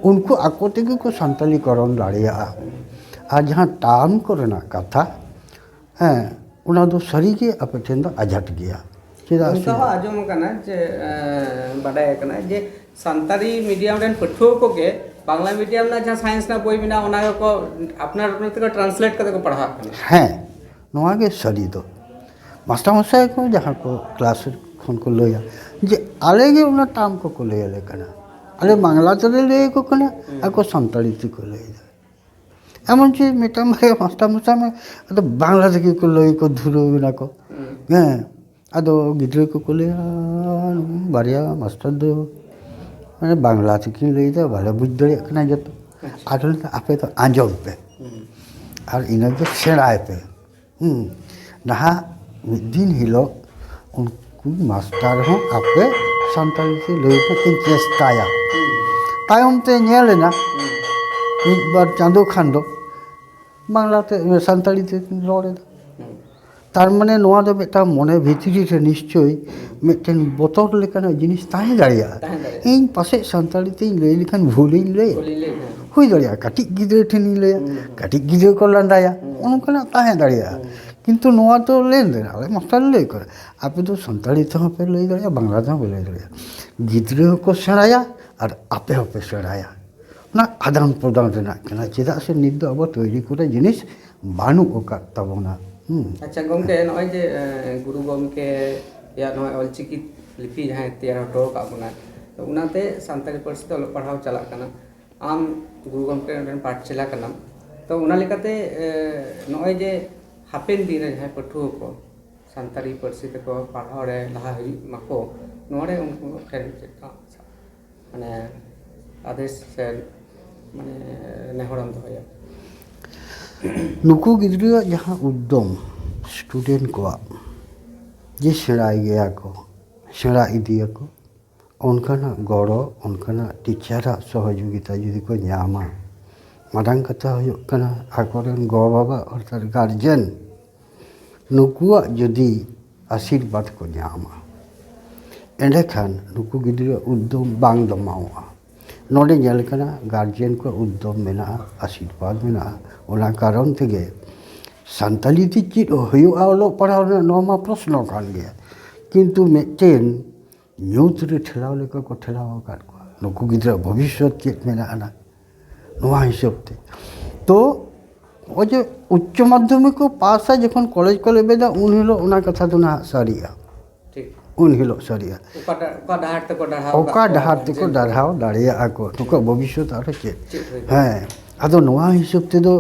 ᱩᱱᱠᱩ ᱟᱠᱚ ᱛᱮᱜᱮ ᱠᱚ ᱥᱟᱱᱛᱟᱞᱤᱠᱚᱨᱚᱱ ᱫᱟᱲᱮᱭᱟᱜᱼᱟ᱾ ᱟᱨ ᱡᱟᱦᱟᱸ ᱴᱟᱨᱢ ᱠᱚᱨᱮᱱᱟᱜ ᱠᱟᱛᱷᱟ, ᱦᱮᱸ, ᱚᱱᱟ ᱫᱚ ᱥᱟᱹᱨᱤᱜᱮ ᱟᱯᱮ ᱴᱷᱮᱱ ᱫᱚ ᱟᱡᱷᱟᱴ ᱜᱮᱭᱟ᱾ ᱪᱮᱫᱟᱜ ᱥᱮ ᱚᱱᱠᱟ ᱦᱚᱸ ᱟᱸᱡᱚᱢ ᱟᱠᱟᱱᱟ ᱡᱮ, ᱮᱸ, ᱵᱟᱰᱟᱭ ᱟᱠᱟᱱᱟ ᱡᱮ ᱥᱟᱱᱛᱟᱲᱤ ᱢᱤᱰᱤᱭᱟᱢ ᱨᱮᱱ ᱯᱟᱹᱴᱷᱩᱣᱟᱹ ᱠᱚᱜᱮ ᱵᱟᱝᱞᱟ ᱢᱤᱰᱤᱭᱟᱢ ᱨᱮᱱᱟᱜ ᱡᱟᱦᱟᱸ ᱥᱟᱭᱮᱱᱥ ᱨᱮᱱᱟᱜ ᱵᱳᱭ ᱢᱮᱱᱟᱜᱼᱟ, ᱚᱱᱟ ᱜᱮᱠᱚ ᱟᱯᱱᱟᱨ ᱟᱯᱱᱟᱨ ᱛᱮᱠᱚ ᱴᱨᱟᱱᱥᱞᱮᱴ ᱠᱟᱛᱮ ᱠᱚ ᱯᱟᱲᱦᱟᱜ ᱠᱟᱱᱟ᱾ ᱦᱮᱸ, ᱱᱚᱣᱟ ᱜᱮ ᱥᱟᱹᱨᱤ ᱫᱚ᱾ ᱢᱟᱥᱴᱟᱨ ᱢᱚᱥᱟᱭ ᱠᱚ ᱡᱟᱦᱟᱸ ᱠᱚ ᱠᱞᱟᱥ ᱠᱷᱚᱱ ᱠᱚ ᱞᱟᱹᱭᱟ ᱡᱮ ᱟᱞᱮ ᱜᱮ ᱚᱱᱟ ᱴᱟᱨᱢ ᱠᱚᱠᱚ ᱞᱟᱹᱭ ᱟᱞᱮ ᱠᱟᱱᱟ, ᱟᱞᱮ ᱵᱟᱝᱞᱟ ᱛᱮᱞᱮ ᱞᱟᱹᱭ ᱟᱠᱚ ᱠᱟᱱᱟ, ᱟᱠᱚ ᱥᱟᱱᱛᱟᱲᱤ ᱛᱮᱠᱚ ᱞᱟᱹᱭ ᱮᱫᱟ᱾ ᱮᱢᱚᱱ ᱪᱮᱫ ᱢᱤᱫᱴᱟᱝ ᱵᱟᱨᱭᱟ ᱢᱟᱥᱴᱟᱨ ᱢᱚᱥᱟᱭ ᱢᱟ ᱟᱫᱚ ᱵᱟᱝᱞᱟ ᱛᱮᱜᱮ ᱠᱚ ᱞᱟᱹᱭ ᱠᱚ ᱫᱷᱩᱨᱟᱹᱣ ᱮᱱᱟ ᱠᱚ᱾ ᱦᱮᱸ, ᱟᱫᱚ ᱜᱤᱫᱽᱨᱟᱹ ᱠᱚᱠᱚ ᱞᱟᱹᱭᱟ, "ᱵᱟᱨᱭᱟ ᱢᱟᱥᱴᱟᱨ ᱫᱚ ᱢᱟᱱᱮ ᱵᱟᱝᱞᱟ ᱛᱮᱠᱤᱱ ᱞᱟᱹᱭᱫᱟ, ᱵᱟᱞᱮ ᱵᱩᱡᱽ ᱫᱟᱲᱮᱭᱟᱜ ᱠᱟᱱᱟ ᱡᱚᱛᱚ᱾" ᱟᱫᱚ ᱞᱟᱹᱭᱫᱟ, "ᱟᱯᱮ ᱫᱚ ᱟᱸᱡᱚᱢ ᱯᱮ ᱟᱨ ᱤᱱᱟᱹᱜᱮ ᱥᱮᱬᱟᱭ ᱯᱮ᱾" ᱦᱩᱸ, ᱱᱟᱦᱟᱜ ᱢᱤᱫ ᱫᱤᱱ ᱦᱤᱞᱳᱜ ᱩᱱᱠᱩ ᱢᱟᱥᱴᱟᱨ ᱦᱚᱸ ᱟᱯᱮ ᱥᱟᱱᱛᱟᱲᱤ ᱛᱮ ᱞᱟᱹᱭ ᱨᱮᱱᱟᱜ ᱠᱤᱱ ᱪᱮᱥᱴᱟᱭᱟ᱾ ᱛᱟᱭᱚᱢ ᱛᱮ ᱧᱮᱞ ᱮᱱᱟ, ᱢᱤᱫ ᱵᱟᱨ ᱪᱟᱸᱫᱳ ᱠᱷᱟᱱ ᱫᱚ ᱵᱟᱝᱞᱟ ᱛᱮ, ᱥᱟᱱᱛᱟᱲᱤ ᱛᱮ ᱨᱚᱲ ᱮᱫᱟ᱾ ᱛᱟᱨ ᱢᱟᱱᱮ ᱱᱚᱣᱟ ᱫᱚ ᱢᱤᱫᱴᱟᱝ ᱢᱚᱱᱮ ᱵᱷᱤᱛᱨᱤ ᱨᱮ ᱱᱤᱥᱪᱳᱭ ᱢᱤᱫᱴᱮᱱ ᱵᱚᱛᱚᱨ ᱞᱮᱠᱟᱱᱟᱜ ᱡᱤᱱᱤᱥ ᱛᱟᱦᱮᱸ ᱫᱟᱲᱮᱭᱟᱜᱼᱟ᱾ ᱛᱟᱦᱮᱸ ᱫᱟᱲᱮᱭᱟᱜᱼᱟ᱾ ᱤᱧ ᱯᱟᱥᱮᱡ ᱥᱟᱱᱛᱟᱲᱤ ᱛᱮᱧ ᱞᱟᱹᱭ ᱞᱮᱠᱷᱟᱱ ᱵᱷᱩᱞᱤᱧ ᱞᱟᱹᱭᱟ᱾ ᱵᱷᱩᱞᱤᱧ ᱞᱟᱹᱭᱟ, ᱦᱮᱸ᱾ ᱦᱩᱭ ᱫᱟᱲᱮᱭᱟᱜᱼᱟ, ᱠᱟᱹᱴᱤᱡ ᱜᱤᱫᱽᱨᱟᱹ ᱴᱷᱮᱱᱤᱧ ᱞᱟᱹᱭᱟ, ᱦᱩᱸ, ᱦᱩᱸ᱾ ᱠᱟᱹᱴᱤᱡ ᱜᱤᱫᱽᱨᱟᱹ ᱠᱚ ᱞᱟᱸᱫᱟᱭᱟ, ᱦᱩᱸ᱾ ᱚᱱᱠᱟᱱᱟᱜ ᱛᱟᱦᱮᱸ ᱫᱟᱲᱮᱭᱟᱜᱼᱟ᱾ ᱦᱩᱸ᱾ ᱠᱤᱱᱛᱩ ᱱᱚᱣᱟ ᱫᱚ ᱞᱮᱱᱫᱮᱱ, ᱟᱞᱮ ᱢᱟᱥᱴᱟᱨ ᱞᱮ ᱞᱟᱹᱭ ᱠᱚᱣᱟ, ᱟᱯᱮ ᱫᱚ ᱥᱟᱱᱛᱟᱲᱤ ᱛᱮᱦᱚᱸ ᱯᱮ ᱞᱟᱹᱭ ᱫᱟᱲᱮᱭᱟᱜᱼᱟ, ᱵᱟᱝᱞᱟ ᱛᱮᱦᱚᱸ ᱯᱮ ᱞᱟᱹᱭ ᱫᱟᱲᱮᱭᱟᱜᱼᱟ᱾ ᱜᱤᱫᱽᱨᱟᱹ ᱦᱚᱸᱠᱚ ᱥᱮᱬᱟᱭᱟ ᱟᱨ ᱟᱯᱮ ᱦᱚᱸᱯᱮ ᱥᱮᱬᱟᱭᱟ᱾ ᱚᱱᱟ ᱟᱫᱟᱱ ᱯᱨᱚᱫᱟᱱ ᱨᱮᱱᱟᱜ ᱠᱟᱱᱟ, ᱪᱮᱫᱟᱜ ᱥᱮ ᱱᱤᱛ ᱫᱚ ᱟᱵᱚ ᱛᱚᱭᱨᱤ ᱠᱚᱨᱮ ᱡᱤᱱᱤᱥ ᱵᱟᱹᱱᱩᱜ ᱟᱠᱟᱫ ᱛᱟᱵᱚᱱᱟ᱾ ᱦᱩᱸ᱾ ᱟᱪᱪᱷᱟ ᱜᱚᱢᱠᱮ, ᱱᱚᱜᱼᱚᱭ ᱡᱮ, ᱮᱸ, ᱜᱩᱨᱩ ᱜᱚᱢᱠᱮᱭᱟᱜ ᱱᱚᱜᱼᱚᱭ ᱚᱞᱪᱤᱠᱤ ᱞᱤᱯᱤ ᱡᱟᱦᱟᱸᱭ ᱛᱮᱭᱟᱨ ᱦᱚᱴᱚ ᱟᱠᱟᱫ ᱵᱚᱱᱟᱭ, ᱛᱚ ᱚᱱᱟᱛᱮ ᱥᱟᱱᱛᱟᱲᱤ ᱯᱟᱹᱨᱥᱤ ᱛᱮ ᱚᱞᱚᱜ ᱯᱟᱲᱦᱟᱣ ᱪᱟᱞᱟᱜ ᱠᱟᱱᱟ᱾ ᱟᱢ ᱜᱩᱨᱩ ᱜᱚᱢᱠᱮ ᱨᱮᱱ ᱯᱟᱴᱷᱥᱟᱞᱟ ᱠᱟᱱᱟᱢ, ᱛᱚ ᱚᱱᱟ ᱞᱮᱠᱟᱛᱮ, ᱮᱸ, ᱱᱚᱜᱼᱚᱭ ᱡᱮ ᱦᱟᱯᱮᱱ ᱫᱤᱱ ᱨᱮ ᱡᱟᱦᱟᱸᱭ ᱯᱟᱹᱴᱷᱩᱣᱟᱹ ᱠᱚ ᱥᱟᱱᱛᱟᱲᱤ ᱯᱟᱹᱨᱥᱤ ᱛᱮᱠᱚ ᱯᱟᱲᱦᱟᱣ ᱨᱮ ᱞᱟᱦᱟ ᱦᱤᱡᱩᱜ ᱢᱟᱠᱚ, ᱱᱚᱣᱟ ᱨᱮ ᱩᱱᱠᱩ ᱴᱷᱮᱱ ᱪᱮᱫ ᱠᱟ ᱢᱟᱱᱮ ᱟᱫᱮᱥ ᱥᱮ ᱢᱟᱱᱮ ᱱᱮᱦᱚᱨᱮᱢ ᱫᱚᱦᱚᱭᱟ? ᱱᱩᱠᱩ ᱜᱤᱫᱽᱨᱟᱹᱣᱟᱜ ᱡᱟᱦᱟᱸ ᱩᱫᱽᱫᱚᱢ, ᱥᱴᱩᱰᱮᱱᱴ ᱠᱚᱣᱟᱜ, ᱡᱮ ᱥᱮᱬᱟᱭ ᱜᱮᱭᱟ ᱠᱚ, ᱥᱮᱬᱟ ᱤᱫᱤᱭᱟᱠᱚ, ᱚᱱᱠᱟᱱᱟᱜ ᱜᱚᱲᱚ, ᱚᱱᱠᱟᱱᱟᱜ ᱴᱤᱪᱟᱨᱟᱜ ᱥᱚᱦᱚᱡᱳᱜᱤᱛᱟ ᱡᱩᱫᱤ ᱠᱚ ᱧᱟᱢᱟ, ᱢᱟᱨᱟᱝ ᱠᱟᱛᱷᱟ ᱦᱩᱭᱩᱜ ᱠᱟᱱᱟ ᱟᱠᱚᱨᱮᱱ ᱜᱚ-ᱵᱟᱵᱟ ᱚᱨᱛᱷᱟᱛ ᱜᱟᱨᱡᱮᱱ ᱱᱩᱠᱩᱣᱟᱜ ᱡᱩᱫᱤ ᱟᱥᱤᱨᱵᱟᱫᱽ ᱠᱚ ᱧᱟᱢᱟ, ᱮᱸᱰᱮᱠᱷᱟᱱ ᱱᱩᱠᱩ ᱜᱤᱫᱽᱨᱟᱹ ᱩᱫᱽᱫᱚᱢ ᱵᱟᱝ ᱫᱚᱢᱟᱣᱚᱜᱼᱟ᱾ ᱱᱚᱰᱮ ᱧᱮᱞ ᱠᱟᱱᱟ ᱜᱟᱨᱡᱮᱱ ᱠᱚ ᱩᱫᱽᱫᱚᱢ ᱢᱮᱱᱟᱜᱼᱟ, ᱟᱥᱤᱨᱵᱟᱫᱽ ᱢᱮᱱᱟᱜᱼᱟ, ᱚᱱᱟ ᱠᱟᱨᱚᱱ ᱛᱮᱜᱮ ᱥᱟᱱᱛᱟᱞᱤ ᱛᱮ ᱪᱮᱫ ᱦᱩᱭᱩᱜᱼᱟ ᱚᱞᱚᱜ ᱯᱟᱲᱦᱟᱣ ᱨᱮᱱᱟᱜ, ᱱᱚᱣᱟ ᱢᱟ ᱯᱨᱚᱥᱱᱚ ᱠᱟᱱ ᱜᱮᱭᱟ, ᱠᱤᱱᱛᱩ ᱢᱤᱫᱴᱮᱱ ᱧᱩᱛ ᱨᱮ ᱴᱷᱮᱞᱟᱣ ᱞᱮᱠᱟ ᱠᱚ ᱴᱷᱮᱞᱟᱣ ᱟᱠᱟᱫ ᱠᱚᱣᱟ᱾ ᱱᱩᱠᱩ ᱜᱤᱫᱽᱨᱟᱹ ᱵᱷᱚᱵᱤᱥᱥᱚᱛ ᱪᱮᱫ ᱢᱮᱱᱟᱜ ᱟᱱᱟ, ᱱᱚᱣᱟ ᱦᱤᱥᱟᱹᱵ ᱛᱮ᱾ ᱛᱚ ᱱᱚᱜᱼᱚᱭ ᱡᱮ ᱩᱪᱪᱚ ᱢᱟᱫᱽᱫᱷᱚᱢᱤᱠ ᱠᱚ ᱯᱟᱥᱟ, ᱡᱚᱠᱷᱚᱱ ᱠᱚᱞᱮᱡᱽ ᱠᱚ ᱞᱮᱵᱮᱫᱟ, ᱩᱱ ᱦᱤᱞᱳᱜ ᱚᱱᱟ ᱠᱟᱛᱷᱟ ᱫᱚ ᱱᱟᱦᱟᱜ ᱥᱟᱹᱨᱤᱜᱼᱟ᱾ ᱴᱷᱤᱠ᱾ ᱩᱱ ᱦᱤᱞᱳᱜ ᱥᱟᱹᱨᱤᱜᱼᱟ᱾ ᱚᱠᱟᱴᱟᱜ, ᱚᱠᱟ ᱰᱟᱦᱟᱨ ᱛᱮᱠᱚ ᱰᱟᱨᱦᱟᱣ ᱚᱠᱟ ᱟᱠᱟᱫ ᱠᱚᱣᱟ ᱰᱟᱦᱟᱨ ᱛᱮᱠᱚ ᱜᱟᱨᱡᱮᱱ? ᱰᱟᱨᱦᱟᱣ ᱫᱟᱲᱮᱭᱟᱜᱼᱟ ᱠᱚ, ᱱᱩᱠᱩᱣᱟᱜ ᱵᱷᱚᱵᱤᱥᱥᱚᱛ ᱟᱨᱦᱚᱸ ᱪᱮᱫ? ᱪᱮᱫ ᱦᱩᱭ ᱫᱟᱲᱮᱭᱟᱜᱼᱟ? ᱦᱮᱸ, ᱟᱫᱚ ᱱᱚᱣᱟ ᱦᱤᱥᱟᱹᱵ ᱛᱮᱫᱚ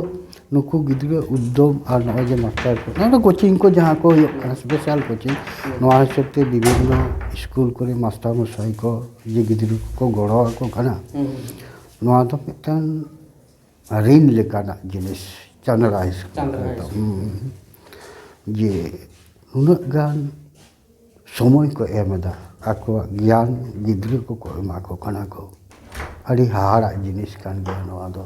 ᱱᱩᱠᱩ ᱜᱤᱫᱽᱨᱟᱹ ᱩᱫᱽᱫᱚᱢ ᱟᱨ ᱱᱚᱜᱼᱚᱭ ᱡᱮ ᱢᱟᱥᱴᱟᱨ ᱠᱚ, ᱱᱚᱜᱼᱚᱭ ᱠᱳᱪᱤᱝ ᱠᱚ ᱡᱟᱦᱟᱸ ᱠᱚ ᱦᱩᱭᱩᱜ ᱠᱟᱱᱟ, ᱦᱩᱸ᱾ ᱥᱯᱮᱥᱟᱞ ᱠᱳᱪᱤᱝ, ᱦᱩᱸ᱾ ᱱᱚᱣᱟ ᱦᱤᱥᱟᱹᱵ ᱛᱮ ᱵᱤᱵᱷᱤᱱᱱᱚ ᱥᱠᱩᱞ ᱠᱚᱨᱮ ᱢᱟᱥᱴᱟᱨ ᱢᱚᱥᱟᱭ ᱠᱚ ᱡᱮ ᱜᱤᱫᱽᱨᱟᱹ ᱠᱚᱠᱚ ᱜᱚᱲᱚ ᱟᱠᱚ ᱠᱟᱱᱟ, ᱦᱩᱸ᱾ ᱱᱚᱣᱟ ᱫᱚ ᱢᱤᱫᱴᱟᱝ ᱨᱤᱱ ᱞᱮᱠᱟᱱᱟᱜ ᱡᱤᱱᱤᱥ, ᱪᱟᱸᱫᱽᱲᱟ ᱦᱤᱥᱟᱹᱵ ᱪᱟᱸᱫᱽᱲᱟ ᱛᱮ᱾ ᱦᱤᱥᱟᱹᱵ᱾ ᱦᱩᱸ᱾ ᱡᱮ ᱱᱩᱱᱟᱹᱜ ᱜᱟᱱ ᱥᱚᱢᱚᱭ ᱠᱚ ᱮᱢ ᱮᱫᱟ ᱟᱠᱚᱣᱟᱜ ᱜᱮᱭᱟᱱ ᱜᱤᱫᱽᱨᱟᱹ ᱠᱚᱠᱚ ᱮᱢᱟ ᱠᱚ ᱠᱟᱱᱟ ᱠᱚ᱾ ᱟᱹᱰᱤ ᱦᱟᱦᱟᱲᱟᱜ ᱡᱤᱱᱤᱥ ᱠᱟᱱ ᱜᱮᱭᱟ ᱱᱚᱣᱟ ᱫᱚ᱾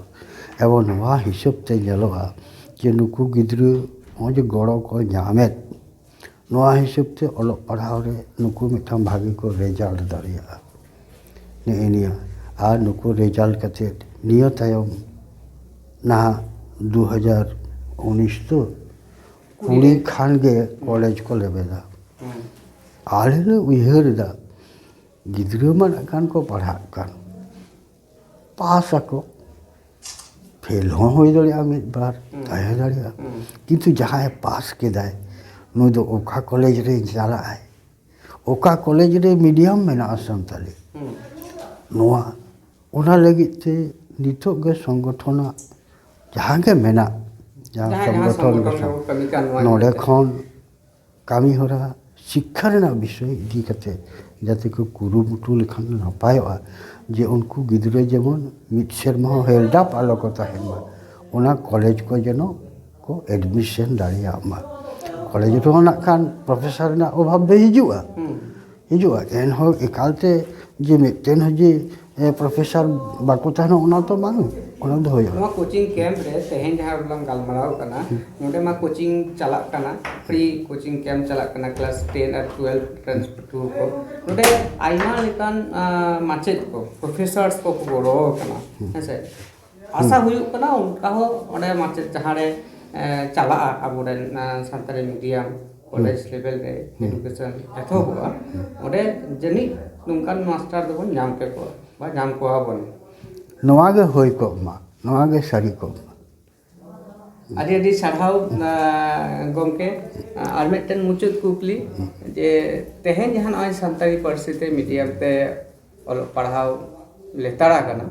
ᱮᱵᱚᱝ ᱱᱚᱣᱟ ᱦᱤᱥᱟᱹᱵ ᱛᱮ ᱧᱮᱞᱚᱜᱼᱟ ᱡᱮ ᱱᱩᱠᱩ ᱜᱤᱫᱽᱨᱟᱹ ᱱᱚᱜᱼᱚᱭ ᱡᱮ ᱜᱚᱲᱚ ᱠᱚ ᱧᱟᱢᱮᱫ, ᱱᱚᱣᱟ ᱦᱤᱥᱟᱹᱵ ᱛᱮ ᱚᱞᱚᱜ ᱯᱟᱲᱦᱟᱣ ᱨᱮ ᱱᱩᱠᱩ ᱢᱤᱫᱴᱟᱝ ᱵᱷᱟᱜᱮ ᱠᱚ ᱨᱮᱡᱟᱞᱴ ᱫᱟᱲᱮᱭᱟᱜᱼᱟ᱾ ᱱᱮᱜᱼᱮ ᱱᱤᱭᱟᱹ᱾ ᱟᱨ ᱱᱩᱠᱩ ᱨᱮᱡᱟᱞᱴ ᱠᱟᱛᱮᱫ ᱱᱤᱭᱟᱹ ᱛᱟᱭᱚᱢ ᱱᱟᱦᱟᱜ ᱫᱩ ᱦᱟᱡᱟᱨ ᱩᱱᱤᱥ ᱛᱚ, ᱠᱩᱲᱤ ᱠᱷᱟᱱ ᱜᱮ ᱠᱚᱞᱮᱡᱽ ᱠᱚ ᱞᱮᱵᱮᱫᱟ᱾ ᱟᱞᱮ ᱞᱮ ᱩᱭᱦᱟᱹᱨ ᱮᱫᱟ, ᱜᱤᱫᱽᱨᱟᱹ ᱢᱟ ᱱᱟᱜ ᱠᱷᱟᱱ ᱠᱚ ᱯᱟᱲᱦᱟᱜ ᱠᱟᱱ, ᱯᱟᱥ ᱟᱠᱚ, ᱯᱷᱮᱞ ᱦᱚᱸ ᱦᱩᱭ ᱫᱟᱲᱮᱭᱟᱜᱼᱟ, ᱢᱤᱫ ᱵᱟᱨ ᱛᱟᱦᱮᱸ ᱫᱟᱲᱮᱭᱟᱜᱼᱟ᱾ ᱠᱤᱱᱛᱩ ᱡᱟᱦᱟᱸᱭ ᱯᱟᱥ ᱠᱮᱫᱟᱭ, ᱱᱩᱭ ᱫᱚ ᱚᱠᱟ ᱠᱚᱞᱮᱡᱽ ᱨᱮ ᱪᱟᱞᱟᱜᱼᱟᱭ, ᱚᱠᱟ ᱠᱚᱞᱮᱡᱽ ᱨᱮ ᱢᱤᱰᱤᱭᱟᱢ ᱢᱮᱱᱟᱜᱼᱟ ᱥᱟᱱᱛᱟᱞᱤ, ᱱᱚᱣᱟ, ᱚᱱᱟ ᱞᱟᱹᱜᱤᱫ ᱛᱮ ᱱᱤᱛᱚᱜ ᱜᱮ ᱥᱚᱝᱜᱚᱴᱷᱚᱱᱟᱜ ᱡᱟᱦᱟᱸ ᱜᱮ ᱢᱮᱱᱟᱜ, ᱡᱟᱦᱟᱸ ᱡᱟᱦᱟᱸ, ᱡᱟᱦᱟᱸ ᱥᱚᱝᱜᱚᱴᱷᱚᱱ ᱥᱚᱝᱜᱚᱴᱷᱚᱱ ᱨᱮ ᱨᱮᱵᱚ ᱠᱟᱹᱢᱤ ᱠᱟᱱ, ᱱᱚᱣᱟ ᱱᱚᱰᱮ ᱤᱫᱤ ᱠᱟᱛᱮ᱾ ᱠᱷᱚᱱ ᱠᱟᱹᱢᱤ ᱦᱚᱨᱟ ᱥᱤᱠᱠᱷᱟ ᱨᱮᱱᱟᱜ ᱵᱤᱥᱚᱭ ᱤᱫᱤ ᱠᱟᱛᱮ ᱡᱟᱛᱮ ᱠᱚ ᱠᱩᱨᱩᱢᱩᱴᱩ ᱞᱮᱠᱷᱟᱱ ᱱᱟᱯᱟᱭᱚᱜᱼᱟ, ᱡᱮ ᱩᱱᱠᱩ ᱜᱤᱫᱽᱨᱟᱹ ᱡᱮᱢᱚᱱ ᱢᱤᱫ ᱥᱮᱨᱢᱟ ᱦᱚᱸ ᱦᱮᱞᱰ ᱟᱯ ᱟᱞᱚ ᱠᱚ ᱛᱟᱦᱮᱱ ᱢᱟ, ᱚᱱᱟ ᱠᱚᱞᱮᱡᱽ ᱠᱚ ᱡᱮᱱᱚ ᱠᱚ ᱮᱰᱢᱤᱥᱚᱱ ᱫᱟᱲᱮᱭᱟᱜ ᱢᱟ᱾ ᱠᱚᱞᱮᱡᱽ ᱨᱮᱦᱚᱸ ᱱᱟᱜ ᱠᱷᱟᱱ ᱯᱨᱚᱯᱷᱮᱥᱚᱨ ᱨᱮᱱᱟᱜ ᱚᱵᱷᱟᱵᱽ ᱫᱚ ᱦᱤᱡᱩᱜᱼᱟ, ᱦᱤᱡᱩᱜᱼᱟ, ᱮᱱᱦᱚᱸ ᱮᱠᱟᱞᱛᱮ ᱡᱮ ᱢᱤᱫᱴᱮᱱ ᱦᱚᱸ ᱡᱮ ᱮ, ᱯᱨᱚᱯᱷᱮᱥᱚᱨ ᱵᱟᱠᱚ ᱛᱟᱦᱮᱱᱟ, ᱚᱱᱟ ᱛᱚ ᱵᱟᱝ, ᱚᱱᱟ ᱫᱚ ᱦᱩᱭᱩᱜᱼᱟ᱾ ᱱᱚᱣᱟ ᱠᱳᱪᱤᱝ ᱠᱮᱢᱯ ᱨᱮ ᱛᱮᱦᱮᱧ ᱡᱟᱦᱟᱸ ᱞᱟᱝ ᱜᱟᱞᱢᱟᱨᱟᱣ ᱠᱟᱱᱟ, ᱱᱚᱰᱮ ᱢᱟ ᱠᱳᱪᱤᱝ ᱪᱟᱞᱟᱜ ᱠᱟᱱᱟ, ᱯᱷᱨᱤ ᱠᱳᱪᱤᱝ ᱠᱮᱢᱯ ᱪᱟᱞᱟᱜ ᱠᱟᱱᱟ, ᱠᱞᱟᱥ ᱴᱮᱱ ᱟᱨ ᱴᱩᱭᱮᱞᱵᱷ ᱨᱮᱱ ᱯᱟᱹᱴᱷᱩᱣᱟᱹ ᱠᱚ᱾ ᱱᱚᱰᱮ ᱟᱭᱢᱟ ᱞᱮᱠᱟᱱ, ᱟ, ᱢᱟᱪᱮᱫ ᱠᱚ, ᱯᱨᱚᱯᱷᱮᱥᱚᱨᱥ ᱠᱚᱠᱚ ᱜᱚᱲᱚ ᱟᱠᱟᱱᱟ, ᱦᱮᱸ ᱥᱮ? ᱟᱥᱟ ᱦᱩᱭᱩᱜ ᱠᱟᱱᱟ ᱚᱱᱠᱟ ᱦᱚᱸ ᱚᱸᱰᱮ ᱢᱟᱪᱮᱫ ᱡᱟᱦᱟᱸ ᱨᱮ, ᱮ, ᱪᱟᱞᱟᱜᱼᱟ ᱟᱵᱚᱨᱮᱱ, ᱮ, ᱥᱟᱱᱛᱟᱲᱤ ᱢᱤᱰᱤᱭᱟᱢ ᱠᱚᱞᱮᱡᱽ ᱞᱮᱵᱮᱞ ᱨᱮ ᱮᱰᱩᱠᱮᱥᱚᱱ ᱮᱛᱚᱦᱚᱵᱚᱜᱼᱟ, ᱚᱸᱰᱮ ᱡᱟᱹᱱᱤᱡ ᱱᱚᱝᱠᱟᱱ ᱢᱟᱥᱴᱟᱨ ᱫᱚᱵᱚᱱ ᱧᱟᱢ ᱠᱮᱠᱚᱣᱟ ᱵᱟ ᱧᱟᱢ ᱠᱚᱣᱟ ᱵᱚᱱ᱾ ᱱᱚᱣᱟ ᱜᱮ ᱦᱩᱭ ᱠᱚᱜ ᱢᱟ, ᱱᱚᱣᱟ ᱜᱮ ᱥᱟᱹᱨᱤ ᱠᱚᱜ ᱢᱟ᱾ ᱟᱹᱰᱤ ᱟᱹᱰᱤ ᱥᱟᱨᱦᱟᱣ, ᱟ, ᱜᱚᱢᱠᱮ᱾ ᱟ, ᱟᱨ ᱢᱤᱫᱴᱮᱱ ᱢᱩᱪᱟᱹᱫ ᱠᱩᱠᱞᱤ, ᱡᱮ ᱛᱮᱦᱮᱧ ᱡᱟᱦᱟᱸ ᱱᱚᱜᱼᱚᱭ ᱥᱟᱱᱛᱟᱲᱤ ᱯᱟᱹᱨᱥᱤ ᱛᱮ ᱢᱤᱰᱤᱭᱟᱢ ᱛᱮ ᱚᱞᱚᱜ ᱯᱟᱲᱦᱟᱣ ᱞᱮᱛᱟᱲ ᱟᱠᱟᱱᱟ,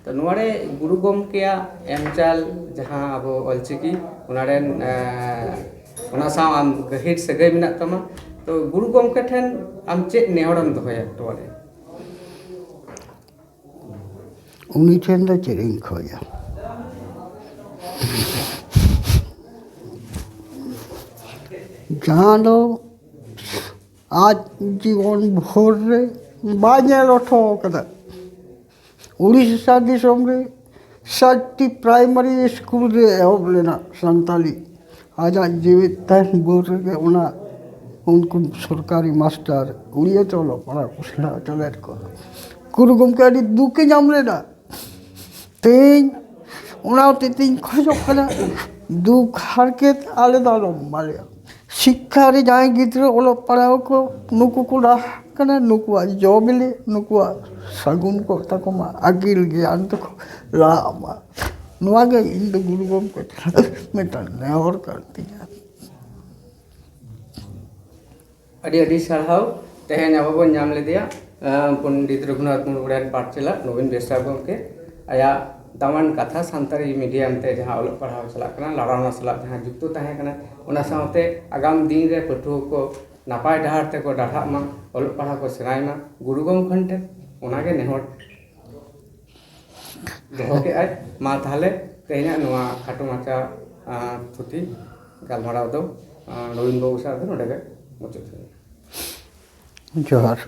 ᱛᱚ ᱱᱚᱣᱟ ᱨᱮ ᱜᱩᱨᱩ ᱜᱚᱢᱠᱮᱭᱟᱜ ᱮᱢ ᱪᱟᱞ ᱡᱟᱦᱟᱸ ᱟᱵᱚ ᱚᱞᱪᱤᱠᱤ, ᱚᱱᱟ ᱨᱮᱱ, ᱟ, ᱚᱱᱟ ᱥᱟᱶ ᱟᱢ ᱜᱟᱹᱦᱤᱨ ᱥᱟᱹᱜᱟᱹᱭ ᱢᱮᱱᱟᱜ ᱛᱟᱢᱟ, ᱛᱚ ᱜᱩᱨᱩ ᱜᱚᱢᱠᱮ ᱴᱷᱮᱱ ᱟᱢ ᱪᱮᱫ ᱱᱮᱦᱚᱨᱮᱢ ᱫᱚᱦᱚᱭᱟ ᱱᱚᱣᱟ ᱨᱮ? ᱩᱱᱤ ᱴᱷᱮᱱ ᱫᱚ ᱪᱮᱫ ᱤᱧ ᱠᱷᱚᱡᱟ? ᱡᱟᱦᱟᱸ ᱫᱚ ᱟᱡ ᱡᱤᱵᱚᱱ ᱵᱷᱳᱨ ᱨᱮ ᱵᱟᱭ ᱧᱮᱞ ᱦᱚᱴᱚ ᱠᱟᱫᱟ᱾ ᱩᱲᱤᱥᱥᱟ ᱫᱤᱥᱚᱢ ᱨᱮ ᱥᱟᱛᱴᱤ ᱯᱨᱟᱭᱢᱟᱨᱤ ᱥᱠᱩᱞ ᱨᱮ ᱮᱦᱚᱵ ᱞᱮᱱᱟ ᱥᱟᱱᱛᱟᱞᱤ᱾ ᱟᱡᱟᱜ ᱡᱤᱣᱤᱫ ᱛᱟᱦᱮᱱ ᱵᱷᱳᱨ ᱨᱮᱜᱮ ᱚᱱᱟ ᱩᱱᱠᱩ ᱥᱚᱨᱠᱟᱨᱤ ᱢᱟᱥᱴᱟᱨ ᱩᱲᱤᱭᱟᱹ ᱛᱮ ᱚᱞᱚᱜ ᱯᱟᱲᱦᱟᱣ ᱠᱚ ᱥᱮᱬᱟ ᱦᱚᱪᱚ ᱞᱮᱫ ᱠᱚᱣᱟ᱾ ᱜᱩᱨᱩ ᱜᱚᱢᱠᱮ ᱟᱹᱰᱤ ᱫᱩᱠᱮ ᱧᱟᱢ ᱞᱮᱫᱟ᱾ ᱛᱮᱦᱮᱧ ᱚᱱᱟ ᱦᱚᱛᱮᱡ ᱛᱮᱧ ᱠᱷᱚᱡᱚᱜ ᱠᱟᱱᱟ, ᱫᱩᱠ ᱦᱟᱨᱠᱮᱛ ᱟᱞᱮ ᱫᱚ ᱟᱞᱚᱢ ᱮᱢᱟᱞᱮᱭᱟ᱾ ᱥᱤᱠᱠᱷᱟ ᱨᱮ ᱡᱟᱦᱟᱸᱭ ᱜᱤᱫᱽᱨᱟᱹ ᱚᱞᱚᱜ ᱯᱟᱲᱦᱟᱣ ᱠᱚ, ᱱᱩᱠᱩ ᱠᱚ ᱞᱟᱦᱟᱜ ᱠᱟᱱᱟ, ᱱᱩᱠᱩᱣᱟᱜ ᱡᱚ ᱵᱤᱞᱤ, ᱱᱩᱠᱩᱣᱟᱜ ᱥᱟᱹᱜᱩᱱ ᱠᱚᱜ ᱛᱟᱠᱚ ᱢᱟ, ᱟᱹᱠᱤᱞ ᱜᱮᱭᱟᱱ ᱛᱮᱠᱚ ᱞᱟᱦᱟᱜ ᱢᱟ᱾ ᱱᱚᱣᱟ ᱜᱮ ᱤᱧ ᱫᱚ ᱜᱩᱨᱩ ᱜᱚᱢᱠᱮ ᱴᱷᱮᱱ ᱢᱤᱫᱴᱟᱝ ᱱᱮᱦᱚᱨ ᱠᱟᱱ ᱛᱤᱧᱟ᱾ ᱟᱹᱰᱤ ᱟᱹᱰᱤ ᱥᱟᱨᱦᱟᱣ᱾ ᱛᱮᱦᱮᱧ ᱟᱵᱚ ᱵᱚᱱ ᱧᱟᱢ ᱞᱮᱫᱮᱭᱟ, ᱟᱸ, ᱯᱚᱱᱰᱤᱛ ᱨᱚᱜᱷᱩᱱᱟᱛᱷ ᱢᱩᱨᱢᱩ ᱨᱮᱱ ᱯᱟᱴᱷᱥᱟᱞᱟ ᱱᱚᱵᱤᱱ ᱵᱮᱥᱨᱟ ᱜᱚᱢᱠᱮ᱾ ᱟᱭᱟᱜ ᱫᱟᱢᱟᱱ ᱠᱟᱛᱷᱟ ᱥᱟᱱᱛᱟᱲᱤ ᱢᱤᱰᱤᱭᱟᱢ ᱛᱮ ᱡᱟᱦᱟᱸ ᱚᱞᱚᱜ ᱯᱟᱲᱦᱟᱣ ᱪᱟᱞᱟᱜ ᱠᱟᱱᱟ, ᱞᱟᱲᱟᱣᱱᱟ ᱥᱟᱞᱟᱜ ᱡᱟᱦᱟᱸ ᱡᱩᱠᱛᱚ ᱛᱟᱦᱮᱸ ᱠᱟᱱᱟ, ᱚᱱᱟ ᱥᱟᱶᱛᱮ ᱟᱜᱟᱢ ᱫᱤᱱ ᱨᱮ ᱯᱟᱹᱴᱷᱩᱣᱟᱹ ᱠᱚ ᱱᱟᱯᱟᱭ ᱰᱟᱦᱟᱨ ᱛᱮᱠᱚ ᱰᱟᱦᱨᱟᱜ ᱢᱟ, ᱚᱞᱚᱜ ᱯᱟᱲᱦᱟᱣ ᱠᱚ ᱥᱮᱬᱟᱭ ᱢᱟ, ᱜᱩᱨᱩ ᱜᱚᱢᱠᱮ ᱴᱷᱮᱱ ᱚᱱᱟᱜᱮ ᱱᱮᱦᱚᱨ ᱫᱚᱦᱚ ᱠᱮᱫᱟᱭ᱾ ᱢᱟ ᱛᱟᱦᱚᱞᱮ ᱛᱮᱦᱮᱧᱟᱜ ᱱᱚᱣᱟ ᱠᱷᱟᱴᱚ ᱢᱟᱪᱷᱟ, ᱟᱸ, ᱛᱷᱩᱛᱤ ᱜᱟᱞᱢᱟᱨᱟᱣ ᱫᱚ, ᱟᱸ, ᱱᱚᱵᱤᱱ ᱵᱟᱹᱵᱩ ᱥᱟᱶ ᱫᱚ ᱱᱚᱰᱮ ᱜᱮ ᱢᱩᱪᱟᱹᱫ ᱦᱩᱭᱩᱜᱼᱟ᱾ ᱡᱚᱦᱟᱨ᱾